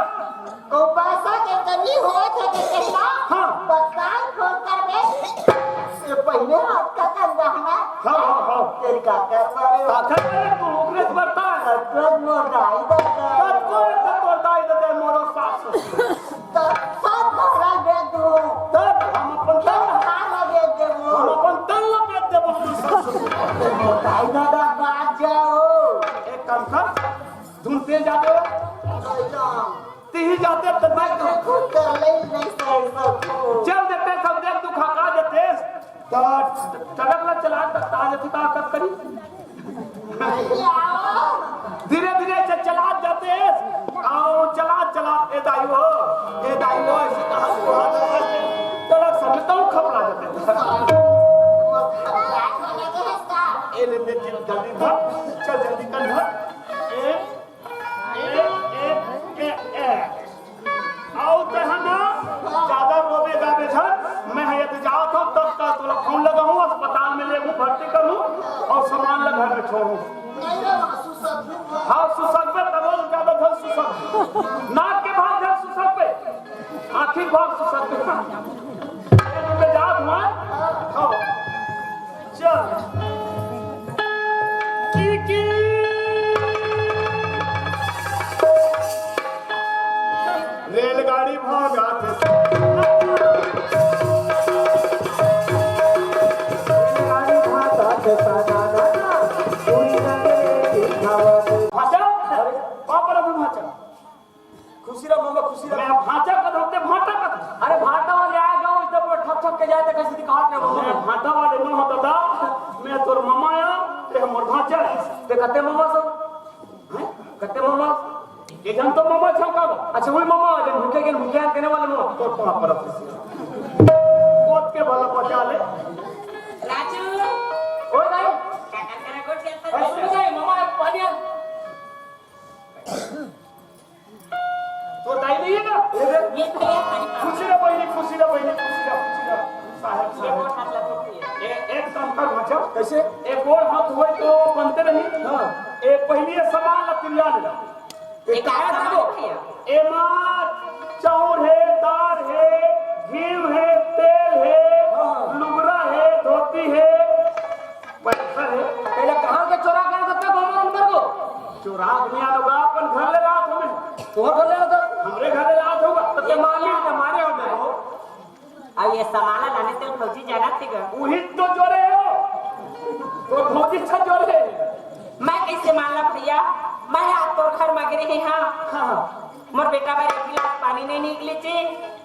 को पैसा के कमी होत हे के कितना? हाँ। बताए फोन कर दे। ये पहले हाथ का कर रहा है। हाँ, हाँ, हाँ। तेरी का कर पा रहे हो? आखिर में तू ओकरे से बढ़ता है। सचमुच मोर दाई दादा। सचमुच तो तोर दाई दादा मोरो सास। तो सब तोरा दे दूँ। तब हम अपन तन, तन हार दे देबो। हम अपन तन ला बेच देबो, हम सास। मोर दाई दादा बाज जाओ। एक काम कर, धुन तेज जाते हो? नहीं जाओ। तिही जाते तो मैं तो खुद कर ले नहीं सही सब। चल देते सब देख दुखा का देते। तो ट्रक ला चला सकता है, तो का करी? नहीं आओ। धीरे धीरे से चला जाते। आओ, चला, चला। ए दाई हो, ए दाई हो, ऐसे कहा तू हाथ रख। तोला सब तो खपला जाते। ए ले, ले, जल्दी धर, चल जल्दी कर धर। ए, ए, ए, ए, ए। आओ ते है ना, ज्यादा रोबे गाबे झन, मैं है यदि जात हूँ, तब का तोला फोन लगा हूँ, अस्पताल में ले हूँ, भर्ती करूँ और सामान ला घर में छोड़ूँ। नहीं रे माँ, सुसगबे। हाँ, सुसगबे, तब ज्यादा झन सुसग। नाक के भाग झन सुसगबे, आँखी के भाग सुसगबे। मैं जात हूँ, हाँ? चल। की, की। रेलगाड़ी भागत। रेलगाड़ी भागत। पूरी नगरी दिखावत। भाचा? अरे, बाप रे, भाचा। खुशी रह मम्मा, खुशी रह। मैं भांचा कथों ते भांटा कथों। अरे भांटा वाले आ गए, इधर पूरा ठक ठक के जाए, तो कैसे दिखावत रहे मम्मा? मैं भांटा वाले नो होता था, मैं तोर मम्मा या, ते हमर भांचा है। ते कते मम्मा सब? हैं? कते मम्मा? ये जन तो मम्मा छौ का? अच्छा, वही मम्मा, जन भूखे के, भूखे हाथ देने वाले मम्मा। तो कहाँ पर खुशी रह? बहुत के भला बचा ले। राजू। ओए भाई। क्या कर रहा है? गोट के अंदर अरे सुन भाई, मम्मा, पानी आ। तो दाई नहीं है ना? ये दे। ये तो है, हमारी बात। खुशी रह बहिनी, खुशी रह बहिनी, खुशी रह, खुशी रह। साहेब, ये साहेब। बहुत हाथ लगा है। ए-, एक काम कर, मतलब। कैसे? एक और हाथ होए तो बनते नहीं। हाँ। ए, पहली ये सामान ला तिरिया ले ला। ये ये क्या क्या सामान देखो? है? एमा चाउर है, दाल है, घी है, तेल है, हाँ। लुगरा है, धोती है। पैसा है। पहले कहाँ के चोरा कर सकता गाँव में अंदर को? चोरा आदमी आ लोग अपन घर ले रहा था मैं। तोहर घर ले रहा था? हमरे घर ले रहा था होगा। तो ते मामी ने मारे हो गए हो। अब ये सामान लाने ते भौजी जाना थी गा। वही तो जोरे हो। तो भौजी छा जोरे। मैं कैसे मान ला भैया? मैं आज तोर घर मगरे ही हाँ। हाँ, हाँ। मोर बेटा बर एक गिलास पानी नहीं निकली ची,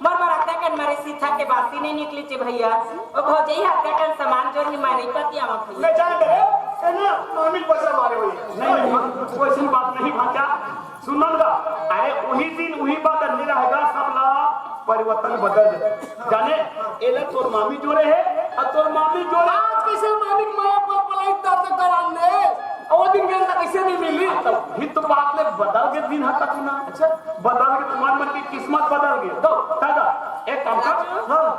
मोर बर अतका कन मारे सीथा के बासी नहीं निकली ची भैया। ओ भौजई, अतका कन सामान जोर ही मैं नहीं पतियावा भैया। मैं जान गए, है ना, मामी पैसा मारे हुए। नहीं, नहीं, कोई ऐसी बात नहीं भांचा। सुनन गा, अरे उही दिन, उही बात नहीं रहेगा, सब ला परिवर्तन बदल जाए। जाने, एला तोर मामी जोरे है, और तोर मामी जोरे। आज कैसे मामी के माया पर पलाई तक करान दे? और वो दिन गेंदा कैसे नहीं मिली? तब भी तो बात ले बदल के दिन हता तू ना। अच्छा। बदल के तुम्हार मन की किस्मत बदल गई। दो, दादा, एक काम कर। हाँ।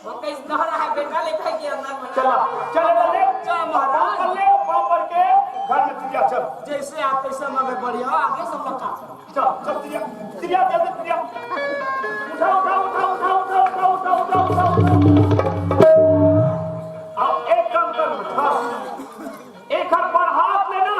वो कैसे दोहरा है, बेटा ले भाई के अंदर में। चला, चला, चला, ले। चला, महाराज। पाँव पर ले, पाँव पर के घर में तिरिया, चल। जैसे आप तैसे मगर बढ़िया, आगे सब लोग काम करो। चल, चल, तिरिया, तिरिया, जल्दी तिरिया। उठा, उठा, उठा। अब एक काम कर, उठा। एखर बढ़ात ले ना,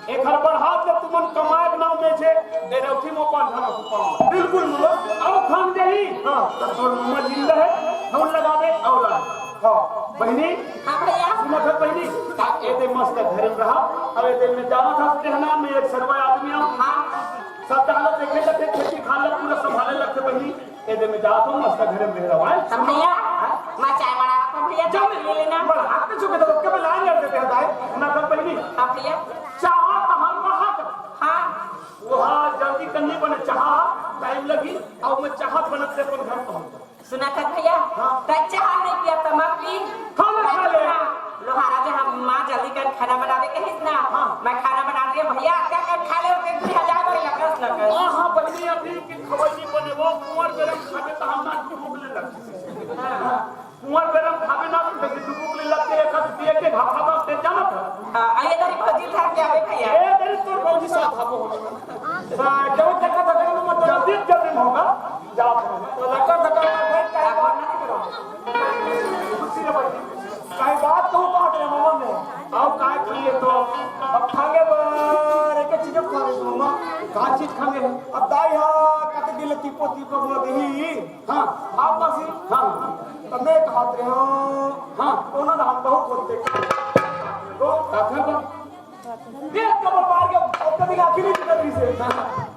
एखर बढ़ात ले तुमन कमाए के नाम में छे, ए रौथी मो पान खाना को पाऊंगा। बिल्कुल मो। अब खान देही, हाँ। तब तोर मम्मा जिंदा है, फोन लगा दे, औलाद। हाँ, बहिनी, हाँ भैया। सुनत है बहिनी, का ए दे मस्त घर में रहा, अब ए दे में जाना था, कहना मैं एक सरवा आदमी हूँ। हाँ। सब डालो देखे लगते, खेती खाला पूरा संभाले लगते बहिनी। ए दे में जात हूँ, मस्त घर में रह रहा है। हम भैया, मैं चाय बनावा था भैया, जा चाय पी लेना। बड़ा हाथ में छुपे तो कब लाइन लड़ देते हैं दाई, ना कर बहिनी। हाँ भैया। चाह तो हम वहाँ कर। हाँ। वहाँ जल्दी करनी बने, चाह टाइम लगी, और मैं चाह बनत से अपन घर पहुँच। सुना था भैया, हाँ। तो चाह नहीं पिया तो मैं पी। खाना खा ले। लोहारा जी, हम माँ जल्दी कर खाना बना दे कहिस ना। हाँ। मैं खाना बना रही हूँ भैया, क्या कर खा ले, उतने दुई हजार भैया, कस न कस। हाँ, हाँ, बहिनी, अभी खवई बने वो कुंवर गरम खाबे त हम ना डुबुक ले लगथे। हाँ। कुंवर गरम खाबे ना त डुबुक ले लगथे, एक हाथ पिए के घाघा बस ते जाना था। हाँ, आइए तेरी भौजी था क्या बे भैया? ए, तेरी तो भौजी साथ आबो। हाँ, जब तक तक मत जल्दी जल्दी होगा, जाओ। तो लकर धकर मत भाई, टाइम और ना करो। खुशी रे भाई। काहे बात कहूँ बात रे मामा में। आओ काय किए तो अब खांगे बर एक चीज खांगे तो मामा का चीज खांगे। अब दाई हा कत दिल तीपो तीपो बोल दही। हाँ। आप पासी। हाँ। तब मैं कहा रे हो। हाँ। कोनो ना हम बहुत बोलते। तो काखर बा। पेट का व्यापार के अब कभी आखिर नहीं निकल रही से। हाँ।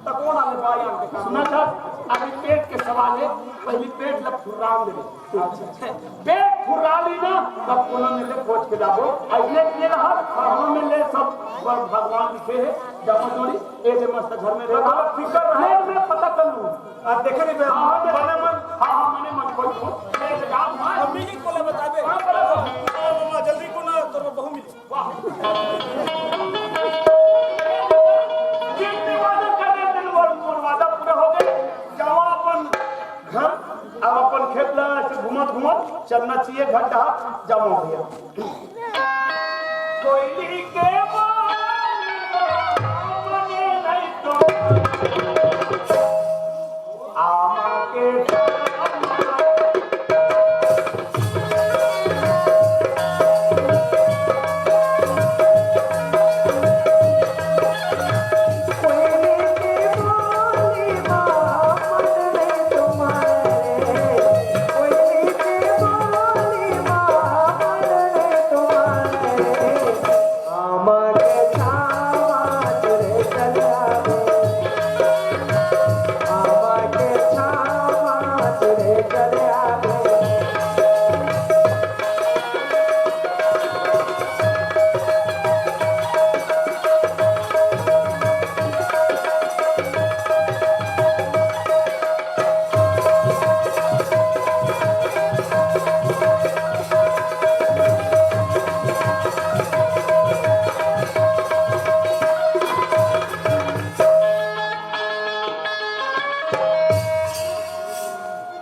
तब कौन आने पाए यहाँ पे? सुना था, अभी पेट के सवाल है, पहली पेट ला फुर्रान दे। अच्छा। पेट फुर्रा ली ना, तब कोनो में ले खोज के जाबो। ऐसने के लिए हर खानों में ले सब भगवान लिखे हैं। जामा जोड़ी, ए जे मस्त घर में रहे। फिकर रहे, मैं पता कर लूँ। आ, देखे नहीं बे, हाँ, हाँ, बने मन। हाँ, हाँ, बने मन, कोई, कोई। ए जे गाँव में। मम्मी जी को ले बताबे। हाँ, बराबर। ओ, मम्मा, जल्दी को ना, तोर बहू मिले। वाह। जितनी वादा कर रहे थे, वो, वो वादा पूरा हो गए। जावा अपन घर, अब अपन खेत ला ऐसे घूमत घूमत चलना चाहिए, घर डहा जावा भैया। कोयली के बोली बने नहीं तो आमा के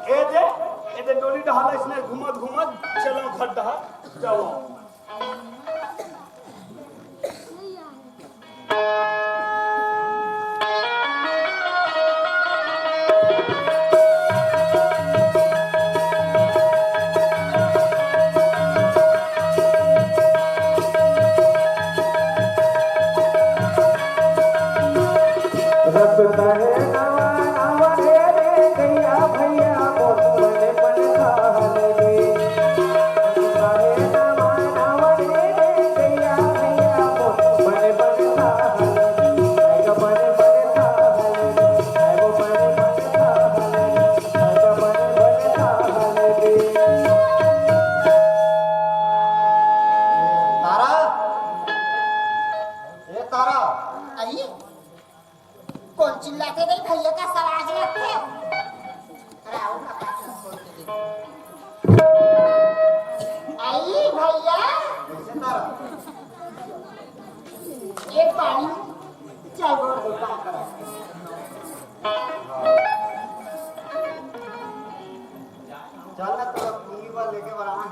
ए दे, ए दे डोली डहाल इसने घूमत घूमत चलो घर डहा जाओ। तारा, ए तारा, आई, कोन चिल्लाथे रे भैया का सवाल लगथे? अरे आओ ना, पास में खोल के दे। आई भैया, कैसे तारा? एक पानी, चल गोड़ गोड़ बात करो। चल ना, तो पूंगी पर लेके बड़ा है।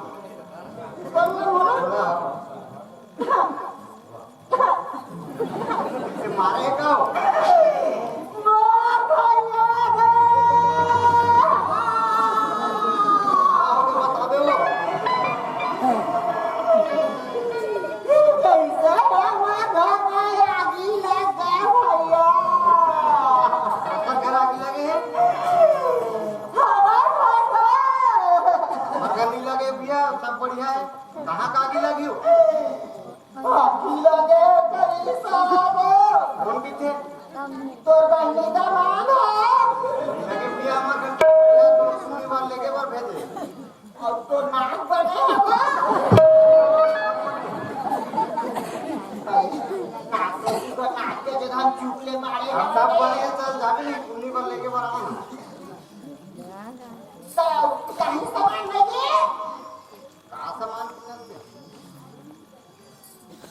बोल ना, बोल ना। बोला हो। से मारे का हो? मार भैया रे। का हो गया, बताबे वो। कैसे रे, हमार घर में आगी लग गए भैया। आपका घर आगी लगे है? हमार घर में। हमार घर नहीं लगे भैया, सब बढ़िया है। कहाँ का आगी लगी हो? आगी लगे करी साहब। कौन पीछे? तोर बहनी का नाम है। लगे भैया हमार घर के तो सुनी बार लेके बार भेजे। अब तो नाक बने हो। नाक से भी को नाक के जगह हम चुटले मारे हम सब हैं। बने चल जाबे नहीं, सुनी बार लेके बार आना। तो कहीं सामान लगे? का सामान किनन दे?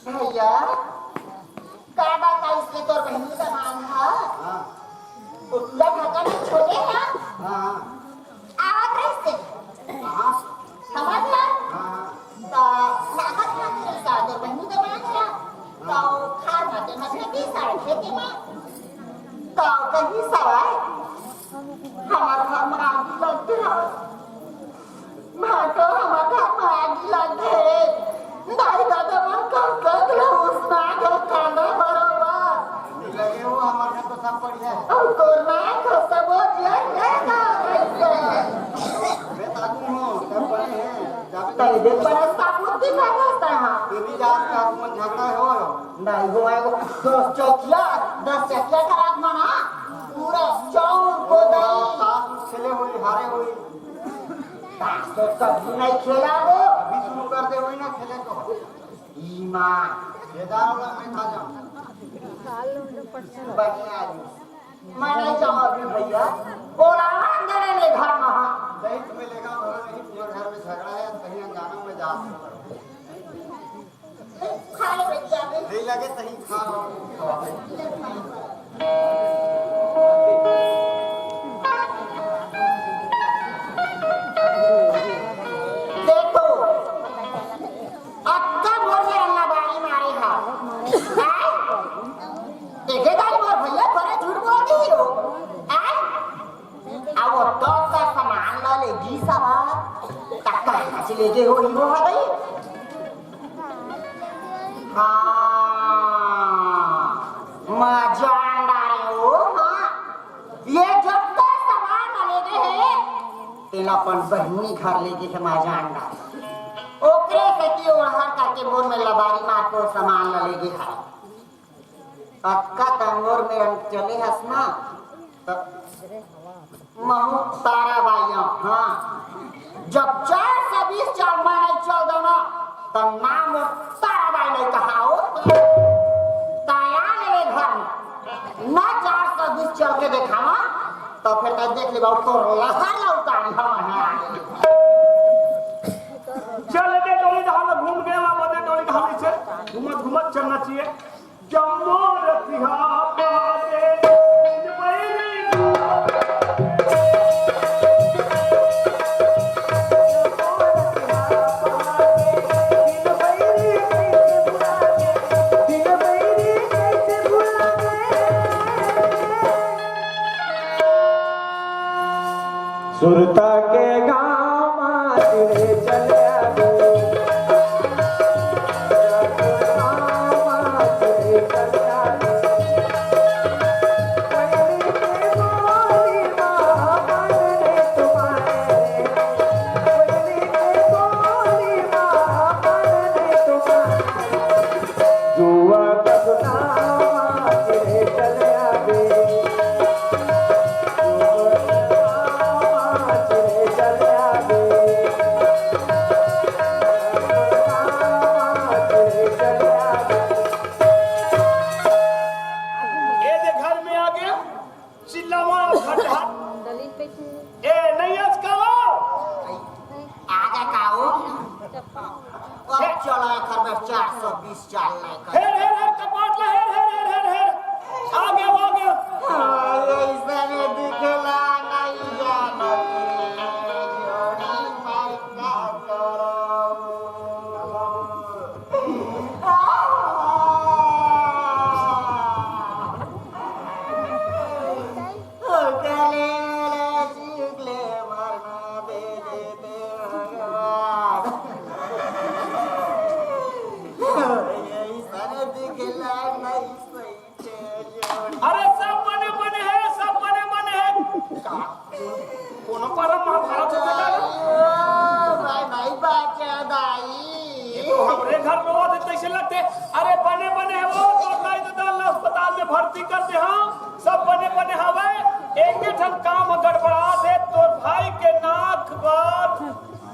भैया, का बताइस के तोर बहिनी का नाम ह? हाँ। वो टूरा ढाका में छोड़े ह? हाँ, हाँ। आवत रहिस के? हाँ। समझ ल? हाँ, हाँ। त लागत ना तेरे सा तोर बहिनी का नाम ह। त खार माते मत खेती सारे खेते में। त कहीं सवाय हमार घर में आगी लग गे। माँ तो हमार घर में आगी लग गे। दाई दादा मन कब तक ले उसना के कांदा बरोबर। लगे हो, हमार घर तो सब बढ़िया है। और तोर नाक तो सब वो जेल ले गए। मैं ताकू हूँ, सब बड़े हैं। जाबे तले दे पर साबुत की व्यवस्था है। ये भी जान के आप मन झगड़ा हो। नहीं हो, एगो दस चौकिया, दस चौकिया का रात मना, पूरा चाउर को दही। ताश खेले होई, हारे होई। ताश तो कभी नहीं खेला वो। अभी शुरू कर दे, वही ना खेले तो। ई माँ। ये दार वाला मैं खा जाऊँ। बढ़िया आदमी। मैं नहीं जाऊँ अभी भैया। बोला ना अंदर ले घर में, हाँ। नहीं, तुम्हें लेगा वहाँ नहीं, तुम्हारे घर में झगड़ा है, कहीं अनजाना में जा सकता हूँ। खा ले बच्चा भी। नहीं लगे, सही खा। देखो, अक्का बोल के अल्लाह बारी मारे हा। काय? एके दाई मोर भैया बड़े झूठ बोल दिही हो। आय? अब वो तो का सामान ला लेगी सवा। तक्का कहाँ से लेके हो ही वो है भाई? हाँ, मजा आ रहा है वो, हाँ। ये जब तो सामान ला लेके है, तेला अपन बहिनी घर लेके है मजा आ रहा है। ओकरे से की ओढ़र करके बोल में लबारी मार को सामान ला लेके है। अक्का तंगोर में हम चले हस ना, त महू तारा बाई, हाँ। जब चार सौ बीस चाल में नहीं चल दो ना, त नाम तारा बाई नहीं कहा हो। ताया ले घर में ना चार सौ बीस चल के देखावा, तो फिर तो देख ले बाबू तोर लहर ला उतारी हम है। चल दे डोली धाम घूम के, वहाँ बदे डोली धाम से घूमत घूमत चलना चाहिए। जम्मो रतिहा पावे दिन बैरी सुरता के गाँव मा चिड़े चले आवे। ए दे घर में आ गया, चिल्लावा फटहट। ए, नहीं आज का हो? आगे का हो? अब चला एकर में चार सौ बीस चाल नहीं कर। हेर, हेर, हेर, कपाट ला, हेर, हेर, हेर, हेर, हेर। आ गया, आ गया। अरे, ऐसा में दिखला नहीं जाना। जोड़ी माई का करो। अरे, सब बने बने हे, सब बने बने हे। का? कोनो पारा महाभारत होथे का? ओ, भाई, भाई, बाचा दाई। ये तो हमरे घर रोवत हे, तैसे लगथे। अरे, बने, बने हे वो, तो दाई, तो दाई ला अस्पताल में भर्ती कर दे, हाँ। सब बने, बने हवय। एक ठन काम ह गड़बड़ात हे, तोर भाई के नाक बात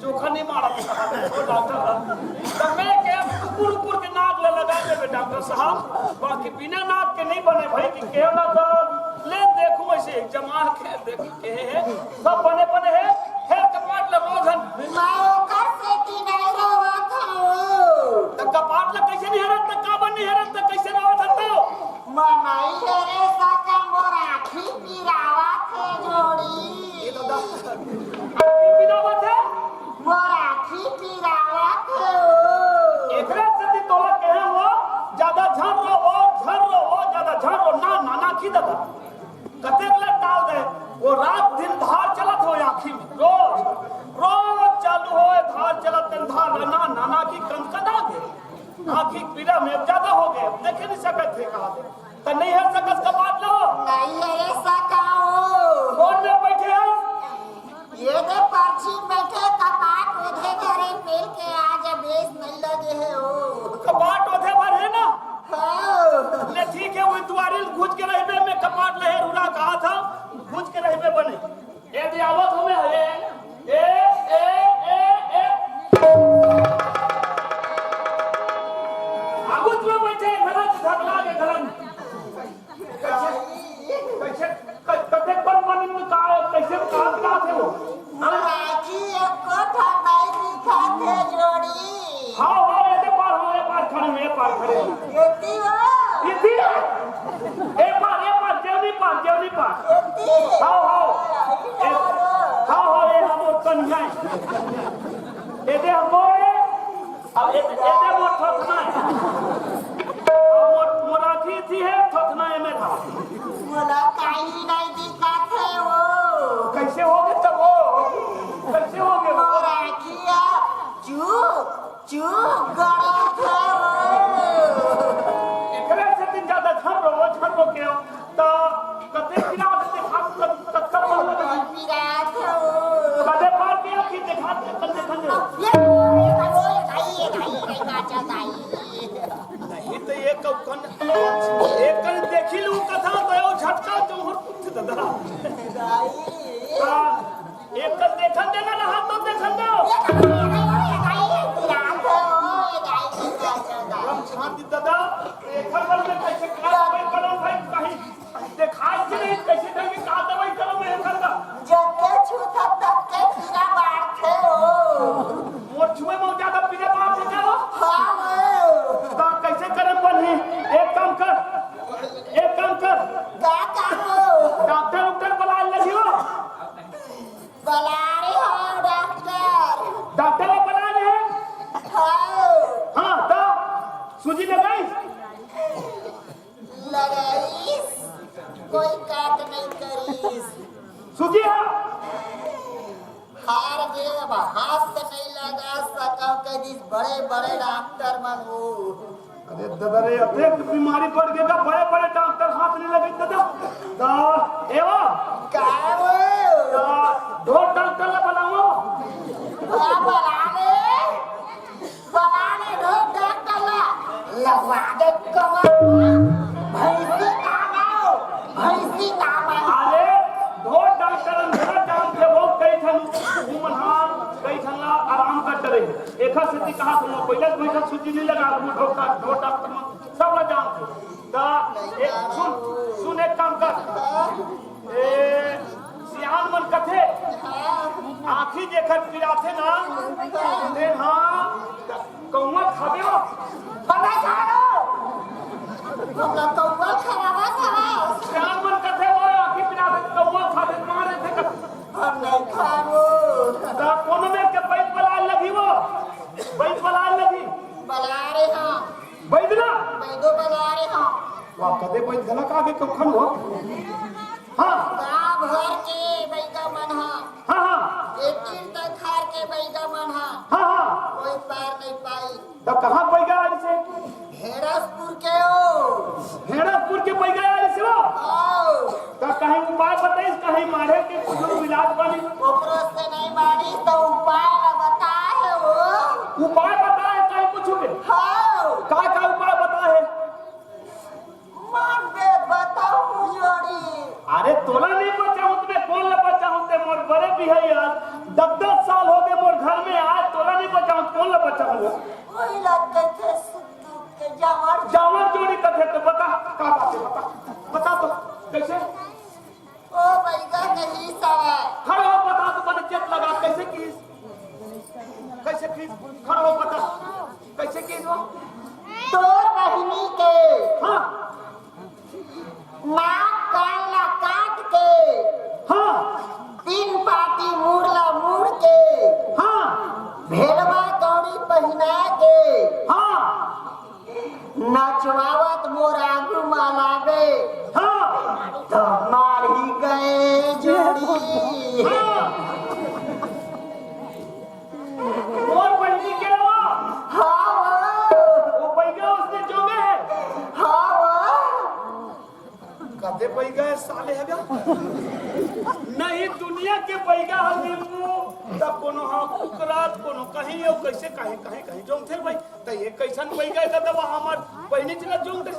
चोखा नहीं मारत हे, ओ डॉक्टर। त मैं के कुकुर, कुकुर के नाक ले लगा देबे, डॉक्टर साहब। बाकी बिना नाक के नहीं बने भाई, कि केवला तो ले देखो ऐसे जमा के देख। के हे, सब बने बने हे, फेर कपाट ल रोधन। मैं ओकर सेती नहीं रोवत हूँ। त कपाट ल कैसे नहीं हरत, त काबर नहीं हरत, त कैसे रोवत हन तो? मनई हरे सका मोर आँखी पिरावत हे जोड़ी। ये तो दस आँखी पिरावत हे? मोर आँखी पिरावत हे ओ। एकरे सेती तोला कहे हो, ज्यादा झन रो, झन रो, ज्यादा झन रो, ना, ना, ना, खी दादा। कतेक ले टाल दे, वो रात दिन धार चलत हो आँखी में, रोज, रोज चालू हो धार चलत, दिन धार ना, ना, ना की कनकना गे, आँखी पीला में ज्यादा हो गए, देखे नहीं सकत थे कहाँ से, त नहीं है सकत कपाट लो। नहीं है ये सका ओ। कौन में बैठे हो? ये दे पर्ची बैठे कपाट ओधे धरे मिल के आज बेस नहीं लगे हे ओ। कपाट ओधे भर है ना? हाँ। ले ठीक है, वही दुआरी घुस के रहबे में कपाट लहे रुला कहा था, घुस के रहबे बने। ए दे आवत हमें हरे। ए, ए, ए, ए। आगुत में बैठे घरन, झगला के घरन। एती हो। एती हो। ए पार, ए पार, जेवनी पार, जेवनी पार। एती। हाव, हाव। ए, हाव, हाव, ए हमर कनिहा। ए दे हमर, ए, अब ए, ए दे मोर थोथना हे। अब मोर, मोर आँखी थी हे, थोथना ए मेर हा। मोला काई नहीं दिखत हे वो। कइसे होगे तब वो? कइसे होगे वो? मोर आँखिया चुप चुप गड़त हे वो। एकरे से दिन ज्यादा झन रो, झन रो के हो। त कते पिरात हे, देखा, कत-, कतका पार लगे। पिरात हे वो। कते पार के आँखी देखा, कते खंडे। ये, ये, ये, ये, ये, ये, बाचा दाई। नहीं त ये कब कन, एक कन देखी लू कथा, त यो झटका जौहर कुछ ददा। दाई। हाँ। एक कन देखन देना ना, हाथ तो देखन दो। हम छान दी दादा, एक बार में कैसे करा भाई, करो भाई, कहीं दिखाई के नहीं, कैसे कहीं का दवाई करो मैं कर दा। जब के छूता तब के कीड़ा मारते हो। मोर छुए में ज्यादा पीले मार देते हो। हाँ वो। तो कैसे करम बनी? एक काम कर, एक काम कर। का काम हो? डॉक्टर उक्टर बुला लगी हो। बलारे हो डॉक्टर। डॉक्टर ला बलारे हो? हाँ। हाँ, तो सूजी लगाई? लगाईस, कोई काट नहीं करीस। सूजी हा? हार गे, अब हाथ नहीं लगा सकव, कह दिस बड़े बड़े डॉक्टर मन हो। अरे दादा रे, अतेक बीमारी बढ़ गे का, बड़े-बड़े डॉक्टर हाथ नहीं लगे दादा। दा, एवा। का वो? दा, ढोर डॉक्टर ला बुलाओ। हाँ, बुला ले। बुला ले ढोर डॉक्टर ला। लगवा दे कमर। भैंसी काम आओ, भैंसी काम आओ। अरे, ढोर डॉक्टर अंधेरा जान के वो कई ठन, वो मन हाँ, कई ठन ला आराम कर डरे। एखर सेती कहा तुम पहले बैठक छुट्टी नहीं लगा, वो ढोर डॉक्टर, ढोर डॉक्टर मन। सब ला जानथे। त एक सुन, सुन एक काम कर। ए, सियान मन कथे, आँखी जेखर पिराथे ना, ते हा कौआ खाबे हो। हमें खा लो। हमरा कौआ खराबा खराब। सियान मन कथे वो आँखी पिराथे कौआ खाबे मारे थे। हम नहीं खाबो। त कोनो मेर के बैद बलाय लगी वो। बैद बलाय लगी। बलारे हाँ। बैद ना? बैदो बलारे हाँ। वाह, कदे बैद घला का आगे कखन हो? हाँ। गाँव भर के बैगा मन हा। हाँ, हाँ। ए तीर तक हार के बैगा मन हा। हाँ, हाँ। कोई पार नहीं पाई। त कहाँ बैगा आइसे? हेड़सपुर के हो। हेड़सपुर के बैगा आइसे हो? आओ। त कहीं उपाय बताइस, कहीं मारे के कुछ इलाज बनी? ओकरो से नहीं मानी त उपाय ला बताए हो। उपाय बताए कहीं कुछ के? हाँ। का का उपाय बताए? मार दे बताऊ जोड़ी। अरे तोला नहीं बचाऊं त मैं कोन ला बचाऊं? ते मोर बड़े बिहाई आज दस दस साल हो गए मोर घर में, आज तोला नहीं बचाऊं त कोन ला बचाऊं? वही लगते थे सिद्धू के जावर। जावर जोड़ी कथे तो बता, का बात है बता, बता तो कैसे? ओ बैगा कहीं सवा। खड़ा हो बता तो बने चेत लगा कैसे की? कैसे की? खड़ा हो बता। कैसे की वो? तोर बहिनी के हाँ। नाक कान ला काट के हाँ। तीन पाटी मुड़ ला मुड़ के हाँ। भेलवा कौड़ी पहिना के हाँ। नचवावत मोर आगू मा लाबे। हाँ। त मारही गए जोड़ी। हाँ। मोर बहिनी के वो। हाँ वो। वो बैगा उसने जोगे है। हाँ वो। कदे बैगा है साले है बे? नहीं, दुनिया के बैगा है नींबू, तब कोनो हाँ कुकरात, कोनो कहीं, यो कैसे कहीं, कहीं, कहीं जोंगथे भाई। त ये कैसन बैगा हे ददा, हमर बहिनी चला जोंग दे।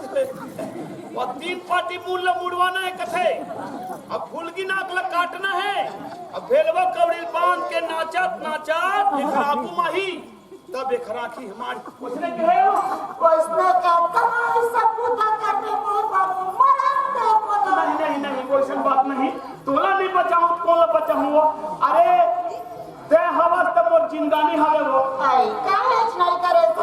वो तीन पाटी मुड़ ला मुड़वाना है कथे। अब फुलगी नाक ला काटना है। अब भेलवा कौड़ी बांध के नाचत, नाचत, एकर आगू माही। तब एकर आँखी हमार उसने कहे हो? उसने कहा, "तमाम सब पूजा करने मोर बाबू, मरम दे बोला।" नहीं, नहीं, नहीं, वैसन बात नहीं। तोला नहीं बचाऊं, तोला बचाऊं वो। अरे, ते हवस त मोर जिंदगानी हवे वो। आई, काहे नहीं करे तू?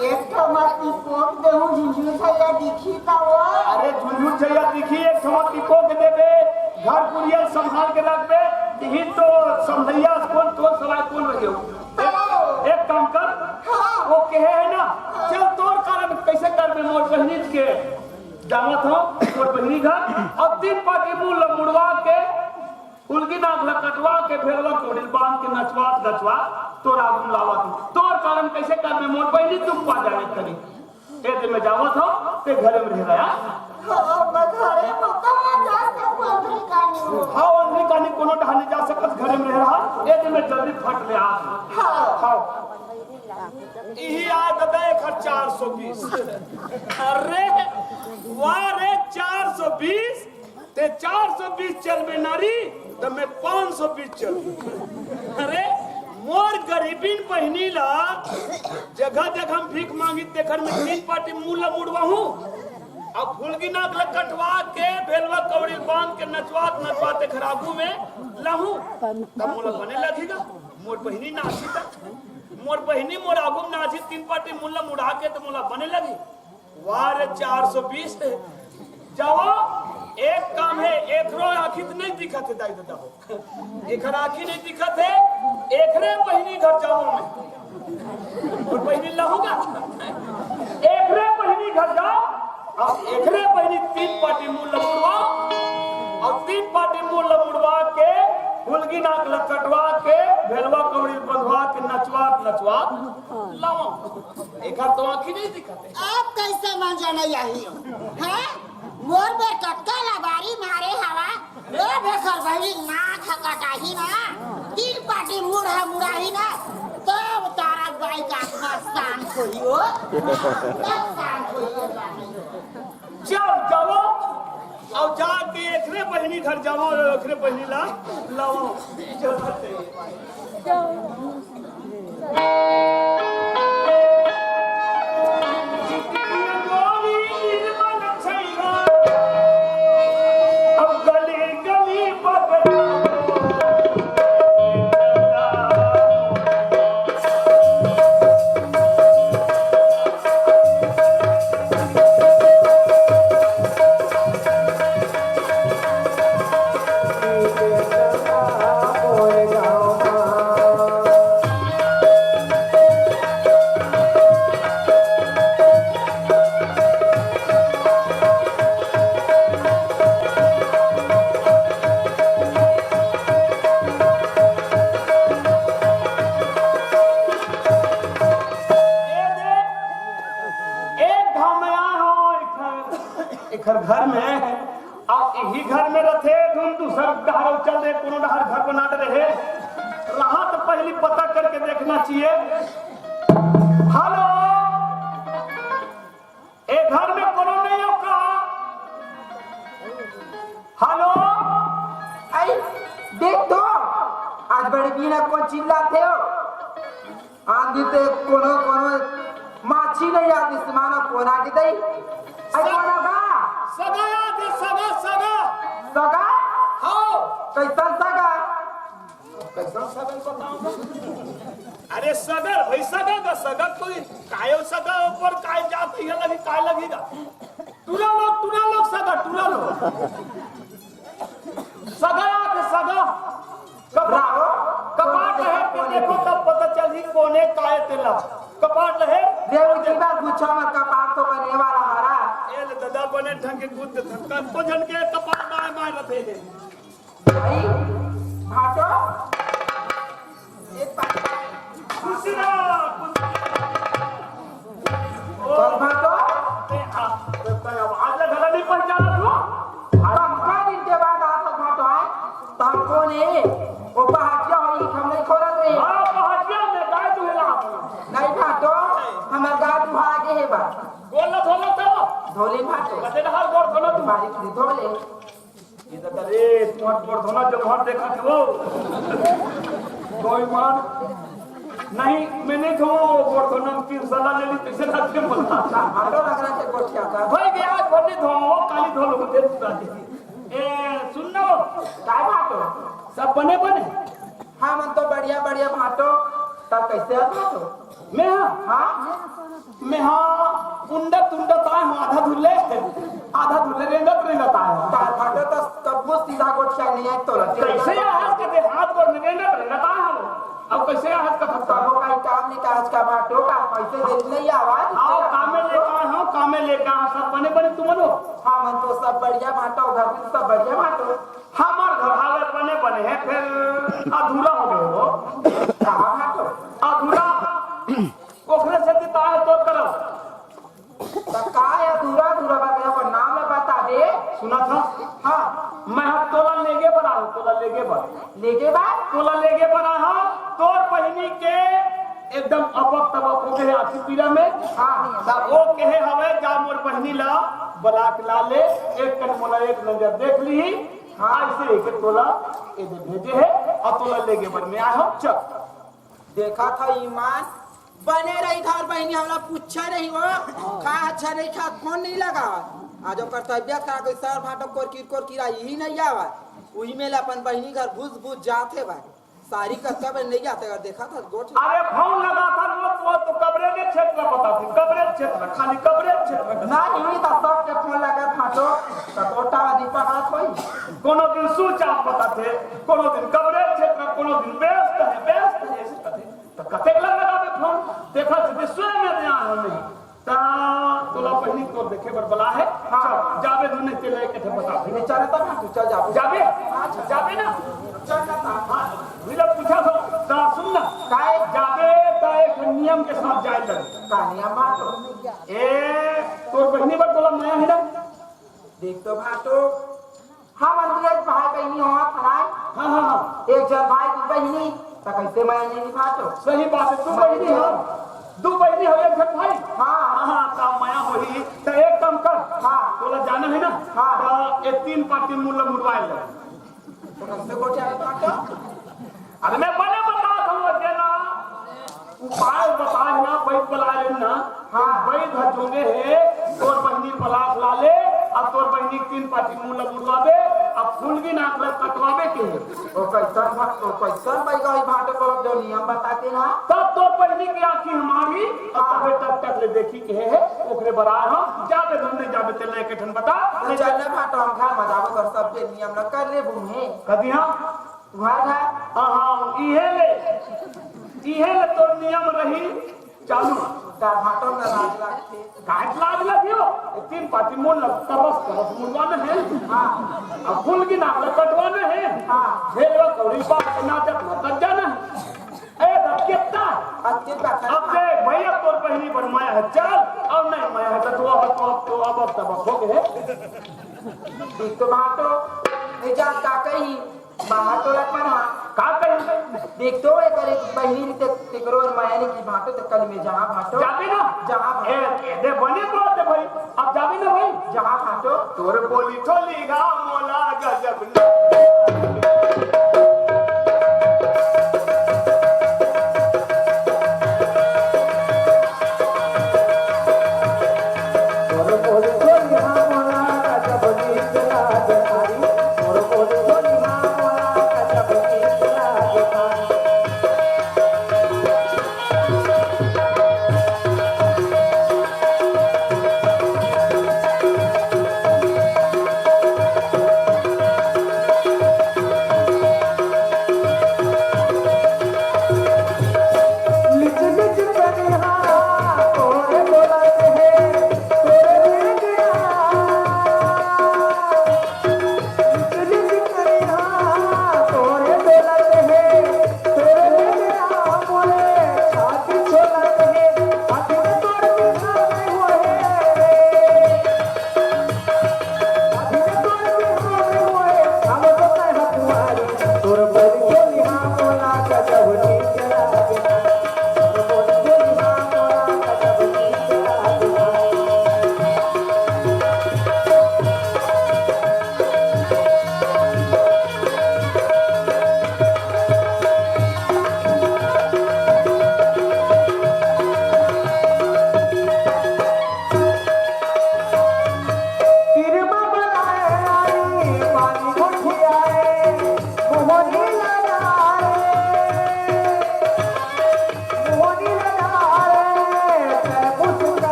एक ठो मत तिपोक देहूं, झुझुर झैया दिखी त वो। अरे झुझुर झैया दिखी, एक ठो मत तिपोक देबे, घर कुरिया ल संभाल के रखबे, तिही तो संभैया कोन, तोर सलाह कोन रहे हो? हाँ। एक काम कर, हाँ। वो कहे है ना, चल तोर कारण कैसे करबे मोर बहिनी के, जावत हो मोर बहिनी घर, अउ तीन पाटी मुंह ल मुड़वा के फुलगी नाक ल कटवा के भेलवा कौड़ी ल बांध के नचवात नचवात तोर आगू म लावत हूं। तोर कारण कैसे करबे मोर बहिनी दुख पा जावे करी। ए दे मैं जावत हूं, ते घरे में रह रहा। हाँ, मैं घरे में कहाँ जा सकूं, अंधरी कानी हो। हाँ, अंधरी कानी कोनो डहार नहीं जा सकत, घरे में रह रहा। ए दे मैं जल्दी फट ले आ। हाँ। हाँ। इही आय ददा एकर चार सौ बीस। अरे, वाह रे, चार सौ बीस। ते चार सौ बीस चलबे नारी, त मैं पाँच सौ बीस चलबे। अरे, मोर गरीबिन बहिनी ला जगह जगह भीख मांगी, तेखर में तीन पाटी मुंह ला मुड़वाहूं। अब फुलगी नाक ला कटवा के, भेलवा कौड़ी बांध के नचवात नचवात एखर आगू में लाहूं। त मोला बने लगही गा, मोर बहिनी नाची त, मोर बहिनी मोर आगू में नाची, तीन पाटी मुंह ला मुड़ा के त मोला बने लगही। वाह रे, चार सौ बीस। जाओ, एक काम है, एकरो आँखी तो नहीं दिखत है, दाई ददा हो। एकर आँखी नहीं दिखत है, एकरे बहिनी घर जाओ मैं। और बहिनी लाहूंगा। एकरे बहिनी घर जाओ, अब एकरे बहिनी तीन पाटी मुंह लमुड़वा, अब तीन पाटी मुंह लमुड़वा के, हुलगी नाक लकटवा के, भेलवा कौड़ी बंधवा के, नचवा, नचवा लाओ। एकर तो आँखी नहीं दिखत। आप कैसे मान जाना यही हो? हैं? मोर बेर कतका लबारी मारे हवा, ओ बेकर बहिनी नाक ह कटाही ना, तीन पाटी मुड़ ह मुड़ाही ना, तब तारा बाई का आत्मा शांत होही हो, तब शांत होही हो बाई। चल, जाओ, अब जाके एकरे बहिनी घर जाओ, एकरे बहिनी ला लाओ। एक घाव में आ हो, एकर, एकर घर में, अउ इही घर में रथे, धुन दूसर डहर चल दे, कोनो डहर घर बना दे रहे। रहा तो पहली पता करके देखना चाहिए। हेलो, ए घर में कोनो नहीं हो का? हेलो, आई, देख तो, आज बड़े बिना कौन चिल्लाते हो? आंधी ते कोनो कोनो माछी नहीं आती, मानो कोन आके दई। आई स-, कोन बा? सगा आते, सगा, सगा। सगा? हाँ। कैसन सगा? कैसन सगा बताओ? अरे सगर भाई, सगा का सगा कोई कायो सगा ऊपर काय जात है लगी, काय लगेगा? टूरा लोग, टूरा लोग सगा, टूरा लोग। सगा आते, सगा। कपाट, कपाट लहेर के देखो, तब पता चलही कोने काय तेला। कपाट लहेर। रे, उनकी बात पूछो मत, कपाट तो बने वाला हरा। ए ले दादा, बने ढंग के कूद दे, थक्का को झन के कपाट बाय बाय रथे ले। भाई, भाटो। एक बात। खुशी रहा, खुशी। कौन भाटो? ते आ, ते, ते आवाज लगा नहीं पहचाना तू? अरे, हमका दिन के बाद आता भाटो है, तो हम कौन है? वो पहाटिया होई, हम नहीं खोलत रे। हाँ, पहाटिया में गाय दुहेला। नहीं भाटो, हमार गाय दुहा आगे है बा। बोल ना, धोलो तो। धोले भाटो। कते डहार गोड़ धोलो तू? बारी की धोले। ये तो करे, तुम्हार गोड़ धोना जो वहाँ देखा थे वो। कोई मान। नहीं, मैं नहीं धोऊं, वो गोड़ धोना में तीन साल ले ली, तीसरे रात के बोलता। भाटो लग रहा है गोठिया का। भाई, गया आज भर नहीं धोऊं, वो काली धो लो, मुझे सुना दे। ए, सुन लो। काय भाटो? सब बने बने? हाँ, मन तो बढ़िया, बढ़िया भाटो। तब कैसे है भाटो? मैं हाँ? हाँ? मैं हा उंडत उंडत आए हूँ, आधा धुल्ले, आधा धुल्ले रेंगत रेंगत आए हूँ। तार भाटो तो कब्बो सीधा गोठिया नहीं है तोला। कैसे आवाज करते हाथ गोड़ में रेंगत रेंगत आए हूँ? अब कैसे आवाज कर सकता? तबो कहीं काम नहीं काज का भाटो का पैसे दे नहीं आवाज। हाँ, कामे लेके आए हूँ, कामे लेके आए हूँ, सब बने बने तुम लोग। हाँ, मन तो सब बढ़िया भाटो, घर में सब बढ़िया भाटो। हमार घर हालत बने बने है, फिर अधूरा हो गए हो। कहाँ भाटो? अधूरा। ओकरे से ताहे तो करब। त का अधूरा अधूरा बा, अपन नाम ला बता दे। सुना था? हाँ। मैं हा तोला लेगे बर आयो, तोला लेगे बर। लेगे बर? तोला लेगे बर आयो, तोर बहिनी के एकदम अबक तबक हो गए आखी पीरा में। हाँ। त ओ कहे हवे, जा मोर बहिनी ला बलाक ला ले, एक कन मोला एक नजर देख ली। हाँ। ऐसे के तोला एदे भेजे है और तोला लेगे बर मैं आयो, चल। देखा था ईमान, बने रही था और बहिनी हमला पूछा नहीं वो, का अच्छा नहीं खा, फोन नहीं लगा। आज ओकर तबियत खराब, कोई सर भाटो कोरकिर कोरकिरा यही नहीं आवा। वही में ले अपन बहिनी घर भूस भूस जात हे भाई। सारी कतका बेर नहीं जाते, अगर देखा था गोठ। अरे फोन लगा था वो, वो तो कवरेज क्षेत्र बता थी, कवरेज क्षेत्र, खाली कवरेज क्षेत्र। ना, यही था सबके फोन लगा था तो, तो गोटा वाली पकड़ा कोई। कोनो दिन स्विच ऑफ बताथे, कोनो दिन कवरेज क्षेत्र, कोनो दिन व्यस्त है, व्यस्त है, ऐसे कथे। तो कतेक लग लगा दे फोन, देखा थे, स्वयं में ध्यान हमने। ता तोला बहिनी तोर देखे बर बला है। हाँ। चल, जाबे धुन ते लेके थे बता। ये चल ता ना, तू चल जा। जाबे? हाँ, चल। जाबे ना? चल ना ता। हाँ, मिला पूछा था, ता सुन ना। काय? जाबे ता एक नियम के साथ जाए लगे। का नियम बात हो? ए, तोर बहिनी बर तोला मया है ना? देख तो भाटो, हम अंग्रेज भाई बहिनी होवत हन। हाँ, हाँ, हाँ। एक झन भाई, दू बहिनी, त कैसे मया नहीं भाटो? सही बात है, दू बहिनी हो, दू बहिनी हो, एक झन भाई। हाँ। हाँ, हाँ, त मया होही, त एक काम कर। हाँ। तोला जाना है ना? हाँ। त ये तीन पार्टी मुल्ला मुड़वाए ले। तो कैसे गोठिया भाटो? अरे मैं बने बता दूँ, देना। उपाय बताए ना, वैद बलाए ना। हाँ। वैद ह जोगे हे, तोर बहिनी बलाक ला ले, अब तोर बहिनी तीन पाटी मुंह ला मुड़वाबे, अब फुलगी नाक ला कटवाबे के हे। ओ कैसन भा-, ओ कैसन बैगा ही भाटे पर जो नियम बताते ना। तब तोर बहिनी की आँखी हमारी, अब हाँ। तबे टक टक ले देखी के हे, ओकरे बराए हम, जाबे धुन नहीं जाबे ते ले के ठन बता। तो चल ना भाटो, हम घर में जाबो कर सबके नियम ला कर ले बूढ़े। कदी हाँ? तुम्हार घर? हाँ, हाँ, इहे ले, इहे ले तोर नियम रही चालू। का भाटो में लाज लागथे। काहे लाज लगियो? ए तीन पाटी मोल लग, तरस, तरस मुड़वाना है। हाँ। अब फुलगी नाक ला कटवाना है। हाँ। भेलवा कौड़ी बात ना जब ना तब जाना है। ए, तब कितना? अब कितना? अब देख भैया, तोर बहिनी पर मया है, चल, और नहीं मया है, तो तू अब, तो अब, तो अब, अब तब हो गए। देख तो भाटो, नहीं जान का कही, बाहर तो लग मना। का कही? देख तो, एक बार एक बहिनी ने ते-, तेकरो और माया ने की भाटो, तो कल में जहाँ भाटो। जाबे ना? जहाँ भाटो। ए, ए, दे बने बात है भाई, अब जाबे ना भाई? जहाँ भाटो। तोर बोली ठोली गा मोला गजब ना।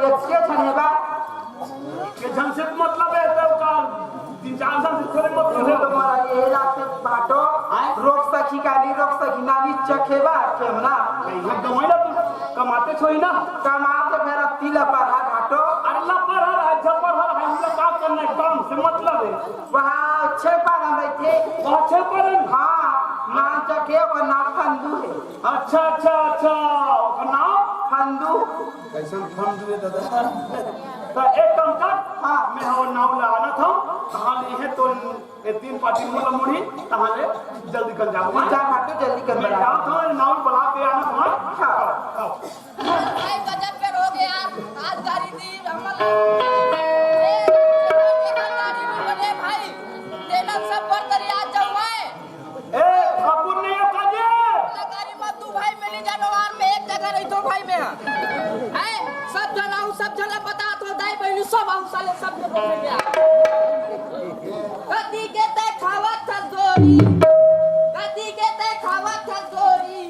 के झन हे बा? के झन से मतलब हे, तो का तीन चार झन से थोड़े मतलब हे? तो मोला ये रात से भाटो, आय? रोक सकी का नहीं रोक सकी, नानी चखेबा, के ना? नहीं, हम कमाई ला तू, कमाते छोई ना। कमाते फेर तीला पर हा भाटो। अरे ला पर हा, अच्छा पर हा, हम लोग का करना है, काम से मतलब है। वहाँ अच्छे पर हम बैठे। वहाँ अच्छे पर हम? हाँ, नाम चखे, वो नाम फंदू है। अच्छा, अच्छा, अच्छा, ओकर नाम? फंदू। कैसन फंदू है दादा? तो एक काम कर, हाँ। मैं वो नाव ला आना था, कहाँ ले है तो ये तीन पार्टी मुला मुड़ी, कहाँ ले जल्दी कर जाओ, हाँ? जा भाटो, जल्दी कर मैं बना। जाओ था, नाव बुला के आना था, हाँ? हाँ। भाई गजब के रोग है यार, आज गाड़ी दी, हम ए, गाड़ी भी बने भाई, तेरा सब पर तरी आज जाऊँ मैं। ए, ठाकुर नहीं है काजे? लकारी मत तू भाई, मिली जानवर में एक जगह रही दो भाई में। हैं? सब जन आऊ, सब जन बता तो दाई बहनी सब आऊ साले सब जन हो गया। कदी के ते खावत हस गोरी, कदी के ते खावत हस गोरी।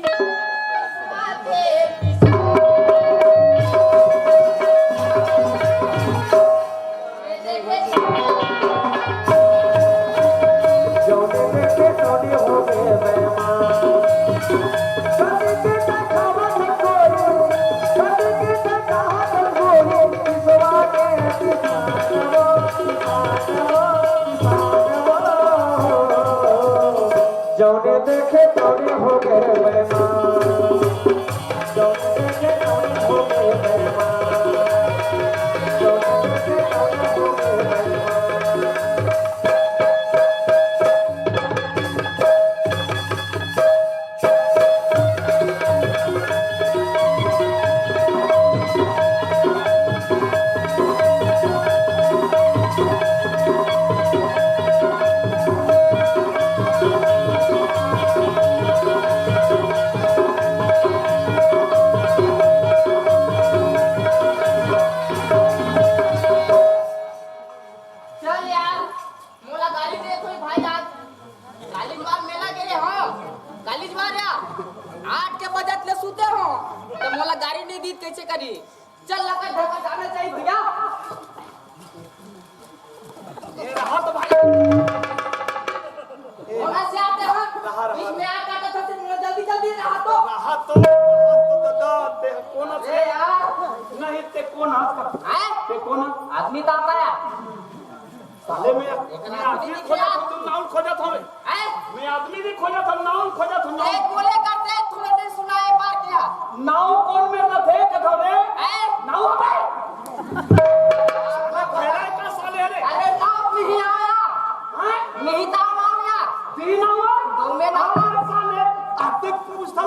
जौने देखे तौने हो गए बेईमान। चल यार, मोला गाड़ी दे कोई भाई आज। काली बार मेला गेले हो, काली बार या आठ के बजत ले सुते हो, तो मोला गाड़ी नहीं दी कैसे करी? चल लकर धक्का जाना चाहिए भैया। ये रहा तो भाई। होना से आते हो, रहा, रहा। इसमें आ काटा था, जल्दी जल्दी रहा तो। रहा तो, रहा तो दादा, ते कोन ए यार। नहीं, ते कोन? हैं? ते कोन? आदमी तो आता है। साले मैं, इतना मैं आदमी आदमी खोजत हूँ, तुम नाउन खोजत हवे। हैं? मैं आदमी नहीं खोजत हूँ, नाउन खोजत हूँ, नाउन। ए, बोले करते, थोड़ा देर सुनाए बात या। नाउन कौन में न थे कथो रे? हैं? नाउन बे। साला भैरा का साले रे। अरे नाउन नहीं आया। हैं? नहीं था नाउन या। तीन नाउन? दो में नाउन। साले, आते पूछता।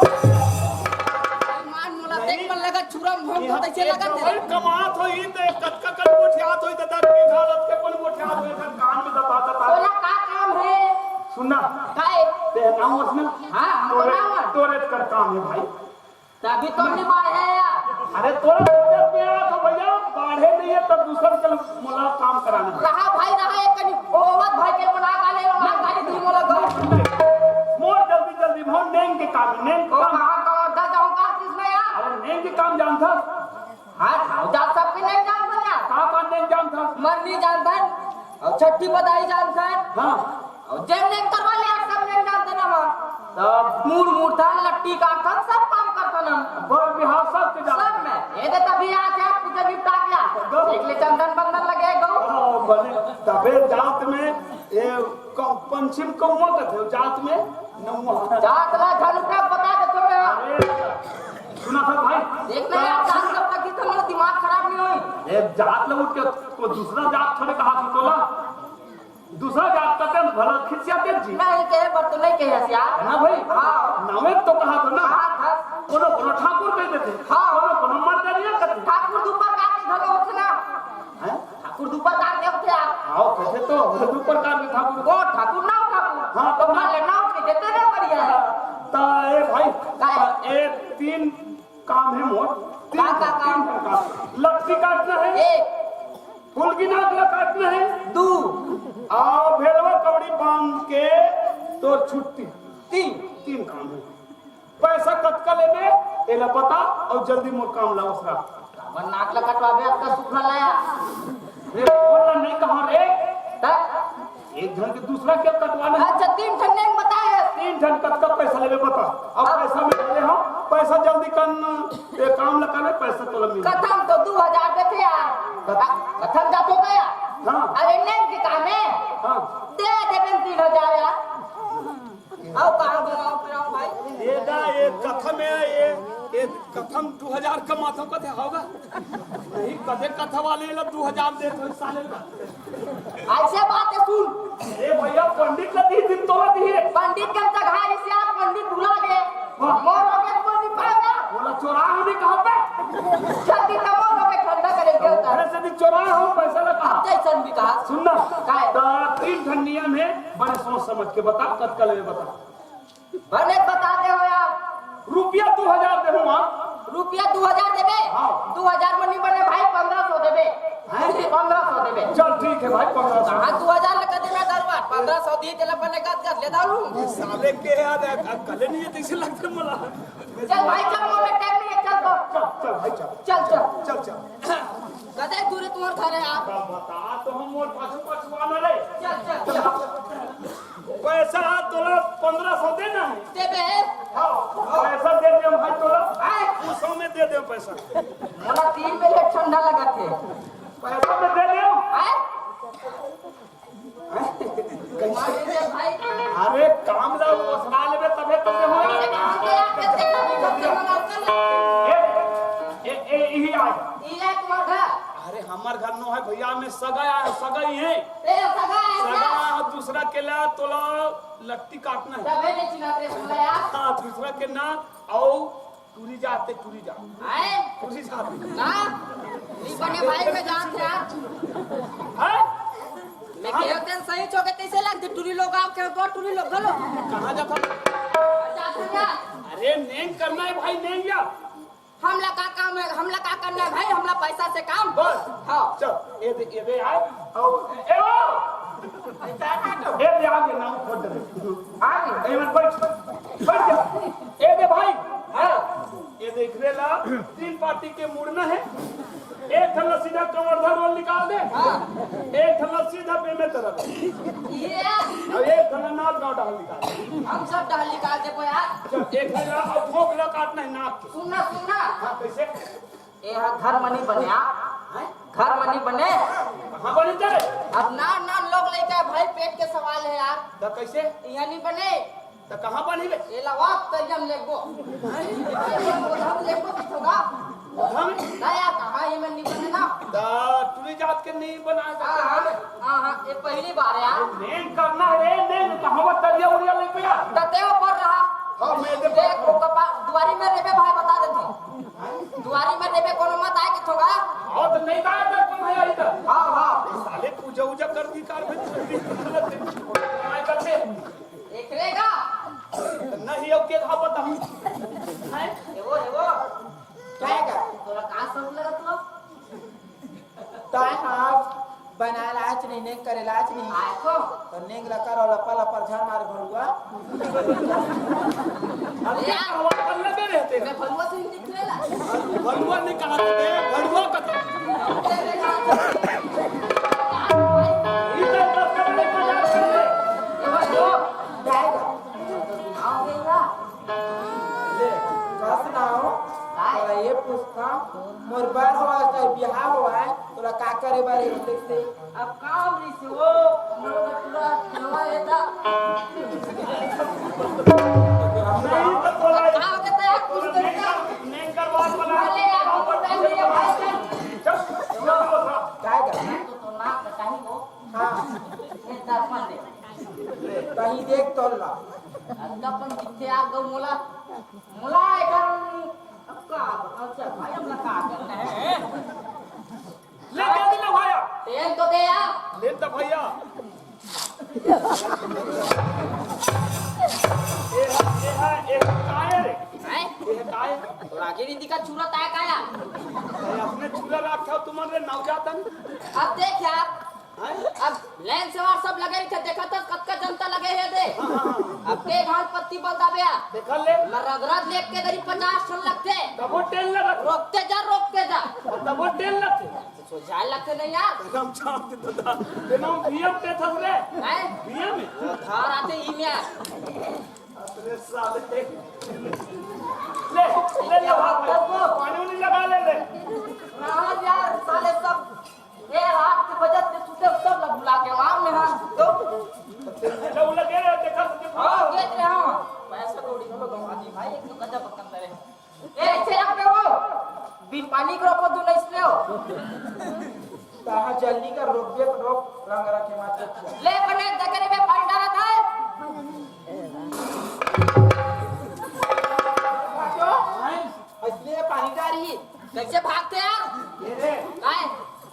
मान मोला देख मन लगा छुरा में भोंग तो तैसे लगा दे। कमात होई ते कतका कन गोठियात होई ते दस बीस हालत के कोन गोठियात होई, एकर कान में दबा दबा। तोला का काम है? सुनना। काय? ते नाम वसना। हाँ, हम तोरे, नाम। तोरे कर काम है भाई। तभी तो नहीं बाढ़े यार। अरे तोरा बजट में आ तो भैया, बाढ़े नहीं है तो दूसर के मोला काम कराना है। रहा भाई, रहा एक कनी ओवत भाई के बना का ले लो, आज गाड़ी दी मोला गो। मोर जल्दी जल्दी भाव नेंग के काम है, नेंग के ओ काम। कहाँ का दस जाऊँ का किस में यार? अरे नेंग के काम जानता। हाँ, खाओ जा, सबके नहीं जानता यार। का का नहीं जानता? मरनी जानता, और छठी बधाई जानता। हाँ। और जेन नहीं करवा ले, सब नहीं जानता ना माँ। तब मूड़ मूड़ था, लट्टी का था, सब काम करता ना। बर बिहार सब के जानता। सब में। ये दे तभी आ गया, पूजा निपटा गया। गौ। देख ले, चंदन बंदन लगे गौ। हाँ, बने। तबे जात में, ये कौ-, पंचम कौवा का थे, जात में नौवा। जात ला घर पे बता दे तो मैं। अरे, सुना था भाई। देख ना यार, जात का पति तो मेरा दिमाग खराब नहीं होई। ए, जात ले उठ के को दूसरा जात थोड़े कहा था तोला। दूसरा जात का तन भला खिसिया तेल जी। नहीं कहे, पर तो नहीं कहे हसिया। है ना भाई? हाँ। नामे तो कहा था ना। कहा था। कोनो, कोनो ठाकुर कह देते। हाँ। कोनो, कोनो मर्दनिया कहते। ठाकुर दू प्रकार के घलो होथे ना। हैं? ठाकुर दू प्रकार के होथे यार। हाँ, कहे तो दू प्रकार के ठाकुर। ओ, ठाकुर ना हो ठाकुर। हाँ, तो तो ना। भले ना हो के देते ना बढ़िया है। ता ए भाई, का है? ए तीन काम है मोर। तीन, का, का काम? तीन काम। लट्ठी काटना है। एक। फुलगी नाक ला काटना है। दू। आ भेड़वा कवड़ी बांध के तोर छुट्टी। तीन। तीन काम है। पैसा कतका लेबे, एला बता, और जल्दी मोर काम ला ओसरा। मन नाक ला कटवाबे, अतका सुखा लाया। रे, बोल ना, नहीं कहा रे। त? एक झन के दूसरा के कटवाना। अच्छा, तीन ठन नेंग बताए। तीन ठन कतका पैसा लेबे बता। अब अब पैसा में ले हम, पैसा जल्दी कर, ये काम ला करे, पैसा तोला मिल। कथम तो दू हजार देथे यार। कथ- कथम जातो गया। हाँ। अरे नेंग के काम है। हाँ। दे देबे तीन हजार यार। आओ, कहाँ घुमाओ फिराओ भाई? ये दा, ये कथम है, ये, ये कथम दू हजार कमाथो कथे होगा। नहीं, कथे कथा वाले ला दू हजार दे तो साले का। ऐसे बात है, सुन। ए भैया, पंडित ला दी, दिन तोला दी है। पंडित के अंदर घाई से आप पंडित भुला गए। वाह। मोर हो गए, तो नहीं पाएगा। बोला, चोरा हूँ नहीं कहाँ पे? जल्दी तो मोर हो गए, ठंडा करेंगे तो होता। अरे, सभी चोरा हूँ, पैसा लगा। अब जैसन भी कहा। सुन ना। काय? तो तीन ठन नियम है, बड़े सोच समझ के बता, कतका लेबे बता। बने बता दे हो यार। रुपया दू हजार दे हूँ, हाँ। रुपया दू हजार देबे? हाँ। दू हजार में नहीं बने भाई, पन्द्रह सौ देबे। हैं? पन्द्रह सौ देबे। चल ठीक है भाई, पन्द्रह सौ। हाँ, दू हजार लगा देना दरबार, पन्द्रह सौ दी तेला बने गद गद ले डालू। ये साले के यार, अकले नहीं है, तैसे लगते मला। चल भाई, चल, मोर टाइम नहीं है, चल तो। चल, चल भाई, चल। चल, चल। चल, चल। कते दूर है तुम्हार घर है यार? बता तो हम मोर पाछू पाछू आना रे। चल, चल, चल। पैसा तोला पन्द्रह सौ देना है। देबे? हाँ, पैसा दे दे भाई तोला। आए। दू सौ में दे दे पैसा। मोला तीन में ले ठंडा लगा थे। पैसा तो दे दे। आए? कैसे? मार दे भाई। अरे काम ला ओसरा लेबे तबे तो दे हो। अरे कहाँ के आप कैसे कभी करते हो ना? ए, ए, ए, यही आए। ई है तुम्हार घर? अरे हमर घर नो है भैया, में सगा आए, सगा ही है। ए, सगा है सगा क्या? दूसरा के ला तोला लट्टी काटना है। तबे नहीं चिन्हत रे, सुन ले यार। हाँ, दूसरा के ना, आओ, टूरी जाते, टूरी जा। आए? टूरी जाते। ना, नहीं बने भाई, मैं जानते यार। हैं? मैं कहते हैं सही चौके कैसे लगते, टूरी लोग आओ, के दो टूरी लोग गलो। कहाँ जाता? जाते हैं यार। अरे, नेंग करना है भाई, नेंग या। हमला का काम है, हमला का करना है भाई, हमला पैसा से काम। बस। हाँ। चल, ये दे, ये दे यार। आओ, ए, ओ! ये दे, आगे नाम खोद दे। आगे, ए, मत बैठ। बैठ जा। ये दे भाई। हाँ। ये देख रे ला, तीन पार्टी के मुड़ना है। एक ठन ला सीधा कवर्धा रोल निकाल दे। हाँ। एक ठन ला सीधा बेमेतरा। ये अब एक ठन ला नाथ गांव डाल निकाल दे। हम सब डाल निकाल देबो यार। चल, एक ठन ला अब भोंक ला काटना है नाक के। सुनना, सुनना। हाँ, कैसे? ए हा घर म नी बने, आ? हैं? घर म नी बने। कहाँ बने तेरे? अब नान नान लोग लइका भाई, पेट के सवाल है यार। त कैसे? इहाँ नी बने। त कहाँ बनी बे? एला वाप तरिया म लेगो। हैं? तरिया म लेगो कि थोड़ा? हम? ना यार, कहाँ ये में नी बने ना। त टूरी जात के नी बना सकते हाँ, हैं। हाँ, हाँ, ये पहली बार है यार। नेंग करना है रे, नेंग कहाँ तरिया उरिया लेके आ? त तेरे ऊपर रहा। हाँ, मैं दे देख, वो कपा-, दुआरी में रेबे भाई बता देते हैं। दुआरी में रेबे कोनो मत आए के थोड़ा। हाँ, तो नहीं आए तो कौन है इधर? हाँ, हाँ। साले पूजा उजा कर दी कार में, कर दी, कर दी। नहीं करते। एकरे का? नहीं, अब के घाव बताऊं? हैं? एगो, एगो। क्या है का? तोरा का सब लगा तू? ताय हा बनाय लाच नहीं, नेंग करे लाच नहीं। आय को? तो नेंग लकर और लपा लपर झाड़ मारे भड़ुआ। अब क्या आवाज कर लगे रहते हैं? मैं भड़ुआ से ही निकलेला। भड़ुआ नहीं कहा था, भड़ुआ का था। इधर बस कर ले, मजाक कर ले। ये भड़ुआ। आओ बेटा। ले, का सुनाओ? काय? तोला ये पूछता, मोर बर होवय, चाहे बिहाव होवय, तोला का करे बर हे, देख से। अब काम रहिसे वो, हम लोग का पूरा खेलवा लेता। नहीं तो तोला का हो गया था यार, कुछ तो नहीं। नहीं करवा वाला। अरे यार, वो तो नहीं है भाई। चल, चल, चल। काय कर? तो, तो ना बताही वो। हाँ। ये दर्पण दे। कहीं देख तोला। अब अपन किथे आ गो मोला। मोला एकर का, अच्छा, भाई, हमला का करना है? ले, दे दे ना, भैया। तेल तो दे यार। ले तो, भैया। ए हा, ए हा, ए हा, काय रे? हैं? ए हा, काय? तोर आगे नहीं दिखा, छुरा ताय काया? अरे, अपने छुरा राख था, तुम्हारे नाव जाता नहीं। अब देख यार, हैं? अब लैंड सेवार सब लगे रहिथे, देखत हस कतका जनता लगे हे दे। हाँ, हाँ, हाँ। अब के घाल पत्ती बल दाबे आ। देखा ले। मैं रगरग लेके दरी पचास ठन लगथे। तबो ट्रेन लगत। रोकते जा, रोकते जा। अब वो तेल लगथे। तो जाए लगथे नहीं यार। राम चांद के दादा। ते नाम बीएम पे था रे। हैं? बीएम है। वो धार आते ही में। अरे साले। ले, ले, ले, भाग, भाग, पानी उनी लगा ले, ले। हाँ यार, साले सब, ये रात के बजत के सुते सब लोग बुला के वहाँ में हाँ, तो। ले, वो लगे रहे, देखा, देखा। हाँ, देख रहे हैं। पैसा कौड़ी हम लोग गंवा दी भाई, एक तो गजब बकंदर है। ए, ऐसे रख दे वो। बिन पानी के रोको तू नहीं इसलिए हो। कहाँ जल्दी कर, रोक दे तो रोक, रंग रखे मार दे। ले, बने, दगरे में पानी डाला था। क्यों? इसलिए पानी डाली। कैसे भागते यार? ये रे। काय?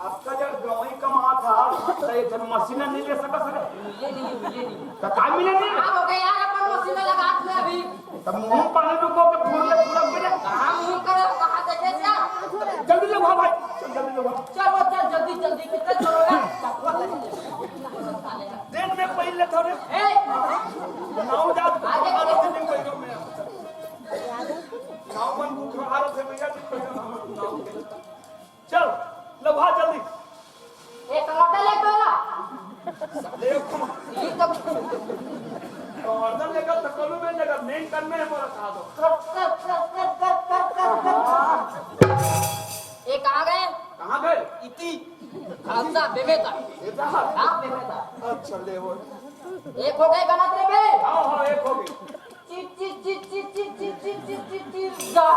आपका जब गवई कमात हा, तो एक जन मशीन नहीं ले सकत सर। मिले नहीं, मिले नहीं। तो काय मिले नहीं? हाँ, हो गया यार, अपन मशीन लगा दिया अभी। तब मुंह पानी रुको के फूल ले पूरा मिले। कहाँ मुंह करे, कहाँ देखे क्या? जल्दी ले भाग भाई, चल जल्दी ले भाग। चलो, चल जल्दी, जल्दी, कितना चलो ना? दिन में पहले थोड़े। ए! नाव जात आगे। दिन में पहले मैं। नाव मन को खा रहे थे भैया जी, पहले नाव, नाव। चल, लभा जल्दी। ए, टमाटर ले तो ला। साले को। ये तो टमाटर लेकर तकलू में लेकर मेन करने है मोरा कहा दो। कर, कर, कर। ए, कहाँ गए? कहाँ गए? इति। अच्छा, बेबे था। ये था? हाँ, बेबे था। अच्छा, ले वो। एक हो गए गणत रे बे। हाँ, हाँ, एक हो गई। ची, ची, ची, ची, ची, ची, ची, ची, ची, ची, जा।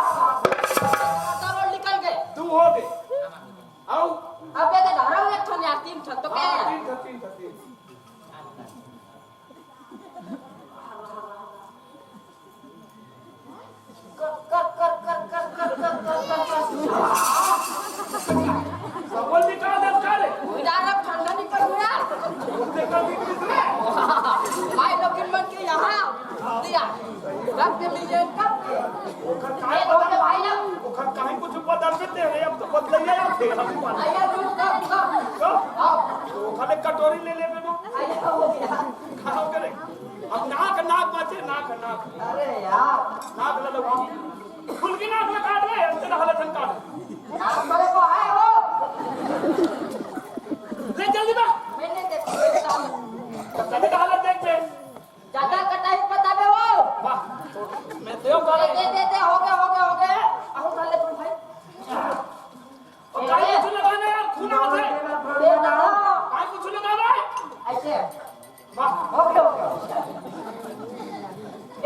करोड़ निकल गए। दू हो गए। आओ। अब ये तो धरम एक ठन यार, तीन ठन तो क्या हाँ, है? तीन ठन, तीन ठन, तीन ठन। कर, कर, कर। सबल निकाल दे, निकाल। यार, अब ठंडा निकल गया। उससे कभी भी दूसरे। भाई लोग इन मन के यहाँ दिया। रख दे लीजिए इनका। ओखर काहे ये लोग के बदल, भाई ना। ओखर काहे कुछ बदल में दे रहे, अब तो बदल ही आया थे, हम मान। आइए, रुक, रुक, रुक। तो? हाँ। ओखर एक कटोरी ले ले, बेटा। आइए, हो गया। खाओ करे। अब नाक, नाक बाचे, नाक, नाक। अरे यार। नाक ले लो, हम। फुलकी नाक में काट रहे हैं, तेरा हालत हम काट। नाक मेरे को है वो। ले जल्दी बा। मैंने देखो, ये साला। तभी तो हालत देख ले। ज्यादा कटाई पता बे वो। वाह, मैं देव का दे, दे, दे, दे, हो गया, हो गया, हो गया। आओ, डाल ले तुम भाई। और काहे कुछ लगाना यार, खून आवत है। दे दो। काहे कुछ लगाना है? ऐसे। वाह। हो गया, हो गया।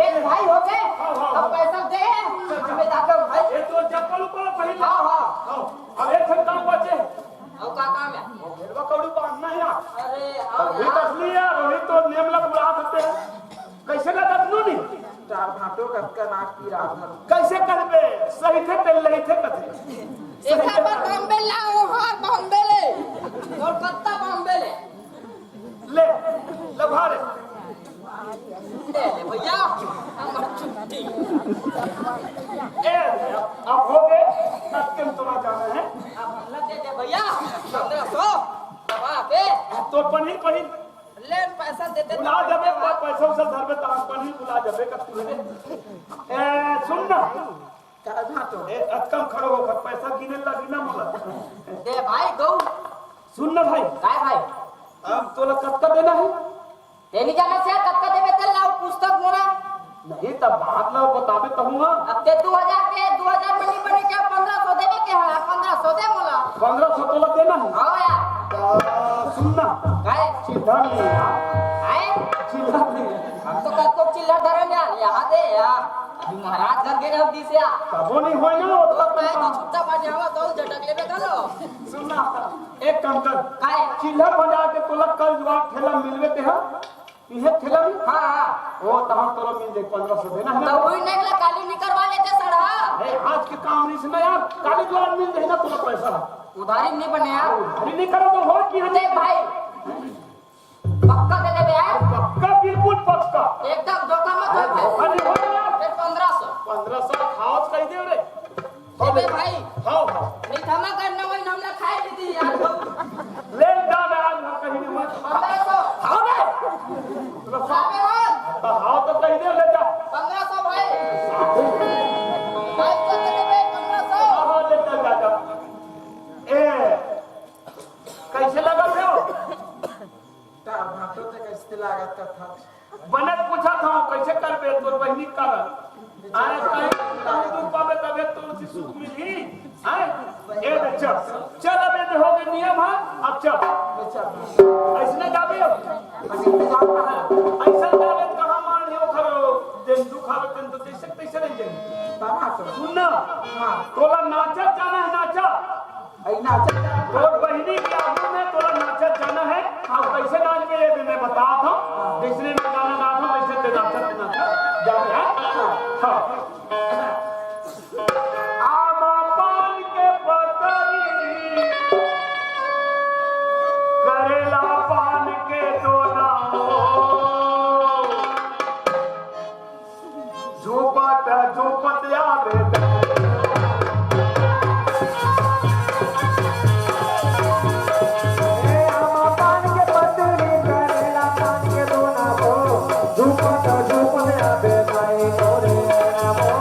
एक भाई हो गए, हाँ, हाँ, अब हाँ। पैसा दे, हमें दादा भाई। ये तो चप्पल ऊपर पहन ले। हाँ, हाँ। हाँ, अब एक ठन काम बचे। अब का काम है? वो भेड़वा कौड़ी बांधना है यार। अरे, अब आओ भी यार। तसली यार, वही तो नेम लग बुला सकते हैं। कैसे ना दतनू नहीं? चार भाटो कतका नाक की रात भर। कैसे करबे? सही थे, तेल लही थे, कथे। सही एका थे। बार बॉम्बे ला, ओहार बॉम्बे ले। कोलकाता बॉम्बे ले। ले, लभा ले। ले, ले भैया, हमर छुट्टी। ए, अब हो गए, अब तुम थोड़ा जाना है। अब हमला दे दे भैया, पन्द्रह सौ, दबा दे। अब तो पनीर, पनीर। ले, पैसा दे दे। बुला जबे, प-, पैसा उसा धरबे, तो हम पनीर बुला जबे, कब तू है? ए, सुन ना। का भाटो? ए, अतकम खड़ो होकर पैसा गिने लगी ना मोला। दे भाई, दो। सुन ना भाई। काय भाई? अब तोला कतका देना है? तेनी जाना से कतका देबे तेल लाओ, पुस्तक मोला। नहीं, तब बात ला बताबे तहूँ, हाँ। अब ते दू हजार के, दू हजार में नहीं बने क्या? पन्द्रह सौ देबे के है, पन्द्रह सौ दे मोला। पन्द्रह सौ तोला देना है? हाँ यार। तो सुन ना। काय? चिल्ला नहीं यार। आए? चिल्ला नहीं। हम तो कल को चिल्ला धरन यार, यहाँ दे यार। अभी महाराज घर गए हम दिस यार। तबो नहीं होय ना, वो तो तो मैं तो छुट्टा बाजे हवा तो झटक लेबे करो। सुन ना, एक काम कर। काय? चिल्ला बजा के तोला कल जुआ ठेला मिलवे ते हा। इहे ठेला में? हाँ, हाँ। ओ, तहाँ तोला मिल जाई, पन्द्रह सौ देना है ना? तो वही नेगला काली निकरवा लेते सड़ा। ए, आज के काम नहीं सुना यार, काली द्वारा मिल जाई ना तोला पैसा। उधारी नहीं बने यार। उधारी नहीं करो तो हो कि हम देख भाई, पक्का दे देबे यार। पक्का, बिल्कुल पक्का। एकदम धोखा मत अरे, होबे। धोखा नहीं होगा यार। फिर पन्द्रह सौ। पन्द्रह सौ खाओ कह दे रे। अबे भाई, हाँ, हाँ। मिठा मा करना वही हमला खाए ली थी यार। ले जा ना, आज हम कहीं नहीं मत। पन्द्रह सौ। हाँ बे। हाँ बे, हाँ। हाँ तो कहीं दे, ले जा। पन्द्रह सौ भाई। भाई को दे दे भाई, पन्द्रह सौ। हाँ, हाँ, ले जा, जा, जा। लागत कथा। बने पूछत हंव, कइसे करबे तोर बहिनी के कारण? आय, कहीं तू दुख पाबे तभे तोर से सुख मिलही। आय, ए दे, चल, चल, अब ए दे हो गे नियम ह, अब चल। ले चल। अइसने जाबे अब। अइसने जाबे। अइसन जाबे, कहाँ मानही ओखर, जेन दुख आबे तेन तो जइसे तइसे रहि जाही। बाबा तो। सुन ना, हाँ। तोला नाचत जाना हे, नाचत। अई नाचत जाना। तोर बहिनी के आगू में तोला नाचत जाना हे। अउ कइसे नाचबे, ए दे मैं बतात हंव। जइसने मैं गाना गात हंव, वइसने तें नाचत, नाचत जाबे, हाँ? हाँ। हाँ। आमा पान के पतरी, करेला पान के दोना हो। झूपत झूपत आवे। ए आमा पान के पतरी, करेला पान के दोना हो। झूपत झूपत आवे माई मोरे रामो।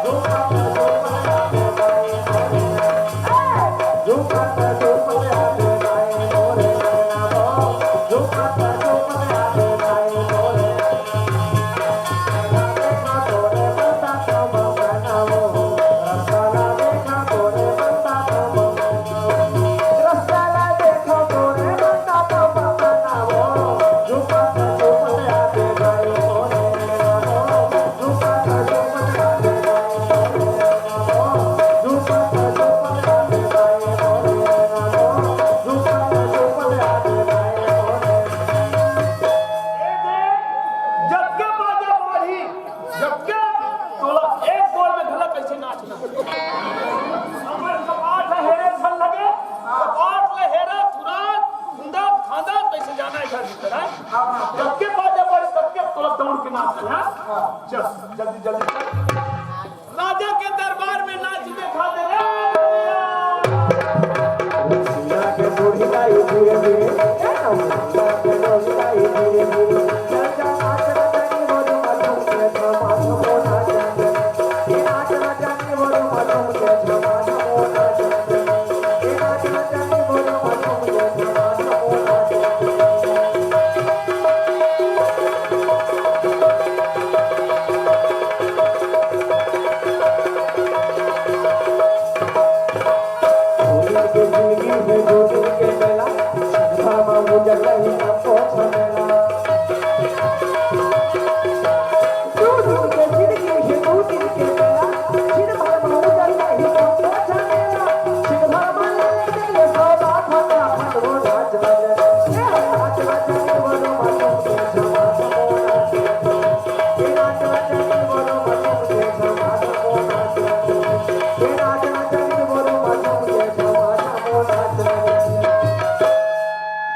झूपत झूपत आवे माई मोरे। ए, झूपत झूपत आवे माई मोरे रामो। झूपत झूपत आवे माई मोरे। ए दे, जतके बाजा बाजही, जतके तोला एक गोल में घला कइसे नाचना। अगर कपाट ह हेरे झन लगे, कपाट ले हेरा, थुरा, खुंदा, खांदा, कइसे जाना हे घर भीतर, हाँ? हाँ, हाँ। जतके बाजा बाजही, ततके तोला दौड़ के नाचना हे, हाँ? हाँ। चल, जल्दी, जल्दी चल। राजा के दरबार में नाच देखा दे रे। रसिया के बूढ़ी दाई धीरे धीरे, ए ना, रसिया के बूढ़ी दाई धीरे धीरे। चल, चल, नाच, नाच, नाच, बोल, बोल, बोल, बोल, बोल, बोल, नाच, नाच, नाच, नाच, बोल, बोल, बोल, बोल, नाच, नाच, नाच, बोल, बोल, बोल, बोल, नाच, नाच, नाच।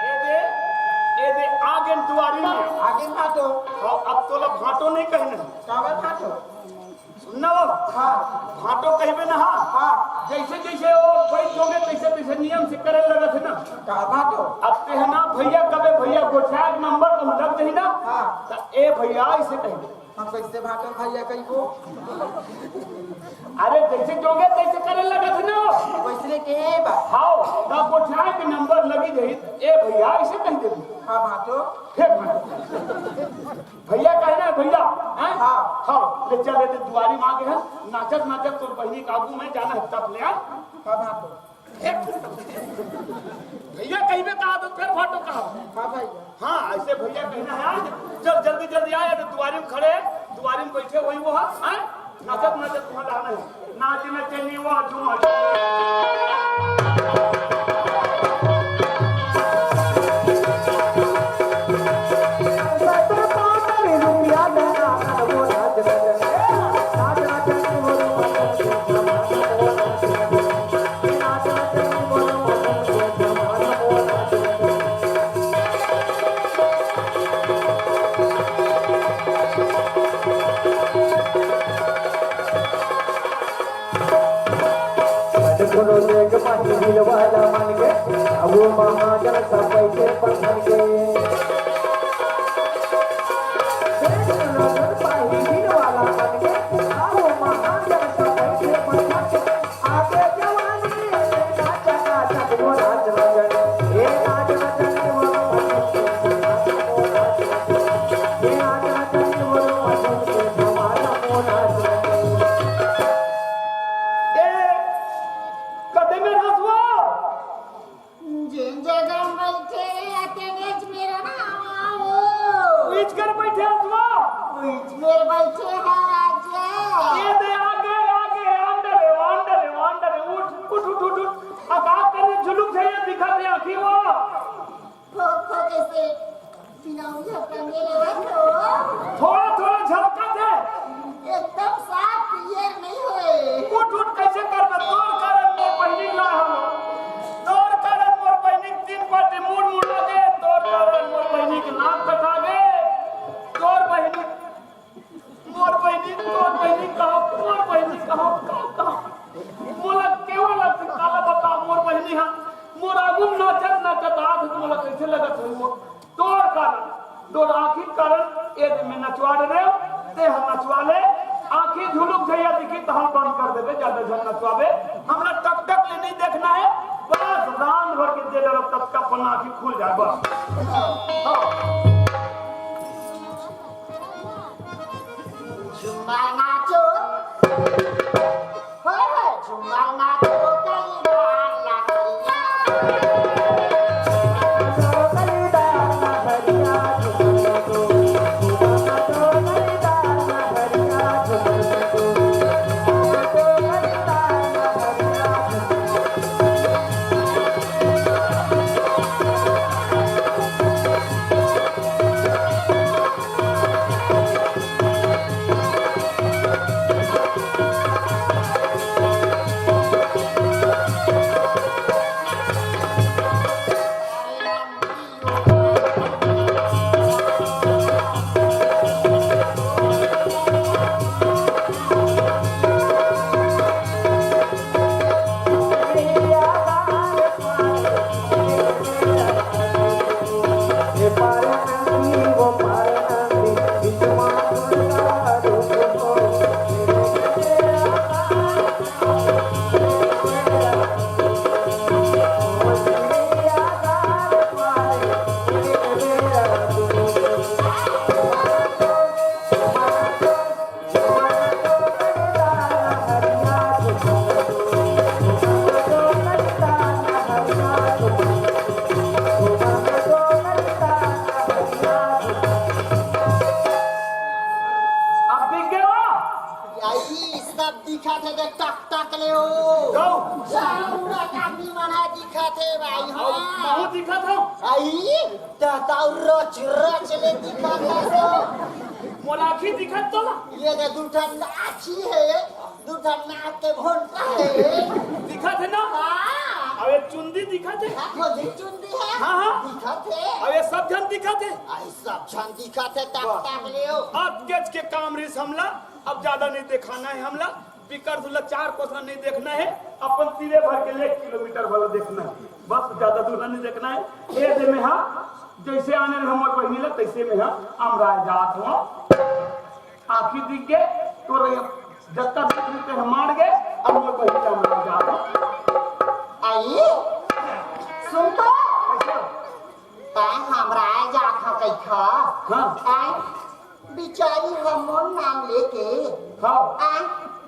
ए दे, ए दे, आ गेन दुआरी में। आ गेन भाटो। हाँ, अब तोला भाटो नहीं कहना। काबर भाटो? सुन ना वो। हाँ। भाटो कहिबे ना, हाँ। हाँ। जइसे जइसे वो बइठ जोगे, तइसे तइसे नियम से करे लगत हे ना। का भाटो? अब तें ह ना भइया कबे भइया, गोठिया के नंबर कहूँ लग जाही ना। हाँ। त ए भइया अइसे कहिबे। हम कइसे भाटो भइया कहिबो? अरे जइसे जोगे तइसे करे लगत हे ना। वइसने के बा। हाँ, त गोठिया के नंबर लगी जाही, त ए भइया अइसे कहि देबे। हाँ भाटो। फेर भाटो। भइया कहना हे भइया, हैं? हाँ। हाँ, ले चल, ए दे दुआरी मांगे हे, नाचत नाचत तोर बहिनी के आगू में जाना हे, तब ले आ। हाँ भाटो। भइया कहिबे कहा तो फेर भाटो कहा। हाँ भाई। हाँ, अइसे भइया कहना हे, हाँ? चल, जल्दी, जल्दी आ, ए दे दुआरी में खड़े, दुआरी में बइठे होही वो, हाँ? नाचत, नाचत वहाँ जाना हे। नाच नचनी वो झूम कोनो देख पाही दिल वाला मन के, अब वो महाजन सब पैसे पत्थर के। देख कोनो देख पाही दिल वाला मन के, अब वो महाजन सब पैसे पत्थर के। आगे जवानी में नाचा नाचा वो नाच मगन, ये नाच मगन वो नाच मगन। मेरे बैठे हैं राजा। ये दे, आगे, आगे, अंदर है, अंदर है, अंदर है। उठ, उठ, उठ, उठ, उठ। आ, का करे, झुलुक झैया दिखत हे आँखी वो। थोड़ा थोड़ा कैसे बिनाऊ झपटा मेरे बंधु। थोड़ा थोड़ा झलकत हे। एकदम साफ क्लियर नहीं होए। उठ उठ, कैसे करबे? तोर कारण मोर बहिनी ला हम। तोर कारण मोर बहिनी तीन पाटी मुड़ मुड़ा गे। तोर कारण मोर बहिनी के नाक कटा गे। तोर बहिनी मोर बहिनी, तोर बहिनी कहाँ, मोर बहिनी कहाँ, कहाँ, कहाँ? मोला केवल अतिकाला बता, मोर बहिनी हा, मोर आगू नाचत नाचत आत हे, मोला कैसे लगत हे वो? तोर कारण, तोर आँखी कारण, ए दे में नचवा डरे, ते हा नचवा ले, आँखी झुलुक झैया दिखी, त हम बंद कर देबे, ज्यादा झन नचवाबे, हमरा टक टक ले नहीं देखना हे, बस रांध भर के दे डरो, तब तक अपन आँखी खुल जाए, बस। हाँ। झूमर नाचो, हो, हो, झूमर नाचो, कई बार लगिया। अब दिख गया? यही सब दिखत हे, देख, टक टक ले ओ। गौ। चारों ओर आदमी मन ह दिखत हे भाई, हाँ। महूँ दिखत हँव। आई, त, त रच रच ले दिखत हे तो। मोर आँखी दिखत तो ना? ये दे दू ठन आँखी हे, दू ठन नाक के भोंटा हे। दिखत हे ना? हाँ। अबे चुंदी दिखत हे? हाँ, खोजी चुंदी हे। हाँ, हाँ। दिखत हे। अबे सब झन दिखत हे? आई सब झन दिखत हे, टक टक ले ओ। अब केच के काम रिस हमला, अब ज्यादा नहीं देखाना हे हमला। बिकट दूर ला चार कोस ला नहीं देखना हे, अपन तीरे भर के एक किलोमीटर वाला देखना हे, बस ज्यादा दूर ला नहीं देखना हे। ए दे में हा, जैसे आने रहे मोर बहिनी ला, तैसे में हा अमराय जात हँव। आँखी दिख गे, तोर जत्ता देख लेते हम मार गे, अब मोर बहिनी ला अमराय जात हँव। आई, सुन तो। कैसे? तैं अमराय जात हँव कहिथस। हाँ। तैं बिचारी ह मोर नाम लेके हाँ। आ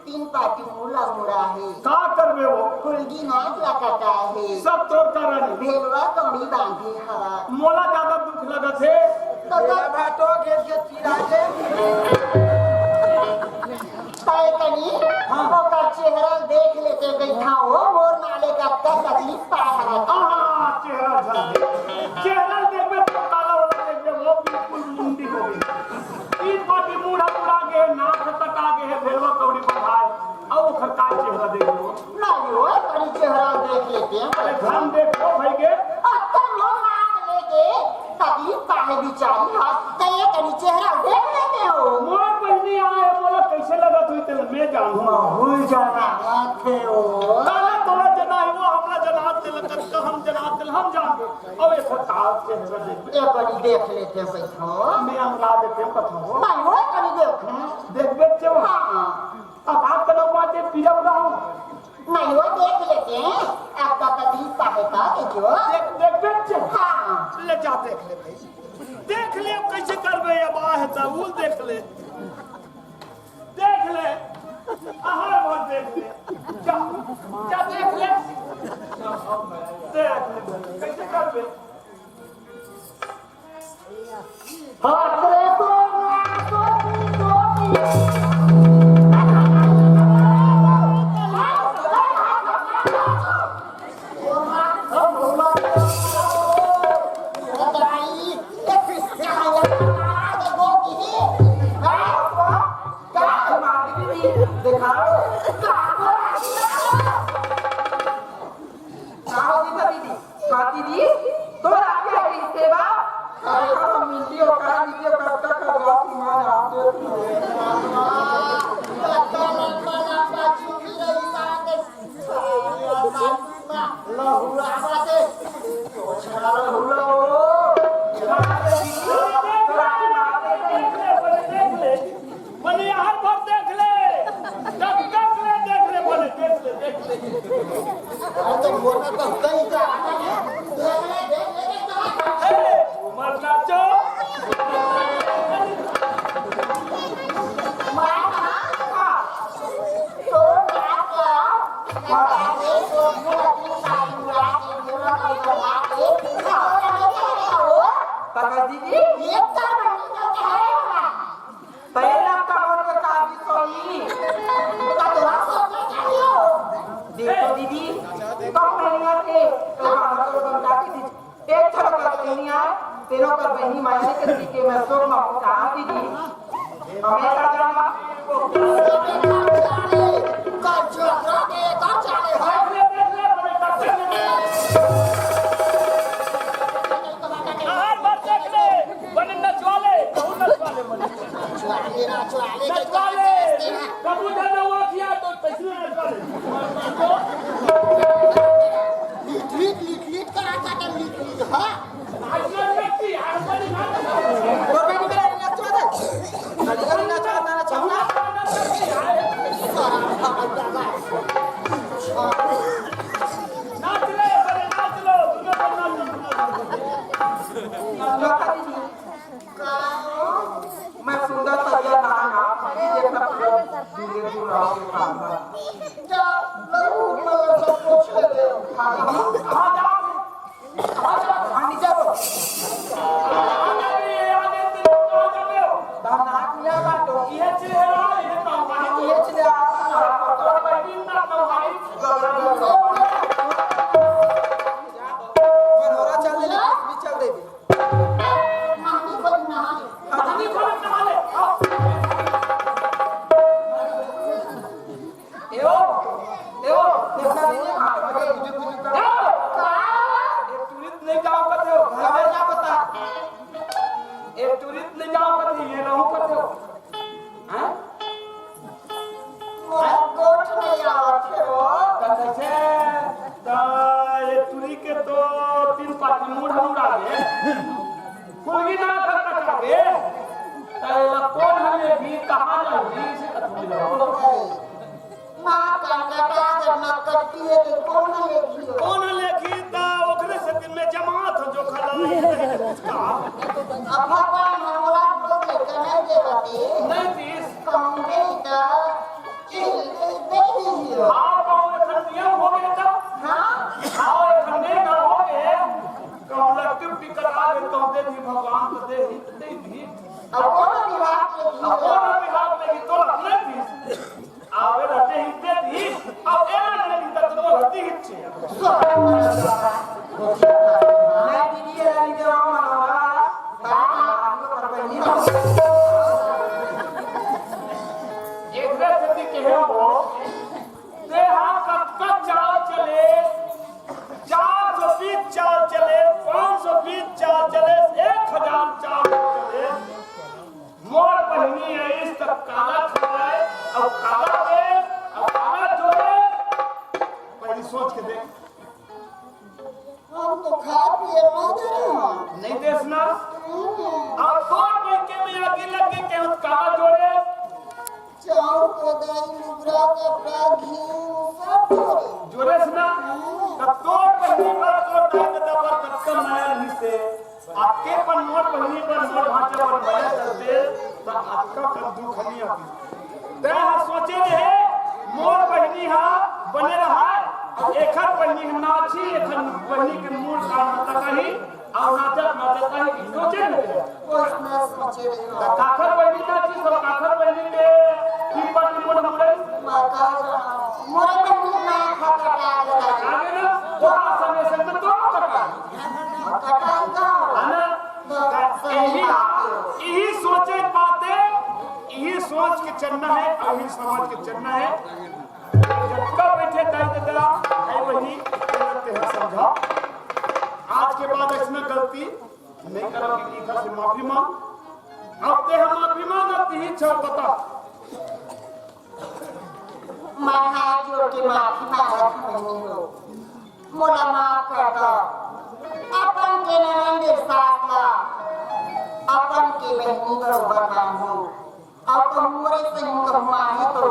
तीन पाटी मुड़ ला मुड़ा हे। का करबे वो? कुलगी नाक ला कटा हे। सब तोर कारण हे। भेलवा कौड़ी बांधे हवा। मोला ज्यादा दुख लगत हे। तो भेला तब भाटो घेर घेर चिरा हे। तैं कनी हाँ। ओकर चेहरा देख लेते कहिथँव, ओ मोर नाले का तकलीफ पाए हवय। आहा, चेहरा झन दे। चेहरा देखबे तो काला वाला देखबे, वो बिल्कुल मुंडी हो गई। तीन पाटी मुड़ा मुड़ा गे, नाक कटा गे हे, भेलवा कौड़ी बंधाय। अउ ओखर का चेहरा देखबो? नहीं हो, कनी चेहरा देख लेते हैं। अरे झन देखो भाई के। अब तो मोर नाम लेके तकलीफ पाए बिचारी ह, त ए कनी चेहरा देख लेते हो। मोर बहिनी आए, मोला कैसे लगत होही, तेला मैं जानहूँ। बहुत जाना थे हो। काला तोला जना हे, वो हमरा जना, तेला कतका हम जना, तेला हम जानबो। अब ए सरकार चेहरा देख। ए कनी देख लेते हो, बैठो। मैं हमरा देते हो, कथो। नहीं हो, कनी देख। देखबे चेहरा। हाँ। अब आप कनो बात पीरा उड़ा हो। नहीं, वो देख लेते हैं, आपका पति साहेब का देखो। देख, देख, देख, देख। हाँ। ले जा, देख ले भाई। देख ले, अब कैसे करबे, अब आ है तब, वो देख ले। देख ले, आहार भर देख ले। जा, जा देख ले। देख ले, कैसे करबे? हाथ रे तो ना तो मने यहाँ पर देख ले, टक टक ले देख ले, बोले देख ले, देख ले। अरे तो मोटा तो होता ही था। देख ले, देख ले, देख ले। ए, मरना चो। काका दीदी, ये क्या बनी तो क्या है? पहला कमर के काबी सोनी। देखो दीदी, तो पहनिया थे, तो कमर को बंदा के दीदी। एक ठो कर बहिनी आय, तेनो कर बहिनी माया के दी के मैं सोच मा पहुंचा दीदी। हमें का जाना? हर बार देख ले, बने नचवा ले, कहूं नचवा ले, बने। नचवा ले, नचवा ले। कबू धन हुआ किया तो पैसे नचवा ले। लिख, लिख, लिख, लिख, करा था क्या लिख, लिख, हाँ? मैं सुंदर तरिया नहाना, ये देखना पूरा दूल्हे दुल्हन के साथ। जा, लहू में सब कुछ ले ले। हाँ, हाँ, हाँ, जा। ए टूरिस्ट नहीं जाओ करते हो, हमें क्या पता? ए टूरिस्ट नहीं जाओ करते, ये रहूं करते हो। हैं? वो गोठ नहीं आवत है वो। तो कैसे? तो ये टूरी के तो तीन पार्टी मूड हम उड़ा दे। कोई ना कर सकते। तो ये लोग कौन है, ये भी कहाँ जाएगी, इसे तो भूल जाओ। माँ कनकटा जब माँ कटती है तो कौन लेगी? कौन लेगी? ता ओकरे से दिन में जमात हो जो खड़ा है, नहीं कुछ कहा। अब भगवान हमरा लोग के कहे देवती। नहीं तीस। कहूँगे तो चिल्ले दे दीजिए। हाँ, तो एखन नियम हो गए तो? हाँ। हाँ, एखन नहीं ना हो गए। कहूँ लट्टू टिकट आ गए, कहूँ दे दी भगवान, तो दे ही, दे दी। अब कौन विभाग में अब कौन विभाग में तो नहीं तीस। आवे रहते ही दे दी, अब एना नहीं दी, तब तो रहती ही छे। मैं दीदी, एना नहीं देवा मनोहर। एकरे सेती कहे हो, तेहा कतका चाल चले, चार सौ फीट चाल चले, पाँच सौ फीट चाल चले, एक हजार चाल चले, मोर बहिनी आइस त काला खाए, अउ काला दे, अउ काला जोरे। पहली सोच के देख। हम तो खाए पिए ना दे रहे हैं। नहीं देस ना? हम्म। अब तोर बहिनी में आगे लग के कहत काला जोरे। चाउर, कोदाई, लुगरा, कपड़ा, घी, सब जोरे। जोरे से ना? हम्म। तब तोर बहिनी पर तोर दाई ददा पर कतका माया रहिसे। अतके पर मोर बहिनी पर मोर भांचा पर मया करते, त अतका कन दुख नइ आतिस। तैं ह सोचे रहे, मोर बहिनी ह बने रहय, अउ एखर बहिनी ह नाचही, एखर बहिनी के मूड़ का नाचत ही, अउ नाचत नाचत ही, सोचे रहे। कुछ न सोचे रहे। त काखर बहिनी नाचिस, सब काखर बहिनी के पीपा के मूड़ मुड़े। मैं का जाना, मोर बहिनी ना खा खटा आगे ना, थोड़ा समय से तो दोनों कटा। है ना? यही, यही सोचे बातें, यही सोच के चलना है, यही समाज के चलना है। जतका बैठे दाई ददा, भाई बहिनी, गलत है समझा। आज के बाद ऐसना गलती नहीं करब, की से माफी मांग। अब ते हम माफी मांग, अच्छा, बता। मैं हाथ जोड़ के माफी मांगत हूँ बहिनी हो, मोला माफ कर दो। अपन के ननद सास ला अपन के बहिनी बरोबर मानहूँ। अउ कहूँ मोरे सही कहूँ आहे तो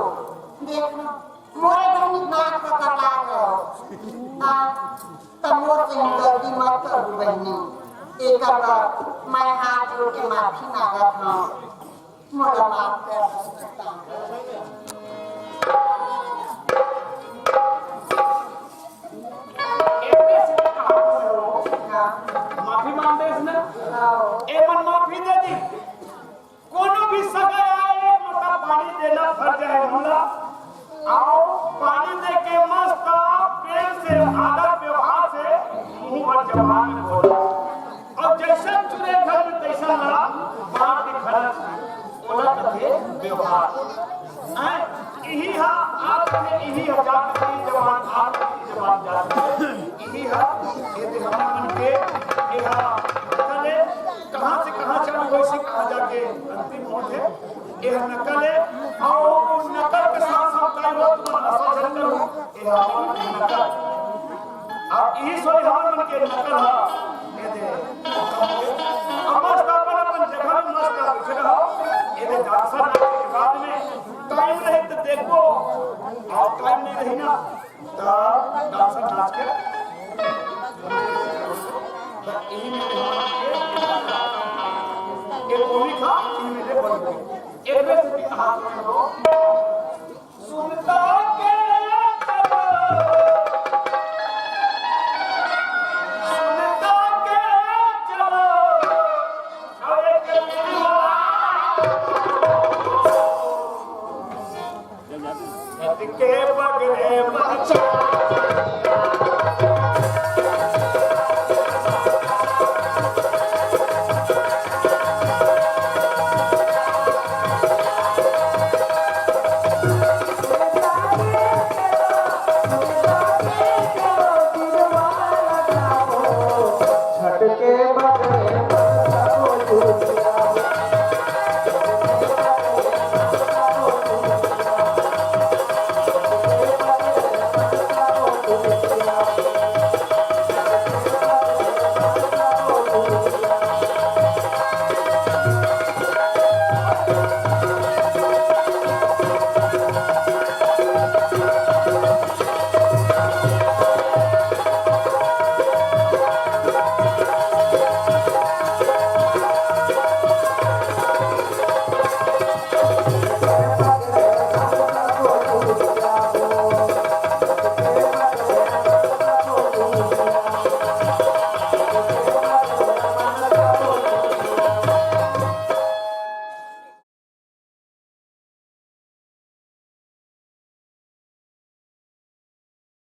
देख ना, मोरे बहिनी नाक ह कटा गयो। हाँ, त मोर सही गलती मत करू बहिनी। एकर बर मैं हाथ जोड़ के माफी मांगत हूँ। मोला माफ कर दो। एमे से कहा बोलो, माफी मांग दे इसने। हाँ। ए मन माफी दे दी। कोनो भी सगा आए, एक लोटा पानी देना फर्ज है मोला। अउ पानी दे के मस्त प्रेम से, आदर व्यवहार से मुंह और जबान में बोला। अउ जैसन चुने घर में तैसन ला बांट के खर्च, ओला कथे व्यवहार। हैं? इही हा आदत है, इही हा जात है, जबान आदत है, जबान जात है। इही हा, ये दे हमन मन के, ये हा, कले, कहाँ से कहाँ चालू होइस हे, कहाँ जाके अंतिम होथे। ये हा नकल है, अउ नकल के साथ साथ काई हो, तुमन नशा झन करो, ये हा नकल। अब इही सोई हमन मन के नकल हा, ये दे। अब मस्त अपन अपन जगह में मस्त आप जगह हो, ये दे डांसर नाच के बाद में टाइम रहे तो देखो, और टाइम नहीं रही ना, तो डांसर नाच के, तो इही में हमन के, ये भूमिका, इही में ले बन गई। एक बेर से हाथ में लो। सुनता के चलो, सुनता के चलो, अरे कलयुग वाला। सत के बगले बचा।